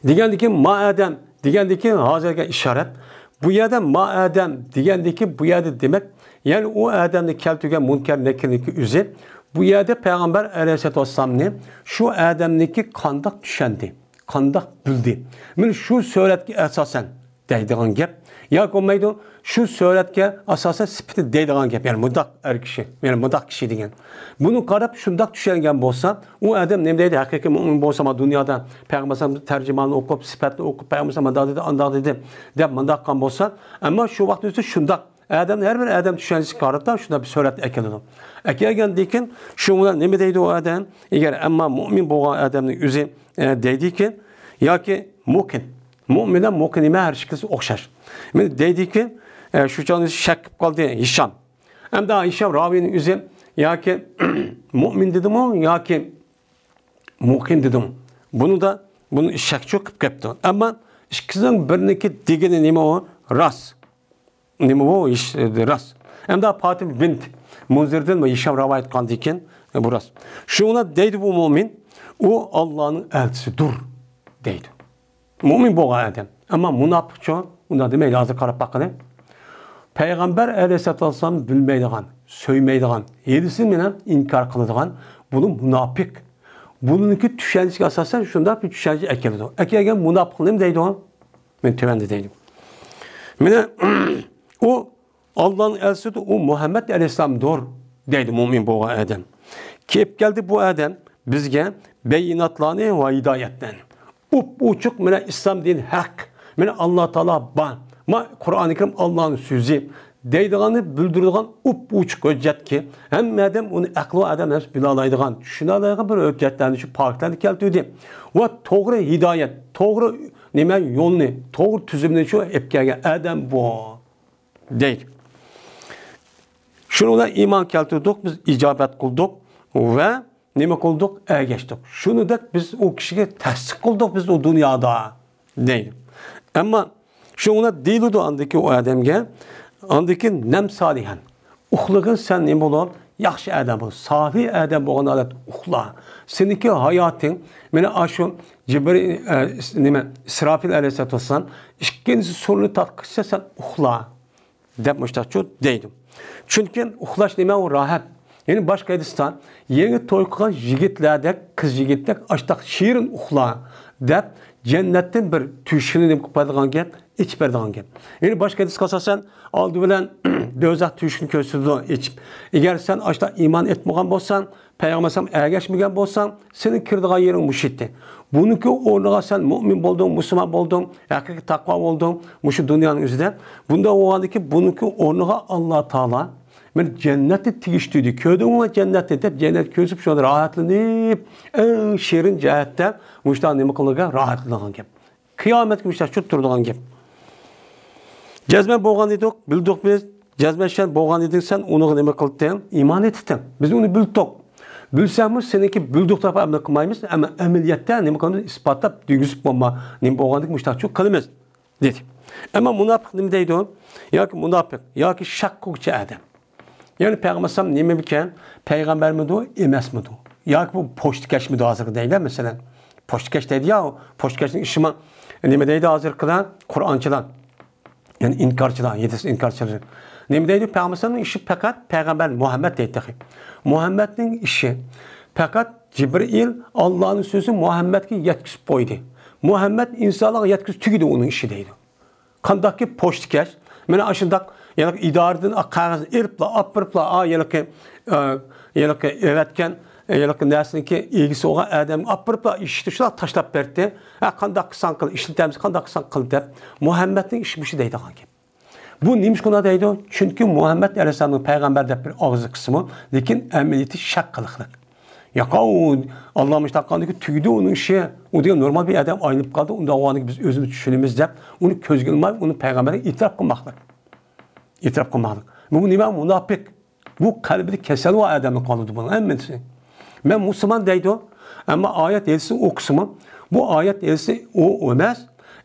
دېگەندىكىن ما ئادەم دېگەندىكىن ھازىرغا ئىشارەت. بۇ يەردە ما ئادەم دېگەندىكى بۇ يەردە دېمەك، يەنى ئۇ ئادەمنى كەلتۈرگەن مۇنكەر نەكىرنىڭكى ئۆزى بۇ يەردە پەيغەمبەر ئەلەيھىسسالاتۇ ۋەسسالامنى شۇ ئادەمنىڭكى قانداق چۈشەندى، قانداق بىلدى. مانا شۇ سۈرەتكە ئاساسەن دەيدىغان گەپ. ياكى بولمايدۇ، شۇ سۈرەتكە ئاساسەن سۈپىتى دەيدىغان گەپ. يەنى مۇنداق ئەر كىشى، يەنى مۇنداق كىشى دېگەن. بۇنى قاراپ شۇنداق چۈشەنگەن بولسا، ئۇ ئادەم نېمە دەيدۇ؟ ھەقىقىي مۇئمىن بولسا، ما دۇنيادا پەيغەمبەر تەرجىماننى ئوقۇپ، سۈپەتنى ئوقۇپ، پەيغەمبەر مۇنداق دېدى، ئانداق دېدى، دەپ مۇنداق قىلغان بولسا، ئەمما شۇ ۋاقىت ئۆزىدە شۇنداق ئادەم، ھەر بىر ئادەم چۈشەنچىسىگە قارىتا شۇنداق بىر سۈرەتنى ئەكېلىدۇ. ئەكەلگەندىن كېيىن شۇنىڭ بىلەن نېمە دەيدۇ ئۇ ئادەم؟ ئەگەر ئەمما مۇئمىن بولغان ئادەمنىڭ ئۆزى، ئە، دەيدىكى، ياكى مۇقىن. مۇئمىن بىلەن مۇقىن نېمە؟ ھەر ئىككىلىسى ئوخشاش. مانا دەيدىكى، ئە، شۇ چاغدا شەك قىلىپ قالدى ھىشام. ئەمدى ھىشام راۋىينىڭ ئۆزى ياكى مۇئمىن دېدىمۇ ياكى مۇقىم دېدىمۇ؟ بۇنىدا، بۇنى شەك چوقۇپ كەپتۇ. ئەمما ئىككىسىنىڭ بىرىنىڭكى دېگىنى نېمە ئۇ؟ راست. نېمە بۇ؟ ھېچ، راست. ئەمدى پاتىمە بىنت مۇنزىردىن ۋە ھىشام رىۋايەت قىلغاندىن كېيىن، بۇ راست. شۇڭا دەيدۇ بۇ مۇئمىن، ئۇ ئاللانىڭ ئەلچىسىدۇر، دەيدۇ. مۇئمىن بولغان ئادەم. ئەمما مۇناپىقچۇ؟ ئۇنداق دېمەيدۇ. ھازىر قاراپ باققىلى. پەيغەمبەر ئەلەيھىسسالاتۇ ۋەسسالامنى بىلمەيدىغان، سۆيمەيدىغان، ھېلىسى بىلەن ئىنكار قىلىدىغان، بۇنى مۇناپىق. بۇنىڭكى چۈشەنچىسىگە ئاساسەن شۇنداق بىر چۈشەنچە ئەكېلىدۇ. ئەكەلگەن مۇناپىق نېمە دەيدۇ؟ مەن تۆۋەندە دەيدۇ. مانا، ئۇ ئاللانىڭ ئەلچىسىدۇر، ئۇ مۇھەممەد ئەلەيھىسسالامدۇر، دەيدۇ مۇئمىن بولغان ئادەم. كېلىپ كەلدى بۇ ئادەم بىزگە بەييىناتلارنى ۋە ھىدايەتلەرنى. ئۇپئوچۇق، مانا ئىسلام دىنى ھەق، مانا ئاللا تائالا بار، ما قۇرئانى كەرىم ئاللانىڭ سۆزى دەيدىغاننى بىلدۈرىدىغان ئۇپئوچۇق ھۆججەتكى، ھەممە ئادەم ئۇنى ئەقلى بار ئادەم ھەممىسى بىلالايدىغان، چۈشىنەلەيدىغان بىر ھۆججەتلەرنى، شۇ پاكىتلارنى كەلتۈردى. ۋە توغرا ھىدايەت، توغرا نېمە يولنى، توغرا تۈزۈمنى شۇ ئېلىپ كەلگەن ئادەم بۇ. دەيدۇ. شۇنىڭ بىلەن ئىمان كەلتۈردۇق، بىز ئىجابەت قىلدۇق ۋە نېمە قىلدۇق؟ ئەگەشتۇق. شۇنىدەك بىز ئۇ كىشىگە تەستىق قىلدۇق، بىز ئۇ دۇنيادا، دەيدۇ. ئەمما شۇنىڭ بىلەن دېيىلىدۇ ئاندىكى ئۇ ئادەمگە، ئاندىكى نەم سالىھەن. ئۇخلىغىن سەن نېمە بولۇپ؟ ياخشى ئادەم بول، سالىھ ئادەم بولغان ھالەتتە ئۇخلا. سېنىڭكى ھاياتىڭ، مانا ئاشۇ جىبرىل، ئە، ئىس-، نېمە، ئىسراپىل ئەلەيھىسسالاتۇ ۋەسسالام ئىككىنچى سۇرنى تارتقىچە سەن ئۇخلا. دەپ مۇشتاقچۇ دەيدۇ. چۈنكى ئۇخلاش نېمە؟ ئۇ راھەت. يەنى باشقا ھەدىستە، يېڭى توي قىلغان يىگىتلەردەك، قىز يىگىتتەك ئاشتاق شېرىن ئۇخلا، دەپ جەننەتتىن بىر تۆشۈكنى نېمە قىلىپ بەرىدىغان گەپ؟ ئېچىپ بەرىدىغان گەپ. يەنى باشقا ھەدىسكە ئاساسەن، ئالدى بىلەن دوزاخ تۆشۈكىنى كۆرسىتىدۇ، ئېچىپ. ئەگەر سەن ئاشتاق ئىمان ئېيتمىغان بولساڭ، پەيغەمبەر ئەلەيھىسسالامغا ئەگەشمىگەن بولساڭ، سېنىڭ كىرىدىغان يېرىڭ مۇشۇ ئىدى. بۇنىڭكى ئورنىغا سەن مۇئمىن بولدۇڭ، مۇسۇلمان بولدۇڭ، ھەقىقىي تەقۋا بولدۇڭ مۇشۇ دۇنيانىڭ ئۆزىدە. بۇنداق بولغاندىكىن بۇنىڭكى ئورنىغا ئاللا تائالا مانا جەننەتنى تېگىشتۈردى. كۆردۈڭمۇ جەننەتنى دەپ، جەننەتكە كۆرسىتىپ شۇنى راھەتلىنىپ، ئەڭ شېرىن جەھەتتە مۇشۇنداق نېمە قىلغان گەپ؟ راھەتلىنىدىغان گەپ. قىيامەتكە مۇشۇنداق تۇرىدىغان گەپ. جەزمەن بولغان ئىدۇق، بىلدۇق بىز. جەزمەن شەن بولغان ئىدىڭ، سەن ئۇنىڭغا نېمە قىلدىڭ؟ ئىمان ئېتىتتىڭ. بىز ئۇنى بىلدۇق. بىلسەكمۇ سېنىڭكى بىلدۇق دەپ ئەمەل قىلمايمىز، ئەمما ئەمەلىيەتتە نېمە قىلىمىز؟ ئىسپاتلاپ دېگۈزۈپ بولما، نېمە بولغاندىكىن مۇشۇنداقچۇ قىلىمىز، دېدى. ئەمما مۇناپىق نېمە دەيدۇ؟ ياكى مۇناپىق، ياكى شەك قىلغۇچى ئادەم. يەنى پەيغەمبەر ئەلەيھىسسالام نېمىمىكەن؟ پەيغەمبەرمىدۇ، ئەمەسمىدۇ؟ ياكى بۇ پوچتىكەشمىدۇ ھازىرقى دەيدۇ، مەسىلەن. پوچتىكەش دەيدۇ يا، پوچتىكەشنىڭ ئىشىمۇ نېمە دەيدۇ ھازىرقىلار؟ قۇرئانچىلار. يەنى ئىنكارچىلار، ھەدىس ئىنكارچىلىرى. نېمە دەيدۇ؟ پەيغەمبەرنىڭ ئىشى پەقەت پەيغەمبەر مۇھەممەد دەيدۇ تېخى. مۇھەممەدنىڭ ئىشى پەقەت جىبرىئىل ئاللانىڭ سۆزى مۇھەممەدكە يەتكۈزۈپ قويدى. مۇھەممەد ئىنسانلارغا يەتكۈزۈپ تۈگىدى ئۇنىڭ ئىشى دەيدۇ. قانداقكى پوچتىكەش، مانا ئاشۇنداق ھېلىقى ئىدارىدىن قەغەزنى ئېلىپلا، ئاپىرىپلا، ئا، ھېلىقى، ئا، ھېلىقى ئەۋەتكەن، ھېلىقى نەرسىنىڭكى ئىگىسى بولغان ئادەمگە ئاپىرىپلا، ئىشىكتە شۇنداق تاشلاپ بەردى. ھە، قانداق قىلساڭ قىل، ئىشلىتەمسەن، قانداق قىلساڭ قىل دەپ، مۇھەممەدنىڭ ئىشى مۇشۇ دەيدىغان گەپ. بۇ نېمىشقا ئۇنداق دەيدۇ؟ چۈنكى مۇھەممەد ئەلەيھىسسالامنىڭ پەيغەمبەر دەپ بىر ئاغزى قىسمى، لېكىن ئەمەلىيىتى شەك قىلىقلىق. ياقا ئۇ ئاللا مۇشۇنداق قىلغاندىكى تۈگىدى ئۇنىڭ ئىشى. ئۇ دېگەن نورمال بىر ئادەم ئايلىنىپ قالدى. ئۇنداق بولغاندىكىن بىز ئۆزىمىز چۈشىنىمىز دەپ، ئۇنى كۆزگە ئىلماي، ئۇنى پەيغەمبەرگە ئېتىراپ قىلماقلىق. ئېتىراپ قىلماقلىق. بۇ نېمە؟ مۇناپىق. بۇ قەلبىدە كېسەل بار ئادەمنىڭ قالىدۇ بۇنىڭ ھەممىسى. مەن مۇسۇلمان دەيدۇ، ئەمما ئايەت ھەدىسنى ئوقۇسىمۇ، بۇ ئايەت ھەدىسنى ئۇ ئەمەس،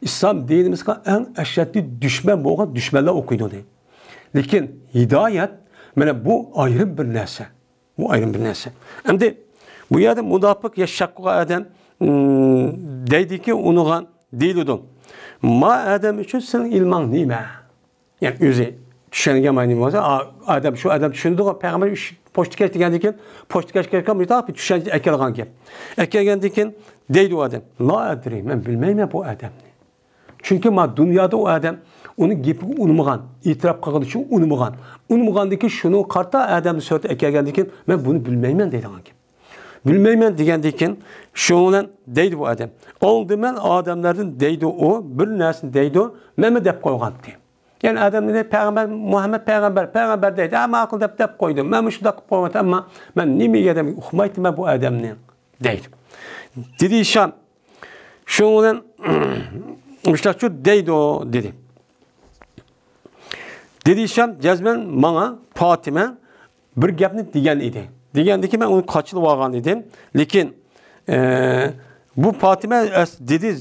ئىسلام دىنىمىزغا ئەڭ ئەشەددىي دۈشمەن بولغان دۈشمەنلەر ئوقۇيدۇ دەيدۇ. لېكىن ھىدايەت، مانا بۇ ئايرىم بىر نەرسە. بۇ ئايرىم بىر نەرسە. ئەمدى بۇ يەردە مۇناپىق يا شەك قىلغان ئادەم، ئىم، دەيدىكى، ئۇنىڭغا دېيىلىدۇ، ما ئادەم ئۈچۈن سېنىڭ ئىلمىڭ نېمە؟ يەنى ئۆزى چۈشەنگەن مەنىسى بولسا، ئا-، ئادەم، شۇ ئادەم چۈشىنىدىغۇ، پەيغەمبەر ئىش، پوچتىكەش دېگەندىن كېيىن، پوچتىكەشكە مۇشۇنداق بىر چۈشەنچە ئەكەلگەن گەپ. ئەكەلگەندىن كېيىن دەيدۇ ئادەم، لا ئەدرى، مەن بىلمەيمەن بۇ ئادەمنى. چۈنكى ما دۇنيادا ئۇ ئادەم ئۇنىڭ گېپىگە ئۇنىمىغان، ئېتىراپ قىلغىنى ئۈچۈن ئۇنىمىغان. ئۇنىمىغاندىن كېيىن شۇنىڭغا قارىتا ئادەمنى سۈرەتتە ئەكەلگەندىن كېيىن، مەن بۇنى بىلمەيمەن دەيدىغان گەپ. بىلمەيمەن دېگەندىن كېيىن، شۇنىڭ بىلەن دەيدۇ بۇ ئادەم. ئالدى مەن ئادەملەردىن دەيدۇ ئۇ، بىر نەرسىنى دەيدۇ، مەنمۇ دەپ قويغانتى. يەنى ئادەم دېدى، پەيغەمبەر، مۇھەممەد پەيغەمبەر، پەيغەمبەر دەيدۇ، ھە، ماقۇل دەپ، دەپ قويدۇم. مەنمۇ شۇنداق قىلىپ قويغانتىم، ئەمما مەن نېمە ئادەمگە ئۇقمايتتىم مەن بۇ ئادەمنى، دەيدۇ. دېدى ھىشام، شۇنىڭ بىلەن مۇشۇنداقچۇ دەيدۇ، دېدى. دېدى ھىشام، جەزمەن ماڭا پاتىمە بىر گەپنى دېگەن ئىدى. دېگەندىكىن مەن ئۇنى قاچىلىۋالغان ئىدىم. لېكىن، ئە، بۇ پاتىمە ئەس-، دېدى،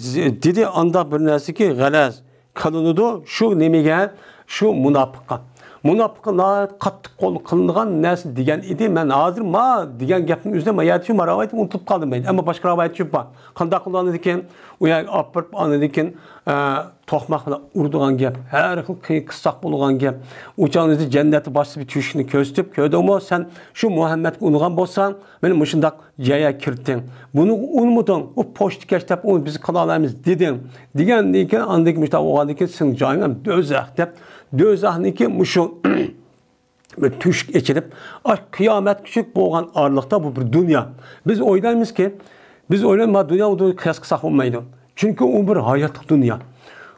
دېدى، ئانداق بىر نەرسىكى غەلەز قىلىنىدۇ، شۇ نېمىگە، شۇ مۇناپىققا. مۇناپىققا ناھايىتى قاتتىق قول قىلىنىدىغان نەرسە دېگەن ئىدى. مەن ھازىر ما دېگەن گەپنىڭ ئۆزىدە ما يەردە شۇ ما رىۋايەتنى ئۇنتۇپ قالدىم مەن. ئەمما باشقا رىۋايەت شۇ بار. قانداق قىلغاندىكىن، ئۇ يەرگە ئاپىرىپ، ئاندىن كېيىن، ئە، توقماق بىلەن ئۇرىدىغان گەپ، ھەر خىل قىيىن قىستاق بولغان گەپ. ئۇ چاغنىڭ ئۆزىدە جەننەتتە باشقا بىر تۆشۈكنى كۆرسىتىپ، كۆردۈڭمۇ سەن شۇ مۇھەممەدكە ئۇنىغان بولساڭ، مېنى مۇشۇنداق جايغا كىرتتىڭ. بۇنى ئۇنىمىدىڭ. ئۇ پوچتىكەش دەپ، ئۇنى بىز قىلالمايمىز دېدىڭ. دېگەندىن كېيىن، ئاندىن كېيىن مۇشۇنداق بولغاندىن كېيىن سېنىڭ جايىڭ ھەم دوزاخ دەپ، دوزاخنىڭكى مۇشۇ بىر تۆشۈك ئېچىلىپ، ئاش قىيامەتكىچە بولغان ئارىلىقتا بۇ بىر دۇنيا. بىز ئويلايمىزكى، بىز ئويلايمىز، ما دۇنيا، ئۇ دۇنيا قىياس قىلساق بولمايدۇ. چۈنكى ئۇ بىر ھاياتلىق دۇنيا.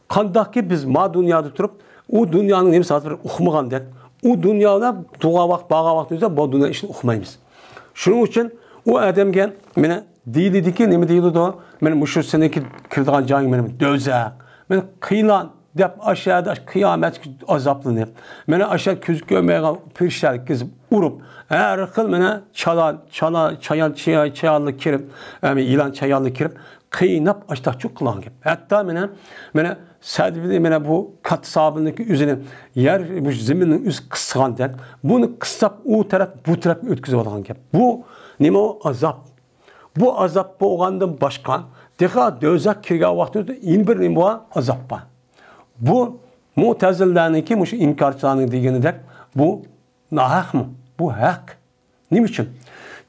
قانداقكى بىز ما دۇنيادا تۇرۇپ، ئۇ دۇنيانىڭ نېمىسى ھازىر ئۇقمىغاندەك، ئۇ دۇنيادا تۇرغان ۋاقىت، بارغان ۋاقتىمىزدا بۇ دۇنيا ئىشىنى ئۇقمايمىز. شۇنىڭ ئۈچۈن ئۇ ئادەمگە مانا دېيىلىدىكى، نېمە دېيىلىدۇ؟ مانا مۇشۇ سېنىڭكى كىرىدىغان جايىڭ مانا دوزاخ. مانا قىينال دەپ ئاشۇ يەردە قىيامەتكە ئازابلىنىپ، مانا ئاشۇ كۆز كۆرمەيدىغان پىرىشتىلەر كېزىپ ئۇرۇپ، ھەر خىل مانا چالا، چالا، چايان، چايا-، چايانلار كىرىپ، ئەمە يىلان چايانلار كىرىپ، قىيناپ ئاشتاق چۇق قىلغان گەپ. ھەتتا مانا، مانا سەدىبىنى، مانا بۇ كاتتا سابىلنىڭكى ئۆزىنى يەر، بۇ زېمىننىڭ ئۆزى قىسقاندەك، بۇنى قىستاپ ئۇ تەرەپ، بۇ تەرەپكە ئۆتكۈزۈۋالغان گەپ. بۇ نېمە ئۇ؟ ئازاب. بۇ ئازاب بولغاندىن باشقا، تېخى دوزاخ كىرگەن ۋاقتىدا يەنە بىر نېمە بار؟ ئازاب بار. بۇ مۇتەزىلىلەرنىڭكى، مۇشۇ ئىنكارچىلارنىڭ دېگىنىدەك، بۇ ناھەقمۇ؟ بۇ ھەق. نېمە ئۈچۈن؟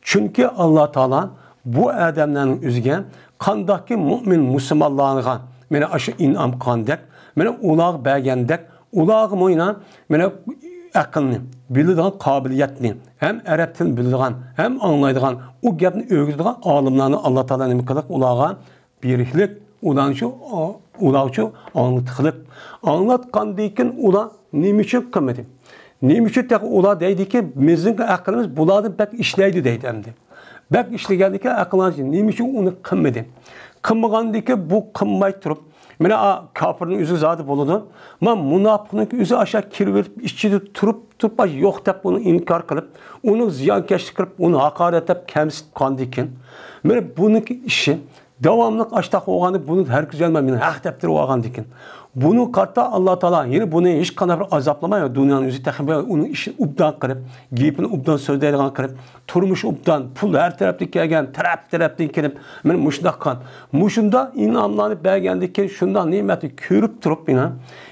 چۈنكى ئاللا تائالا بۇ ئادەملەرنىڭ ئۆزىگە قانداقكى مۇئمىن مۇسۇلمانلارغا مانا ئاشۇ ئىنئام قىلغاندەك، مانا ئۇلارغا بەرگەندەك، ئۇلارغىمۇ يەنە مانا ئەقىلنى، بىلىدىغان قابىلىيەتنى، ھەم ئەرەب تىلىنى بىلىدىغان، ھەم ئاڭلايدىغان، ئۇ گەپنى ئۆگىتىدىغان ئالىملارنى ئاللا تائالا نېمە قىلىپ، ئۇلارغا بېرىكلىك، ئۇلارنى شۇ، ئۇلار شۇ ئاڭلىتىقلىق. ئاڭلاتقاندىن كېيىن ئۇلار نېمە ئۈچۈن قىلمىدى؟ نېمە ئۈچۈن تېخى ئۇلار دەيدىكى، بىزنىڭ ئەقلىمىز بۇلاردىن بەك ئىشلەيدۇ دەيدۇ ئەمدى. بەك ئىشلىگەندىكىن ئەقلىڭىز نېمە ئۈچۈن ئۇنى قىلمىدى؟ قىلمىغاندىكىن بۇ قىلماي تۇرۇپ، مانا، ئا، كاپىرنىڭ ئۆزى زادى بولىدۇ. مانا مۇناپىقنىڭ ئۆزى ئاشۇ كىرىۋېرىپ، ئىچىدە تۇرۇپ، تۇرۇپ، ئاشۇ يوق دەپ ئۇنى ئىنكار قىلىپ، ئۇنىڭ زىيانكەشلىك قىلىپ، ئۇنى ھاقارەتلەپ، كەمسىتىپ قالغاندىكىن، مانا بۇنىڭكى ئىشى داۋاملىق ئاشتاق بولغاندا، بۇنى ھەرگىز يانماي، مېنى ھەق دەپ تۇرۇۋالغاندىكىن، بۇنىڭغا قارىتا ئاللا تائالا يەنە بۇنى ھېچقانداق بىر ئازابلىماي، دۇنيانىڭ ئۆزى تېخى بىر ئۇنىڭ ئىشىنى ئوبدان قىلىپ، گېپىنى ئوبدان سۆزلەيدىغان قىلىپ، تۇرمۇشى ئوبدان، پۇل ھەر تەرەپتىن كەلگەن، تەرەپ تەرەپتىن كېلىپ، مانا مۇشۇنداق قىلغان. مۇشۇنداق ئىنئاملارنى بەرگەندىن كېيىن، شۇنداق نېمەتنى كۆرۈپ تۇرۇپ، يەنە،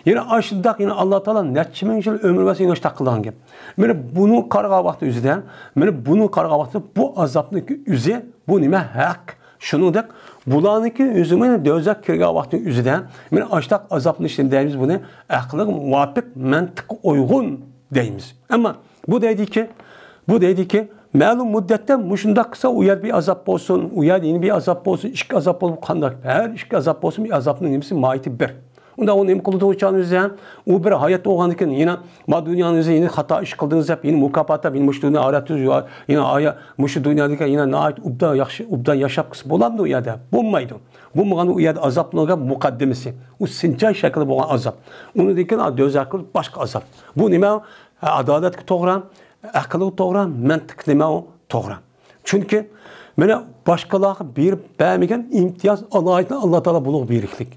يەنە ئاشۇنداق، يەنە ئاللا تائالا نەچچە مىڭ يىل ئۆمۈر بەرسە، يەنە ئاشۇنداق قىلىدىغان گەپ. مانا بۇنى قارىغان ۋاقتى ئۆزىدە، مانا بۇنى قارىغان ۋاقتى بۇ ئازابنىڭكى ئۆزى، بۇ نېمە؟ ھەق. شۇنىڭدەك بۇلارنىڭكى ئۆزىمۇ دوزاخ كىرگەن ۋاقتىنىڭ ئۆزىدە، مانا ئاشتاق ئازابنى ئىشلىدى دەيمىز بۇنى، ئەقىلگە مۇۋاپىق، مەنتىققە ئۇيغۇن دەيمىز. ئەمما بۇ دەيدىكى، بۇ دەيدىكى، مەلۇم مۇددەتتە مۇشۇنداق قىلسا، ئۇ يەردە بىر ئازاب بولسۇن، ئۇ يەردە يەنە بىر ئازاب بولسۇن، ئىككى ئازاب بولۇپ، قانداق؟ ھەر ئىككى ئازاب بولسۇن، بىر ئازابنىڭ نېمىسى، ماھىيىتى بىر. ئۇندا ئۇ نېمە قىلىدۇ ئۇ چاغنىڭ ئۆزى ھەم؟ ئۇ بىر ھايات بولغاندىن كېيىن يەنە ما دۇنيانىڭ ئۆزى يەنە خاتا ئىش قىلدىڭىز دەپ، يەنە مۇكاپات دەپ، يەنە مۇشۇ دۇنيا ئاخىرەت، يەنە ئايا-، مۇشۇ دۇنيادىكى يەنە ناھايىتى ئوبدان ياخشى، ئوبدان ياشاپ قىلسا بولامدۇ ئۇ يەردە؟ بولمايدۇ. بولمىغاندا ئۇ يەردە ئازابنىڭ مۇقەددىمىسى. ئۇ سىنچاي شەكلىدە بولغان ئازاب. ئۇنىڭدىن كېيىن دوزاخ باشقا ئازاب. بۇ نېمە؟ ئادالەتكە توغرا، ئەقىلگە توغرا، مەنتىق نېمە ئۇ؟ توغرا. چۈنكى مانا باشقىلارغا بېرىپ بەرمىگەن ئىمتىياز ئالاھىدىلىكنى ئاللا تائالا بۇلارغا بېرىكلىك.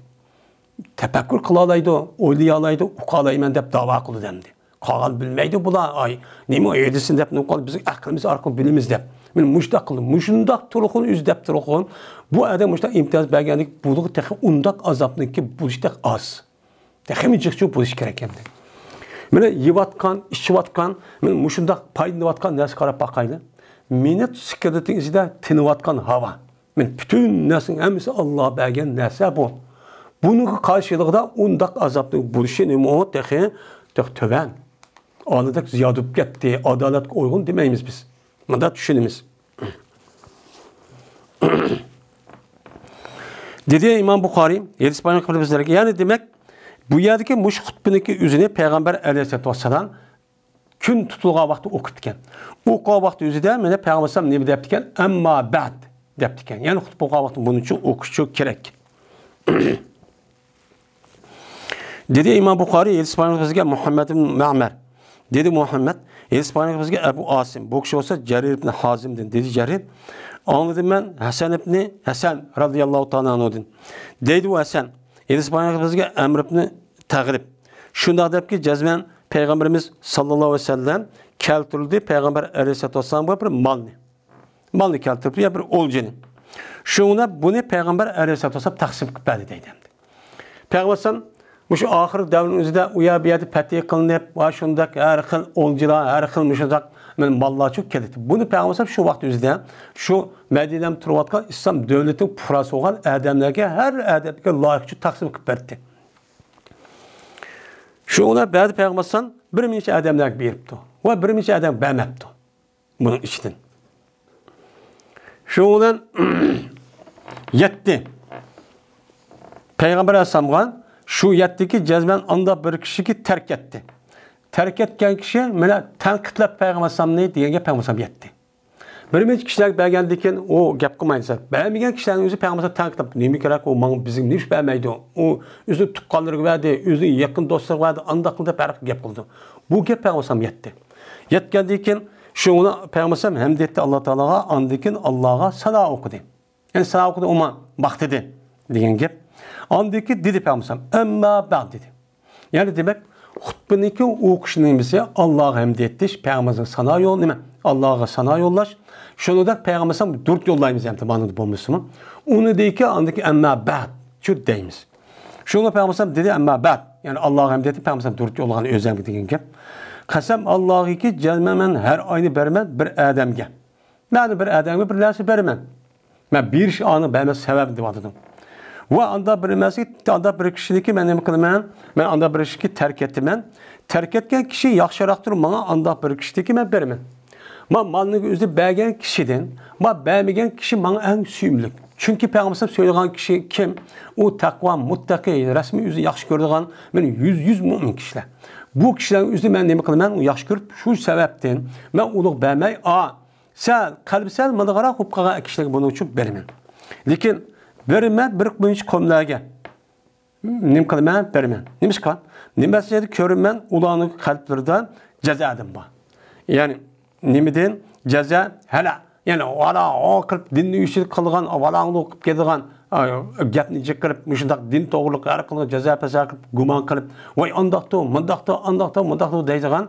تەپەككۇر قىلالايدۇ، ئويلىيالايدۇ، ئۇقالايمەن دەپ داۋا قىلىدۇ ئەمدى. قالغان بىلمەيدۇ بۇلار، ئاي، نېمە ئۆيدىسىن دەپ نېمە قىلىدۇ، بىز ئەقلىمىز ئارقىلىق بىلىمىز دەپ. مانا مۇشۇنداق قىلدى، مۇشۇنداق تۇرغۇن ئۆزى دەپ تۇرغۇن. بۇ ئادەم مۇشۇنداق ئىمتىياز بەرگەندىكىن بۇلارغا تېخى ئۇنداق ئازابنىڭكى بولۇشى تېخى ئاز. تېخىمۇ جىقچۇق بولۇشى كېرەك ئەمدى. مانا يەۋاتقان، ئىچىۋاتقان، مانا مۇشۇنداق پايدىلىنىۋاتقان نەرسىگە قاراپ باقايلى. مىنۇت سېكۇنتنىڭ ئىچىدە تىنىۋاتقان ھاۋا. مانا پۈتۈن نەرسىنىڭ ھەممىسى ئاللا بەرگەن نەرسە بۇ. بۇنىڭغا قارشىلىقىدا ئۇنداق ئازابنىڭ بولۇشى نېمە ئۇ؟ تېخى، تېخى تۆۋەن. ئالىدەك زىيادە بولۇپ كەتتى، ئادالەتكە ئۇيغۇن دېمەيمىز بىز. مۇنداق چۈشىنىمىز. دېدى ئىمام بۇخارىي، ھەدىس بايان قىلىپ بىزلەرگە، يەنى دېمەك، بۇ يەردىكى مۇشۇ خۇتبىنىڭكى ئۆزىنى پەيغەمبەر ئەلەيھىسسالاتۇ ۋەسسالام كۈن تۇتۇلغان ۋاقىتتا ئوقۇپتىكەن. ئوقۇغان ۋاقتى ئۆزىدە مانا پەيغەمبەر ئەلەيھىسسالام نېمە دەپتىكەن؟ ئەمما بەئد دەپتىكەن. يەنى خۇتبە ئوقۇغان ۋاقتى بۇنىڭ ئۈچۈن ئوقۇشى كېرەك. دېدى ئىمام بۇخارىي، ھەدىس بايان قىلىپ بىزگە مۇھەممەد ئىبن مەئمەر. دېدى مۇھەممەد، ھېدىس پايغەمبىرىمىزگە ئەبۇ ئاسىم، بۇ كىشى بولسا جەرىر ئىبن ھازىمدىن، دېدى جەرىر. ئاڭلىدىم مەن ھەسەن ئىبنى ھەسەن رەزىياللاھۇ تائالا ئەنھۇدىن. دەيدۇ ھەسەن، ھېدىس پايغەمبىرىمىزگە ئەمر ئىبنى تەغلىب شۇنداق دەپكى، جەزمەن پەيغەمبىرىمىز ساللاللاھۇ ئەلەيھى ۋەسەللەم كەلتۈردى پەيغەمبەر ئەلەيھىسسالاتۇ ۋەسسالامغا بىر مالنى. مالنى كەلتۈرۈپتۇ، يا بىر ئولجىنى. شۇڭا بۇنى پەيغەمبەر ئەلەيھىسسالاتۇ ۋەسسالام تەقسىم قىلىپ بەردى دەيدۇ ئەمدى. پەيغەمبەر ئەلەيھىسسالام مۇشۇ ئاخىرقى دەۋرنىڭ ئۆزىدە ئۇ يەر بۇ يەردە پەتھى قىلىنىپ، ۋە شۇنداق ھەر خىل ئولجىلار، ھەر خىل مۇشۇنداق ماللار چۈ كېلىدۇ. بۇنى پەيغەمبەر ئەلەيھىسسالام شۇ ۋاقىت ئۆزىدە شۇ مەدىنەدە تۇرۇۋاتقان ئىسلام دۆلىتىنىڭ پۇقراسى بولغان ئادەملەرگە، ھەر ئادەمگە لايىقىچە تەقسىم قىلىپ بەردى. شۇڭا بەزى پەيغەمبەر ئەلەيھىسسالام بىر نەچچە ئادەملەرگە بېرىپتۇ ۋە بىر نەچچە ئادەمگە بەرمەپتۇ. بۇنىڭ ئىچىدىن. شۇنىڭ بىلەن يەتتە. پەيغەمبەر ئەلەيھىسسالامغا شۇ يەتتىكى جەزمەن ئاندا بىر كىشىگە تەرك ئەتتى. تەرك ئەتكەن كىشى مانا تەنقىدلەپ پەيغەمبەر ئەلەيھىسسالامنى دېگەن گەپ پەيغەمبەر ئەلەيھىسسالام يەتتى. بىر نەچچە كىشىلەرگە بەرگەندىن كېيىن ئۇ گەپ قىلمايدۇ. بەرمىگەن كىشىلەرنىڭ ئۆزى پەيغەمبەر ئەلەيھىسسالام تەنقىدلەپ، نېمە كېرەك ئۇ ماڭا، بىزگە نېمە ئۈچۈن بەرمەيدۇ؟ ئۇ ئۆزىنىڭ تۇغقانلىرىغا بەردى، ئۆزىنىڭ يېقىن دوستلىرىغا بەردى، ئانداق قىلدى دەپ ھەر خىل گەپ قىلىدۇ. بۇ گەپ پەيغەمبەر ئەلەيھىسسالامغا يەتتى. يەتكەندىن كېيىن شۇڭا پەيغەمبەر ئەلەيھىسسالام ھەمد ئېيتتى ئاللا تائالاغا، ئاندىن كېيىن ئاللاغا سانا ئوقۇدى. يەنى سانا ئوقۇدى، ئومان ماختىدى دېگەن گەپ. ئاندىن كېيىن دېدى پەيغەمبەر ئەلەيھىسسالام، ئەمما بەئد دېدى. يەنى دېمەك، خۇتبىنىڭكى ئوقۇشنىڭ نېمىسى ئاللاغا ھەمد ئېيتىش، پەيغەمبىرىمىزگە سانا يول نېمە؟ ئاللاغا سانا يوللاش. شۇنىڭدەك پەيغەمبىرىمىز دۇرۇت يوللايمىز ئەمدى مانىدا بولمىسىمۇ. ئۇنىڭدىن كېيىن ئاندىن كېيىن ئەمما بەئد شۇ دەيمىز. شۇڭا پەيغەمبىرىمىز دېدى، ئەمما بەئد. يەنى ئاللاغا ھەمد ئېيتىپ پەيغەمبىرىمىز دۇرۇت يوللىغان ئۆزەمگە دېگەن گەپ. قەسەم ئاللاغىكى، جەزمەن مەن ھەر ئاينى بېرىمەن بىر ئادەمگە. مەن بىر ئادەمگە بىر نەرسە بېرىمەن. مەن بېرىش ئانىڭ بەرمەس سەۋەبىنى دەۋاتىدۇ. ۋە ئاندا بىر ئەمەس، ئاندا بىر كىشىنىڭكى مەن نېمە قىلىمەن؟ مەن ئاندا بىر كىشىگە تەرك ئەتتىمەن. تەرك ئەتكەن كىشى ياخشىراقتۇر ماڭا ئاندا بىر كىشىدىكى مەن بېرىمەن. ما مالنىڭ ئۆزى بەرگەن كىشىدىن، ما بەرمىگەن كىشى ماڭا ئەڭ سۆيۈملۈك. چۈنكى پەيغەمبەر سۆيىدىغان كىشى كىم؟ ئۇ تەقۋا، مۇتتەقى، رەسمىي ئۆزىنى ياخشى كۆرىدىغان، مانا يۈز، يۈز مۆمىن كىشىلەر. بۇ كىشىلەرنىڭ ئۆزىنى مەن نېمە قىلىمەن؟ ئۇ ياخشى كۆرۈپ، شۇ سەۋەبتىن مەن ئۇنىڭغا بەرمەي، ئا، سەل، قەلبى سەل ماندىغاراق بولۇپ قالغان كىشىلەرگە بۇنىڭ ئۈچۈن بېرىمەن. لېكىن بېرىمەن بىر مۇنچە قوملارغا. نېمە قىلىمەن؟ بېرىمەن. نېمىشقا؟ نېمە سەۋەبتىن كۆرىمەن، ئۇلارنىڭ قەلبلىرىدە جازادىن بار. يەنى نېمىدىن؟ جازا، ھەلە. يەنى ۋالا، ئو قىلىپ دىننى ئۈچۈن قىلغان، ۋالاڭلۇق قىلىپ كېتىدىغان، ئا، گەپنى جىق قىلىپ، مۇشۇنداق دىن توغرىلىق ھەر قىلغان جازا پەزا قىلىپ، گۇمان قىلىپ، ۋاي ئانداقتۇ، مۇنداقتۇ، ئانداقتۇ، مۇنداقتۇ دەيدىغان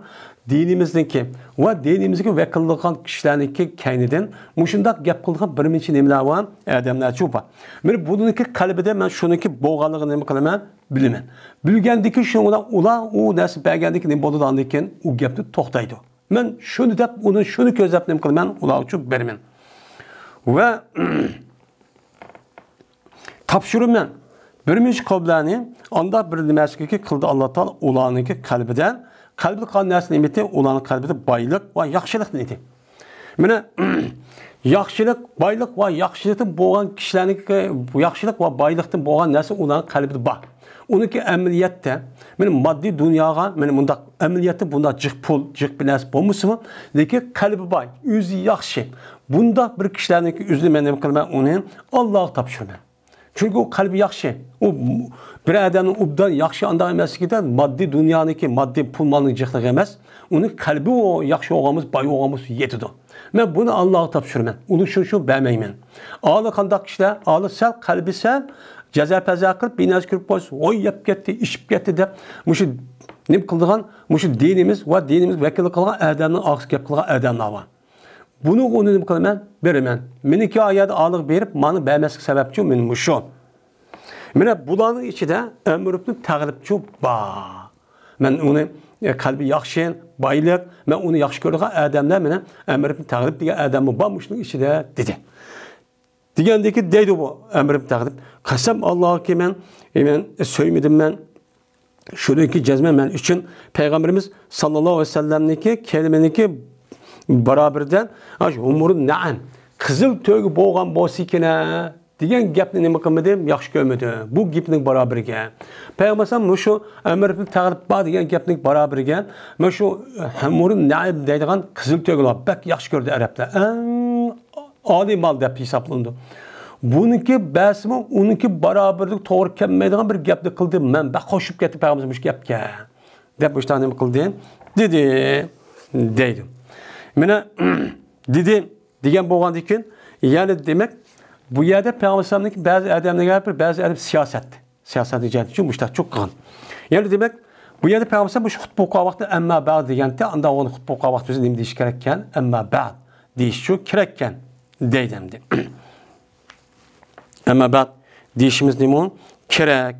دىنىمىزنىڭكى ۋە دىنىمىزگە ۋەكىللىك قىلغان كىشىلەرنىڭكى كەينىدىن مۇشۇنداق گەپ قىلغان بىر نەچچە نېمىلەر بار، ئادەملەرچۇ بار. مانا بۇنىڭكى قەلبىدە مەن شۇنىڭكى بولغانلىقىنى نېمە قىلىمەن؟ بىلىمەن. بىلگەندىكىن شۇڭا ئۇلار ئۇ نەرسە بەرگەندىكىن نېمە بولىدۇ؟ ئاندىن كېيىن ئۇ گەپتىن توختايدۇ. مەن شۇنى دەپ، ئۇنى شۇنى كۆزلەپ نېمە قىلىمەن؟ ئۇلار ئۈچۈن بېرىمەن. ۋە تاپشۇرىمەن. بىر مۇنچە قوملارنى ئانداق بىر نېمەسىگە قىلدى ئاللا تائالا ئۇلارنىڭكى قەلبىدە. قەلبىدە قالغان نەرسە نېمىتى؟ ئۇلارنىڭ قەلبىدە بايلىق ۋە ياخشىلىق نېمىتى. مانا، ياخشىلىق، بايلىق ۋە ياخشىلىقتىن بولغان كىشىلەرنىڭكى، ياخشىلىق ۋە بايلىقتىن بولغان نەرسە ئۇلارنىڭ قەلبىدە بار. ئۇنىڭكى ئەمەلىيەتتە، مانا ماددىي دۇنياغا، مانا مۇنداق ئەمەلىيەتتە بۇنداق جىق پۇل، جىق بىر نەرسە بولمىسىمۇ، لېكىن قەلبى باي، ئۆزى ياخشى. بۇنداق بىر كىشىلەرنىڭكى ئۆزىنى مەن نېمە قىلىمەن؟ ئۇنى ئاللاغا تاپشۇرىمەن. چۈنكى ئۇ قەلبى ياخشى. ئۇ بىر ئادەمنىڭ ئوبدان ياخشى ئانداق ئەمەسلىكىدە ماددىي دۇنيانىڭكى، ماددىي پۇل مالنىڭ جىقلىقى ئەمەس. ئۇنىڭ قەلبى ئۇ ياخشى بولغان بولسا، باي بولغان بولسا يېتىدۇ. مەن بۇنى ئاللاغا تاپشۇرىمەن. ئۇنىڭ ئۈچۈن شۇ بەرمەيمەن. ئالىي قانداق كىشىلەر؟ ئالىي سەل قەلبى سەل جازا پەزا قىلىپ، بىر نەرسە كۆرۈپ قويسا، ۋوي يەپ كەتتى، ئىچىپ كەتتى دەپ، مۇشۇ نېمە قىلىدىغان، مۇشۇ دىنىمىز ۋە دىنىمىز ۋەكىللىك قىلغان ئادەمنىڭ ئارقىسىغا گەپ قىلغان ئادەملەر بار. بۇنىڭغا ئۇنى نېمە قىلىمەن؟ بېرىمەن. مېنىڭكى ئايەت ئالىغا بېرىپ، مانا بەرمەسلىك سەۋەبچۇ مېنىڭ مۇشۇ. مانا بۇلارنىڭ ئىچىدە ئەمر ئىبنى تەغلىبچۇ بار. مەن ئۇنى، ئە، قەلبى ياخشى، بايلىق، مەن ئۇنى ياخشى كۆرىدىغان ئادەملەر مانا ئەمر ئىبنى تەغلىب دېگەن ئادەممۇ بار مۇشۇنىڭ ئىچىدە، دېدى. دېگەندىكى دەيدۇ بۇ ئەمر ئىبنى تەغلىب. قەسەم ئاللاھكى مەن، ئە، مەن سۆيمىدىم مەن. شۇنىڭكى جەزمەن مەن ئۈچۈن پەيغەمبىرىمىز ساللاللاھۇ ئەلەيھى ۋەسەللەمنىڭكى كەلىمىنىڭكى بارابىرىدە، ئاش ھۇمۇرۇن نەئەم، قىزىل تۆگە بولغان بولسىكىنە دېگەن گەپنى نېمە قىلمىدىم؟ ياخشى كۆرمىدىم. بۇ گېپىنىڭ بارابىرىگە. پەيغەمبەر مۇشۇ ئەمر بىل تەغلىب بار دېگەن گەپنىڭ بارابىرىگە، مۇشۇ ھۇمۇرۇن نەئەم دەيدىغان قىزىل تۆگىلەر بەك ياخشى كۆردى ئەرەبلەر. ئەڭ ئالىي مال دەپ ھېسابلىنىدۇ. بۇنىڭكى بەسىمۇ ئۇنىڭكى بارابىرلىك توغرا كەلمەيدىغان بىر گەپنى قىلدى. مەن بەك خوشۇپ كەتتىم پەيغەمبەر مۇشۇ گەپكە، دەپ مۇشۇنداق نېمە قىلدى؟ دېدى. دەيدۇ. مانا، دېدى دېگەن بولغاندىن كېيىن، يەنى دېمەك، بۇ يەردە پەيغەمبەر ئەلەيھىسسالامنىڭكى بەزى ئادەملەرگە بىر، بەزى ئادەم سىياسەت، سىياسەت جەھەتتىن مۇشتاق چوق قىلغان. يەنى دېمەك، بۇ يەردە پەيغەمبەر ئەلەيھىسسالام مۇشۇ خۇتبە ئوقۇغان ۋاقتىدا ئەمما بەئد دېگەنتى، ئاندىن ئۇنى خۇتبە ئوقۇغان ۋاقتىدا ئۆزى نېمە دېيىش كېرەككەن؟ ئەمما بەئد دېيىش شۇ كېرەككەن دەيدۇ ئەمدى. ئەمما بەئد دېيىشىمىز نېمە؟ كېرەك،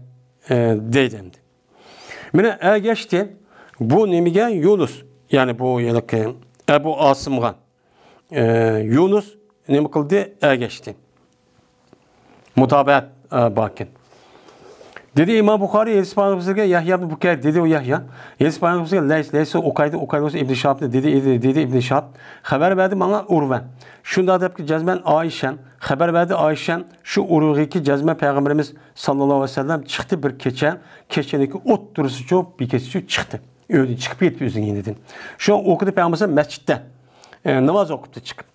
ئە، دەيدۇ ئەمدى. مانا ئەگەشتى بۇ نېمىگە؟ يۇنۇس، يەنى بۇ ھېلىقى ئەبۇ ئاسىمغا، ئە، يۇنۇس نېمە قىلدى؟ ئەگەشتى. مۇتابەئەت، ئە، باركەن. دېدى ئىمام بۇخارىي، ھەدىس پەيغەمبىرىمىزگە يەھيا ئىبنى بۇكەير، دېدى ئۇ يەھيا. ھەدىس پەيغەمبىرىمىزگە لەيس، لەيس ئۇقايدۇ، ئۇقايدۇ بولسا ئىبنى شىھابنى، دېدى، دېدى، دېدى ئىبنى شىھاب. خەۋەر بەردى ماڭا ئۇرۋە. شۇنداق دەپكى جەزمەن ئائىشەم. خەۋەر بەردى ئائىشەم، شۇ ئۇرۋىغىكى جەزمەن پەيغەمبىرىمىز ساللاللاھۇ ئەلەيھى ۋەسەللەم چىقتى بىر كېچە، كېچىنىڭكى ئوتتۇرىسىچۇ، بىر كېچىچۇ چىقتى. ئۆيدىن چىقىپ كەتتى ئۆزىنىڭ يېنىدىن. شۇ ئوقۇدى پەيغەمبەر مەسچىتتە، ئە، ناماز ئوقۇپتۇ چىقىپ.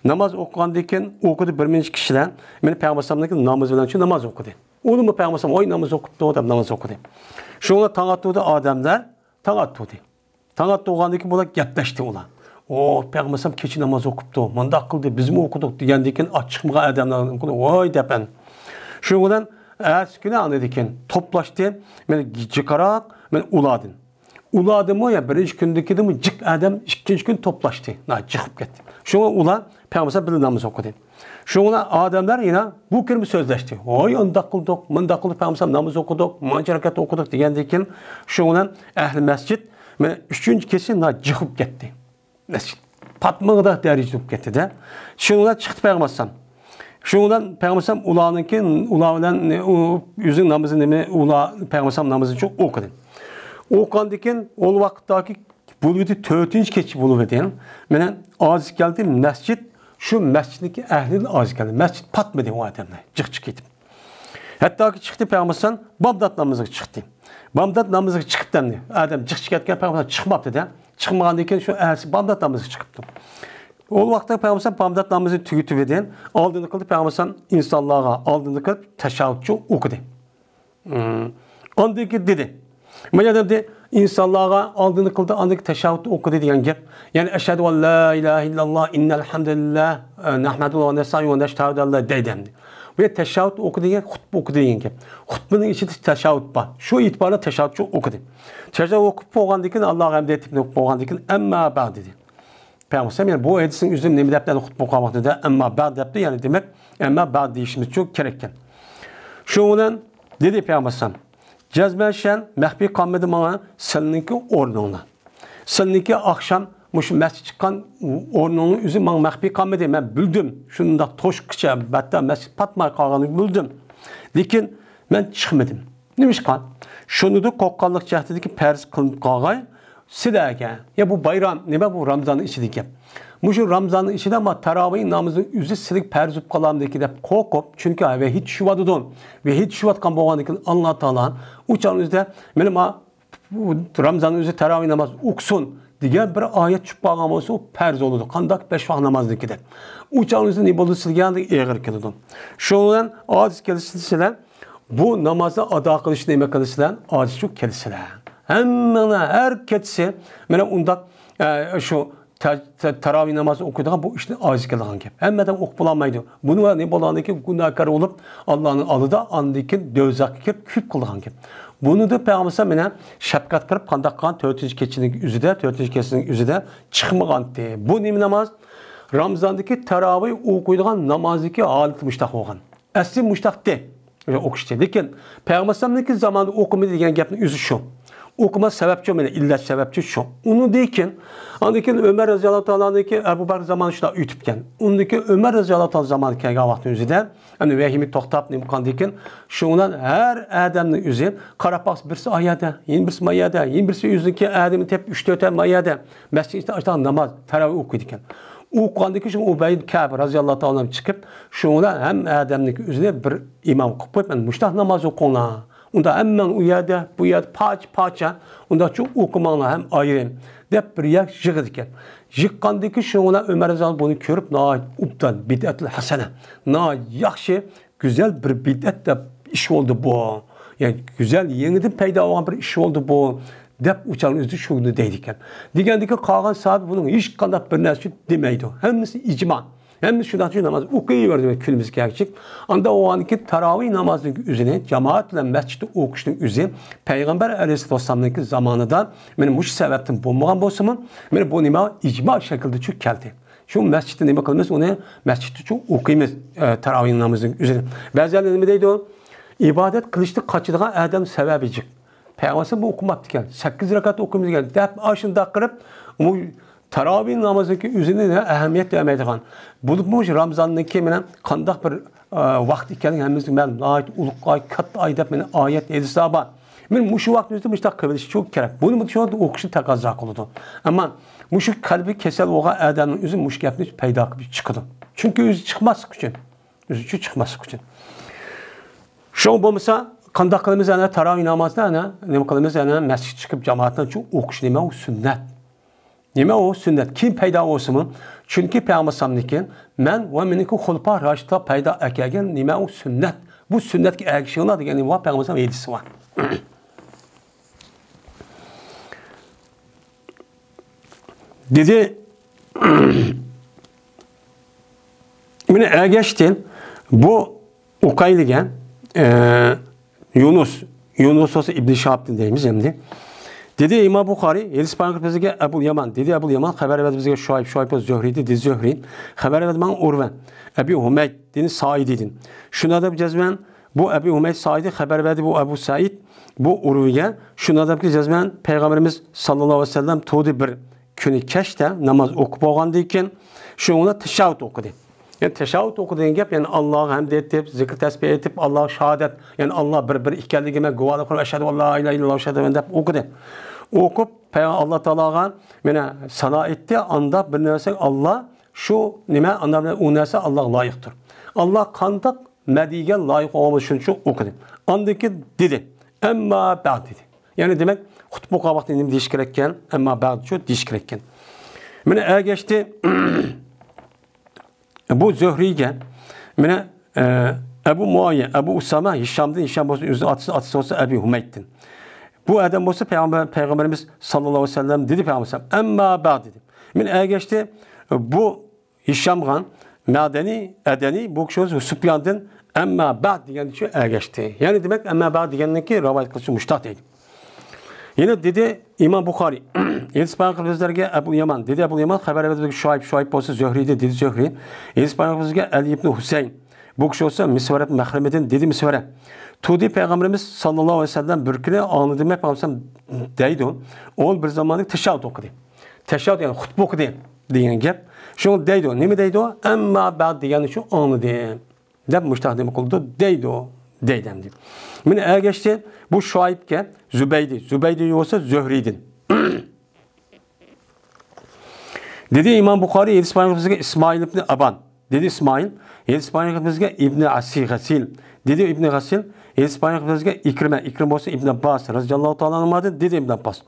ناماز ئوقۇغاندىن كېيىن ئوقۇدى بىر نەچچە كىشىلەر، مانا پەيغەمبەر ئەلەيھىسسالامنىڭكى نامىزى بىلەن شۇ ناماز ئوقۇدى. ئۇنىمۇ پەيغەمبەر ئەلەيھىسسالام، ۋاي ناماز ئوقۇپتۇ دەپ ناماز ئوقۇدى. شۇڭا تاڭ ئاتتۇردى ئادەملەر، تاڭ ئاتتۇردى. تاڭ ئاتتۇرغاندىن كېيىن بۇلار گەپلەشتى ئۇلار. ئۇ پەيغەمبەر ئەلەيھىسسالام كېچە ناماز ئوقۇپتۇ، مۇنداق قىلدى، بىزمۇ ئوقۇدۇق دېگەندىن كېيىن ئاچچىقمىغان ئادەملەر، ۋاي دەپ ئەن. شۇنىڭ بىلەن ئەتىسى كۈنى ئاندىن كېيىن توپلاشتى، مانا جىقراق، مانا ئۇلاردىن. ئۇلاردىمۇ، يا بىرىنچى كۈندىكىدىمۇ جىق ئادەم ئىككىنچى كۈنى توپلاشتى. ناھايىتى جىق بولۇپ كەتتى. شۇڭا ئۇلار پەيغەمبەر بىلەن ناماز ئوقۇدى. شۇڭا ئادەملەر يەنە بۇ كۈنمۇ سۆزلەشتى. ۋاي ئۇنداق قىلدۇق، مۇنداق قىلدۇق، پەيغەمبەر ناماز ئوقۇدۇق، مانچە رەكەت ئوقۇدۇق دېگەندىن كېيىن شۇنىڭ بىلەن ئەھلى مەسچىت مانا ئۈچىنچى كېچە ناھايىتى جىق بولۇپ كەتتى. مەسچىت پاتمىغۇدەك دەرىجىدە بولۇپ كەتتى-دە. شۇنىڭ بىلەن چىقتى پەيغەمبەر ئەلەيھىسسالام. شۇنىڭ بىلەن پەيغەمبەر ئەلەيھىسسالام ئۇلارنىڭكى، ئۇلار بىلەن ئۇ ئۆزىنىڭ نامىزىنى نېمە، ئۇلار پەيغەمبەر ئەلەيھىسسالام نامىزىنى ئوقۇدى. ئوقۇغاندىن كېيىن ئۇ ۋاقىتتىكى بولۇۋىدى تۆتىنچى كېچە بولۇۋىدى. مانا ئاز كەلدى مەسچىت، شۇ مەسچىتنىڭكى ئەھلى ئاز كەلدى. مەسچىت پاتمىدى ئۇ ئادەملەر، جىق چىقىپ كېتىپ. ھەتتاكى چىقتى پەيغەمبەر ئەلەيھىسسالام بامدات نامىزىغا چىقتى. بامدات نامىزىغا چىقىپتۇ ئەمدى. ئادەم جىق چىقىپ كەتكەن پەيغەمبەر ئەلەيھىسسالام چىقماپتۇ-دە. چىقمىغاندىن كېيىن شۇ ئەتىسى بامدات نامىزىغا چىقىپتۇ. ئۇ ۋاقىتتا پەيغەمبەر ئەلەيھىسسالام بامدات نامىزىنى تۈگىتىۋىدى. ئالدىنى قىلدى پەيغەمبەر ئەلەيھىسسالام ئىنسانلارغا ئالدىنى قىلىپ تەشەھھۇدچۇ ئوقۇدى. ئاندىن كېيىن دېدى. مانا ئادەم دېدى، ئىنسانلارغا ئالدىنى قىلدى، ئاندىن كېيىن تەشەھھۇد ئوقۇدى دېگەن گەپ. يەنى ئەشھەدۇ ئەن لا ئىلاھە ئىللاللا، ئىننەل ھەمدۇلىللا، نەھمەدۇ ۋە نەستەئىنۇ ۋە نەستەغفىرۇ دەيدۇ ئەمدى. بۇ يەردە تەشەھھۇد ئوقۇدى دېگەن، خۇتبە ئوقۇدى دېگەن گەپ. خۇتبىنىڭ ئىچىدە تەشەھھۇد بار. شۇ ئېتىبارى بىلەن تەشەھھۇدچۇ ئوقۇدى. تەشەھھۇد ئوقۇپ بولغاندىن كېيىن، ئاللاغا ھەمد ئېيتىپ ئوقۇپ بولغاندىن كېيىن، ئەمما بەئد دېدى. پەيغەمبەر ئەلەيھىسسالام يەنە بۇ ھەدىسنىڭ ئۆزىنى نېمە دەپ دەپ خۇتبە ئوقۇغان ۋاقتىدا، ئەمما بەئد دەپتۇ، يەنى دېمەك، ئەمما بەئد دېيىشىمىزچۇ كېرەككەن. شۇنىڭ بىلەن دېدى پەيغەمبەر ئەلەيھىسسالام، جەزمەن شەن مەخپىي قالمىدى ماڭا سىلىنىڭكى ئورنۇڭلار. سىلىنىڭكى ئاخشام مۇشۇ مەسچىت چىققان ئورنۇڭنىڭ ئۆزى ماڭا مەخپىي قالمىدى. مەن بىلدىم، شۇنداق توشقىچە بەتتە مەسچىت پاتماي قالغانلىقىنى بىلدىم. لېكىن مەن چىقمىدىم. نېمىشقا؟ شۇنىڭدىن قورققانلىق جەھىتىدىكى پەرز قىلىنىپ قالغاي سىلەرگە. يا بۇ بايرام، نېمە بۇ رامزاننىڭ ئىچىدىكى. مۇشۇ رامزاننىڭ ئىچىدە ما تاراۋىھ نامىزىنىڭ ئۆزى سىلىگە پەرز بولۇپ قالامدىكى دەپ قورقۇپ، چۈنكى ۋەھىي چۈشۈۋاتىدۇ. ۋەھىي چۈشۈۋاتقان بولغاندىن كېيىن ئاللا تائالا ئۇ چاغنىڭ ئۆزىدە مېنى ما بۇ رامزاننىڭ ئۆزى تاراۋىھ ناماز ئوقۇسۇن دېگەن بىر ئايەت چۈشۈپ قالغان بولسا، ئۇ پەرز بولىدۇ. قانداق؟ بەش ۋاق نامازنىڭكىدەك. ئۇ چاغنىڭ ئۆزىدە نېمە بولىدۇ؟ سىلىگە ئېغىر كېلىدۇ. شۇنىڭ بىلەن ئاجىز كېلىشىڭلار بۇ نامازنى ئادا قىلىشنى نېمە قىلىسىلەر؟ ئاجىز چۈشۈپ كېلىسىلەر. ھەممىڭلار ھەر كېچىسى مانا ئۇنداق، ئە، شۇ تا-، تا-، تاراۋىھ نامازى ئوقۇيدىغان بۇ ئىشنى ئاجىز كېلىدىغان گەپ. ھەممە ئادەم ئوقۇپ بولالمايدۇ. بۇنى ۋە نېمە بولغاندىن كېيىن گۇناھكار بولۇپ، ئاللانىڭ ئالدىدا ئاندىن كېيىن دوزاخقا كىرىپ كۆپ قىلىدىغان گەپ. بۇنىدا پەيغەمبەر ئەلەيھىسسالام مانا شەپقەت قىلىپ قانداق قىلغان؟ تۆتىنچى كېچىنىڭ ئۆزىدە، تۆتىنچى كېچىنىڭ ئۆزىدە چىقمىغانتى. بۇ نېمە ناماز؟ رامزاندىكى تاراۋىھ ئوقۇيدىغان نامازدىكى ھالىتى مۇشتاق بولغان. ئەسلى مۇشتاقتى ئوقۇشتى. لېكىن پەيغەمبەر ئەلەيھىسسالامنىڭكى زامانىدا ئوقۇمىدى دېگەن گەپنىڭ ئۆزى شۇ. ئوقۇماس سەۋەبچۇ، مانا ئىللەت سەۋەبچۇ شۇ. ئۇنىڭدىن كېيىن، ئاندىن كېيىن ئۆمەر رەزىياللاھۇ تائالانىڭكى، ئەبۇ بەكرى زامانى شۇنداق ئۆتۈپكەن. ئۇنىڭدىن كېيىن ئۆمەر رەزىياللاھۇ تائالا زامانى كەلگەن ۋاقىتنىڭ ئۆزىدە، ئەمدى ۋەھىيمۇ توختاپ، نېمە قىلغاندىن كېيىن، شۇنىڭ بىلەن ھەر ئادەمنىڭ ئۆزى قاراپ باقسا، بىرسى ئايەردە، يەنە بىرسى مايەردە، يەنە بىرسى ئۆزىنىڭكى ئادىمى تېپىپ ئۈچ تۆت ئاي مايەردە، مەسچىتنىڭ ئىچىدە ئاشۇنداق ناماز، تاراۋىھ ئوقۇيدىكەن. ئۇ ئوقۇغاندىن كېيىن شۇ ئۇبەي ئىبن كەئب رەزىياللاھۇ تائالا ئانھۇ چىقىپ، شۇنىڭ بىلەن ھەممە ئادەمنىڭكى ئۆزىنى بىر ئىمام قىلىپ قويۇپ، مانا مۇشۇنداق ناماز ئوقۇڭلار. ئۇندا ھەممەڭ ئۇ يەردە، بۇ يەردە پارچە-پارچە، ئۇنداقچۇ ئوقۇماڭلار ھەم ئايرىم، دەپ بىر يەرگە يىغىدىكەن. يىغقاندىن كېيىن شۇنىڭ بىلەن ئۆمەر رەزىياللاھۇ بۇنى كۆرۈپ، ناھايىتى ئوبدان، بىدئەتۇل ھەسەنە، ناھايىتى ياخشى، گۈزەل بىر بىدئەت دەپ ئىش بولدى بۇ. يەنى گۈزەل، يېڭىدىن پەيدا بولغان بىر ئىش بولدى بۇ. دەپ ئۇ چاغنىڭ ئۆزىدە شۇنى دەيدىكەن. دېگەندىكىن قالغان ساھابە بۇنىڭ ھېچقانداق بىر نەرسە دېمەيدۇ. ھەممىسى ئىجما. ھەممىسى شۇنداق شۇ ناماز ئوقۇيۋەردى كۈنىمىزگە كەلگۈچىك. ئاندا ئوغانكى تاراۋىھ نامازىنىڭ ئۆزىنى جامائەت بىلەن مەسچىتتە ئوقۇشنىڭ ئۆزى پەيغەمبەر ئەلەيھىسسالاتۇ ۋەسسالامنىڭكى زامانىدا مانا مۇشۇ سەۋەبتىن بولمىغان بولسىمۇ، مانا بۇ نېمە ئىجما شەكلىدە چۈ كەلدى. شۇ مەسچىتتە نېمە قىلىمىز؟ ئۇنى مەسچىتتە چۈ ئوقۇيمىز، ئە، تاراۋىھ نامىزىنىڭ ئۆزىنى. بەزىلەر نېمە دەيدۇ؟ ئىبادەت قىلىشتىن قاچىدىغان ئادەم سەۋەبى جىق. پەيغەمبەر بۇ ئوقۇماپتىكەن. سەككىز رەكەت ئوقۇيمىز دېگەن دەپ ئاشۇنداق قىلىپ، ئۇ تاراۋىھ نامىزىنىڭكى ئۆزىنى ئەھمىيەت بەرمەيدىغان. بولۇپمۇ مۇشۇ رامزاننىڭكى مانا قانداق بىر، ئە، ۋاقىت ئىكەنلىكى ھەممىمىزگە مەلۇم. ناھايىتى ئۇلۇغ ئاي، كاتتا ئاي دەپ مانا ئايەت، ھەدىسلەر بار. مانا مۇشۇ ۋاقىتنىڭ ئۆزىدە مۇشۇنداق قىلىۋېلىش شۇ كېرەك. بۇنى شۇ ۋاقىتتا ئوقۇشنى تەقەززا قىلىدۇ. ئەمما مۇشۇ قەلبى كېسەل بولغان ئادەمنىڭ ئۆزى مۇشۇ گەپنى پەيدا قىلىپ چىقىدۇ. چۈنكى ئۆزى چىقماسلىق ئۈچۈن. ئۆزى ئۈچۈن چىقماسلىق ئۈچۈن. شۇڭا بولمىسا، قانداق قىلىمىز ئەنە تاراۋىھ نامازدا ئەنە نېمە قىلىمىز؟ ئەنە مەسچىتكە چىقىپ جامائەتنىڭ چۈ ئوقۇش نېمە ئۇ سۈننەت. نېمە ئۇ سۈننەت؟ كېيىن پەيدا بولسىمۇ؟ چۈنكى پەيغەمبەر ئەلەيھىسسالامدىكى مەن ۋە مېنىڭكى خۇلىپا راشىدلار پەيدا ئەكەلگەن نېمە ئۇ سۈننەت. بۇ سۈننەتكە ئەگىشىڭلار دېگەن نېمە بار؟ پەيغەمبەر ئەلەيھىسسالام ھەدىسى بار. دېدى، مانا ئەگەشتى بۇ ئۇقەيلىگە، ئە، يۇنۇس، يۇنۇس بولسا ئىبنى شىھابتىن دەيمىز ئەمدى. دېدى ئىمام بۇخارى، ھەدىس بايان قىلىپ بىزگە ئەبۇل يامان، دېدى ئەبۇل يامان، خەۋەر بەردى بىزگە شۇئەيب، شۇئەيب بولسا زۆھرىدىن، دېدى زۆھرى، خەۋەر بەردى ماڭا ئۇرۋە، ئەبى ھۇمەيد، دېدى سائىدىدىن. شۇنىڭ دەپ جەزمەن بۇ ئەبى ھۇمەيد سائىدى خەۋەر بەردى، بۇ ئەبۇ سەئىد، بۇ ئۇرۋىگە. شۇنىڭ دەپكى جەزمەن پەيغەمبىرىمىز ساللاللاھۇ ئەلەيھى ۋەسەللەم تۇردى بىر كۈنى كەچتە ناماز ئوقۇپ بولغاندىن كېيىن، شۇنىڭ بىلەن تەشەھھۇد ئوقۇدى. يەنى تەشەھھۇد ئوقۇدى دېگەن گەپ، يەنى ئاللاغا ھەمد ئېيتىپ، زىكىر تەسبىھ ئېيتىپ، ئاللاغا شاھادەت، يەنى ئاللا بىر، بىر ئىكەنلىكىگە مەن گۇۋاھلىق قىلىمەن، ئەشھەدۇ ئەللا ئىلاھە ئىللاللاھ، ئەشھەدۇ ئەننە دەپ ئوقۇدى. ئوقۇپ، پەيغەمبەر ئاللا تائالاغا مانا سانا ئېيتتى، ئاندا بىر نەرسە ئاللا شۇ نېمە، ئاندا بىلەن ئۇ نەرسە ئاللاغا لايىقتۇر. ئاللا قانداق مەدھىيگە لايىق بولغان بولسا شۇنچە ئوقۇدى. ئاندىن كېيىن دېدى، ئەمما بەئد دېدى. يەنى دېمەك، خۇتبە ئوقۇغان ۋاقتىدا نېمە دېيىش كېرەككەن؟ ئەمما بەئد شۇ دېيىش كېرەككەن. مانا ئەگەشتى بۇ زۆھرىگە، مانا، ئە، ئەبۇ مۇئاۋىيە، ئەبۇ ئۇسامە، ھىشامدىن، ھىشام بولسا ئۆزىنىڭ ئاتىسى، ئاتىسى بولسا ئەبى ھۇمەيدتىن. بۇ ئادەم بولسا پەيغەمبەر، پەيغەمبىرىمىز ساللاللاھۇ ئەلەيھى ۋەسەللەم دېدى، پەيغەمبەر ئەمما بەئد دېدى. مانا ئەگەشتى بۇ ھىشامغا مەدەنى، ئەدەنى، بۇ كىشى بولسا سۇپياندىن ئەمما بەئد دېگەندە شۇ ئەگەشتى. يەنى دېمەك، ئەمما بەئد دېگەندىن كېيىن رىۋايەت قىلىشى مۇشتاق دەيدۇ. يەنە دېدى ئىمام بۇخارىي، ھەدىس بايان قىلىپ بىزلەرگە ئەبۇ يامان، دېدى ئەبۇ يامان، خەۋەر بەردى بىزگە شۇئەيب، شۇئەيب بولسا زۆھرىدىن، دېدى زۆھرى. ھەدىس بايان قىلىپ بىزگە ئەلى ئىبنى ھۈسەيىن، بۇ كىشى بولسا مىسۋەرە مەخرىمىدىن، دېدى مىسۋەرە. تۇردى پەيغەمبىرىمىز ساللاللاھۇ ئەلەيھى ۋەسەللەم بىر كۈنى ئاڭلىدىم پەيغەمبەر دەيدۇ، ئۇ بىر زاماندا تەشەھھۇد ئوقۇدى. تەشەھھۇد، يەنى خۇتبە ئوقۇدى دېگەن گەپ. شۇڭا دەيدۇ، نېمە دەيدۇ؟ ئەمما بەئد دېگەننى شۇ ئاڭلىدىم دەپ مۇشتاق نېمە قىلىدۇ؟ دەيدۇ، دەيدۇ ئەمدى. مانا ئەگەشتى بۇ شۇئەيبكە زۇبەيدى، زۇبەيدى بولسا زۆھرىدىن. دېدى ئىمام بۇخارىي، ھەدىس بايان قىلىپ بىزگە ئىسمائىل ئىبنى ئابان. دېدى ئىسمائىل، ھەدىس بايان قىلىپ بىزگە ئىبنى ئەسى غەسىل. دېدى ئىبنى غەسىل، ھەدىس بايان قىلىپ بىزگە ئىكرىمە، ئىكرىمە بولسا ئىبنى ئابباس رەزىياللاھۇ تائالا ئەنھۇمادىن، دېدى ئىبنى ئابباس.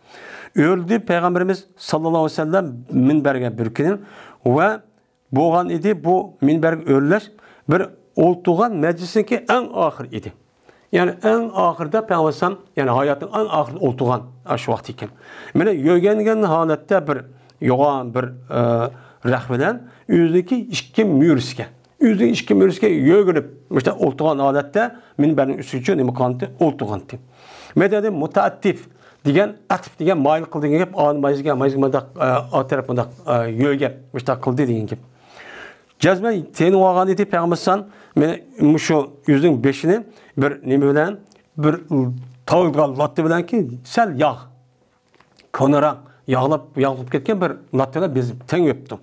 ئۆرلىدى پەيغەمبىرىمىز ساللاللاھۇ ئەلەيھى ۋەسەللەم مىنبەرگە بىر كۈنى ۋە بولغان ئىدى بۇ مىنبەرگە ئۆرلەش بىر ئولتۇرغان مەجلىسنىڭكى ئەڭ ئاخىرى ئىدى. يەنى ئەڭ ئاخىرىدا پەيغەمبەر ئەلەيھىسسالام، يەنى ھاياتىنىڭ ئەڭ ئاخىرىدا ئولتۇرغان شۇ ۋاقىت ئىكەن. مانا يۆگەنگەن ھالەتتە بىر يوغان بىر، ئە، رەخت بىلەن ئۆزىنىڭكى ئىككى مۈرىسىگە، ئۆزىنىڭ ئىككى مۈرىسىگە يۆگىنىپ، مۇشۇنداق ئولتۇرغان ھالەتتە مىنبەرنىڭ ئۈستىگىچە نېمە قىلغانتى؟ ئولتۇرغانتى. مەدەدى مۇتەئەتتىپ دېگەن، ئەتىپ دېگەن، مايىل قىل دېگەن گەپ، ئانى مايىزگە، مايىزگە مۇنداق، ئە، ئا تەرەپ مۇنداق، ئە، يۆگەپ، مۇشۇنداق قىلدى دېگەن گەپ. جەزمەن تېنىۋالغان ئىدى پەيغەمبەر ئەلەيھىسسالام مانا مۇشۇ ئۆزىنىڭ بېشىنى بىر نېمە بىلەن، بىر تاۋۇلغان لاتتا بىلەنكى سەل ياغ، كونىراق ياغلاپ، ياغلاپ كەتكەن بىر لاتتا بىلەن بېزىپ تەڭ يۆپتۇ.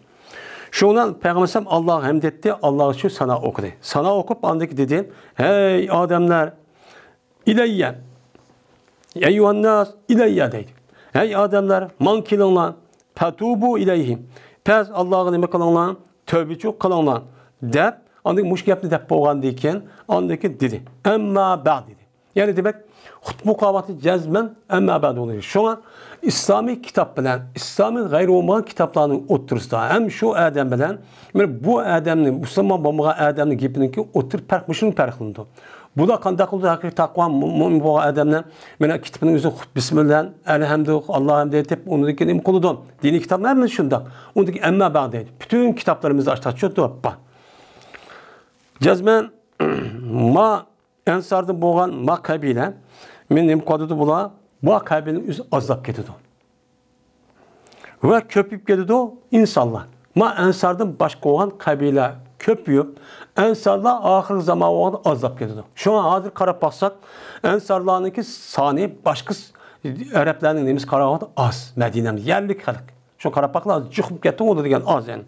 شۇنىڭ بىلەن پەيغەمبەر ئەلەيھىسسالام ئاللاغا ھەمد ئېيتتى، ئاللاغا شۇ سانا ئوقۇدى. سانا ئوقۇپ، ئاندىن كېيىن دېدى، ھەي ئادەملەر، ئىلەييە، ئەييۇھەنناس ئىلەييە دەيدۇ. ھەي ئادەملەر، ماڭا كېلىڭلار، پەتۇبۇ ئىلەيھى، تېز ئاللاغا نېمە قىلىڭلار، تەۋبىچۇ قىلىڭلار دەپ، ئاندىن مۇشۇ گەپنى دەپ بولغاندىن كېيىن، ئاندىن كېيىن دېدى، ئەمما بەئد دېدى. يەنى دېمەك، خۇتبە ئوقۇغان ۋاقتى جەزمەن ئەمما بەئد بولىدۇ. شۇڭا ئىسلامىي كىتاب بىلەن ئىسلامىي غەيرىي بولمىغان كىتابلارنىڭ ئوتتۇرىسىدا ھەم شۇ ئادەم بىلەن مانا بۇ ئادەمنى، مۇسۇلمان بولمىغان ئادەمنىڭ گېپىنىڭكى ئوتتۇرا پەرق مۇشۇنى پەرقلىنىدۇ. بۇلار قانداق قىلىدۇ؟ ھەقىقىي تەقۋا مۇ-، مۇئمىن بولغان ئادەملەر مانا كىتابنىڭ ئۆزىنى ئوقۇپ، بىسمىللا، ئەلھەمدۇ، ئاللاھۇ ئەكبەر دەپ، ئۇنىڭدىن كېيىن نېمە قىلىدۇ؟ دىنىي كىتابلار ھەممىسى شۇنداق. ئۇنىڭدىن كېيىن ئەمما بەئد دەيدۇ. پۈتۈن كىتابلىرىمىزدا ئاشتاق چۆتتە بار. جەزمەن ما ئەنساردىن بولغان ما قەبىلە، مېنى نېمە قىلىۋاتىدۇ بۇلار؟ ما قەبىلىنىڭ ئۆزى ئازلاپ كېتىدۇ. ۋە كۆپىيىپ كېتىدۇ ئىنسانلار. ما ئەنساردىن باشقا بولغان قەبىلە كۆپىيىپ، ئەنسارلار ئاخىرقى زامان بولغاندا ئازلاپ كېتىدۇ. شۇڭا ھازىر قاراپ باقساق، ئەنسارلارنىڭكى سانى باشقا س-، ئەرەبلەرنىڭ نېمىسى قاراۋاتىدۇ؟ ئاز. مەدىنەمىز يەرلىك خەلق. شۇ قاراپ باقلا، جىق بولۇپ كەتتى، ئۇ دېگەن ئاز يەنى.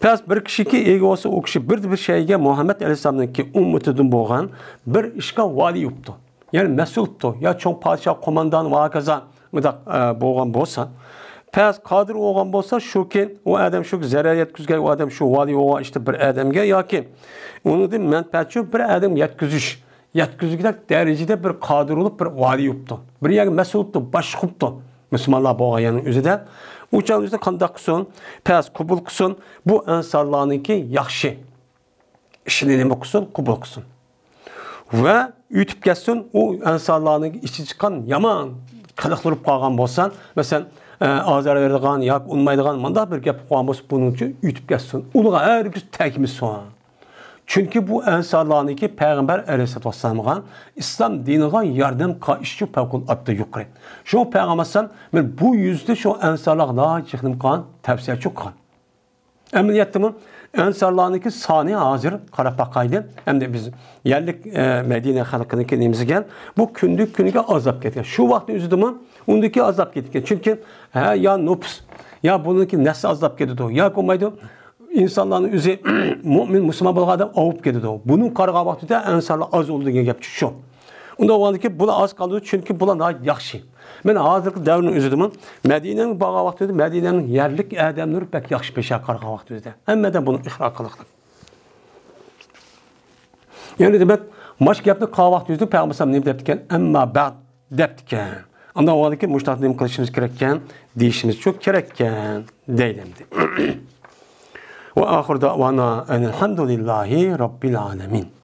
پەس بىر كىشىكى ئىگە بولسا، ئۇ كىشى بىر، بىر شەيگە مۇھەممەد ئەلەيھىسسالامنىڭكى ئۈممىتىدىن بولغان بىر ئىشقا ۋالىي بوپتۇ. يەنى مەسئۇل بوپتۇ. يا چوڭ پادىشاھ، قوماندان ۋە ھاكازا مۇنداق، ئە، بولغان بولسا، پەس قادىر بولغان بولسا، شۇكى ئۇ ئادەم شۇ زەرەر يەتكۈزگەن، ئۇ ئادەم شۇ ۋالىي بولغان ئىشتا بىر ئادەمگە ياكى ئۇنىڭدىن مەنپەئەتچى بىر ئادەمگە يەتكۈزۈش، يەتكۈزگۈدەك دەرىجىدە بىر قادىر بولۇپ، بىر ۋالىي بوپتۇ. بىر يەرگە مەسئۇل بوپتۇ، باشلىق بوپتۇ. مۇسۇلمانلار بولغان يەرنىڭ ئۆزىدە. ئۇ چاغ ئۆزىدە قانداق قىلسۇن؟ پەس قوبۇل قىلسۇن. بۇ ئەنسارلارنىڭكى ياخشى ئىشىنى نېمە قىلسۇن؟ قوبۇل قىلسۇن. ۋە ئۆتۈپ كەتسۇن، ئۇ ئەنسارلارنىڭ ئىچى چىققان يامان قىلىقلىرى قالغان بولسا، مەسىلەن، ئە، ئازار بېرىدىغان ياكى ئۇنىمايدىغان مۇنداق بىر گەپ قىلغان بولسا، بۇنىڭ ئۈچۈن ئۆتۈپ كەتسۇن. ئۇلارغا ھەرگىز تەگمىسۇن. چۈنكى بۇ ئەنسارلارنىڭكى پەيغەمبەر ئەلەيھىسسالاتۇ ۋەسسالامغا ئىسلام دىنىغا ياردەم قىلىش ئۈچۈن پەۋقۇلئاددە يۇقىرى. شۇ پەيغەمبەر ئەلەيھىسسالام مەن بۇ يۈزدە شۇ ئەنسارلارغا ناھايىتى يېقىنىم قىلغان، تەۋسىيەچۇ قىلغان. ئەمەلىيەتتىمۇ ئەنسارلارنىڭكى سانى ھازىر قاراپ باقايلى. ئەمدى بىز يەرلىك، ئە، مەدىنە خەلقىنىڭكى نېمىسىگە بۇ كۈندىن كۈنگە ئازلاپ كەتكەن. شۇ ۋاقىتنىڭ ئۆزىدىمۇ، ئۇندىكى ئازلاپ كەتكەن. چۈنكى، ھە، يا نوپۇس، يا بۇنىڭكى نەسلى ئازلاپ كېتىدۇ، يا بولمايدۇ. ئىنسانلارنىڭ ئۆزى مۆمىن، مۇسۇلمان بولغان ئادەم ئاۋۇپ كېتىدۇ. بۇنىڭ قارىغان ۋاقتىدا ئەنسارلار ئاز بولىدۇ دېگەن گەپ شۇ. ئۇنداق بولغاندىكىن بۇلار ئاز قالىدۇ، چۈنكى بۇلار ناھايىتى ياخشى. مەن ھازىرقى دەۋرنىڭ ئۆزىدىمۇ مەدىنەگە بارغان ۋاقتىدا مەدىنەنىڭ يەرلىك ئادەملىرى بەك ياخشى پېشاق قارىغان ۋاقتىدا. ھەممە ئادەم بۇنى ئىقرار قىلىقلىق. يەنى دېمەك، ماش گەپنى قىلغان ۋاقتىدا پەيغەمبەر ئەلەيھىسسالام نېمە دەپتىكەن؟ ئەمما بەد دەپتىكەن. ئانداق بولغاندىكىن مۇشۇنداق نېمە قىلىشىمىز كېرەككەن؟ دېيىشىمىزچۇ كېرەككەن دەيدۇ ئەمدى. ۋە ئاخىر دەۋانا ئەنىلھەمدۇلىللاھى رەببىل ئالەمىن.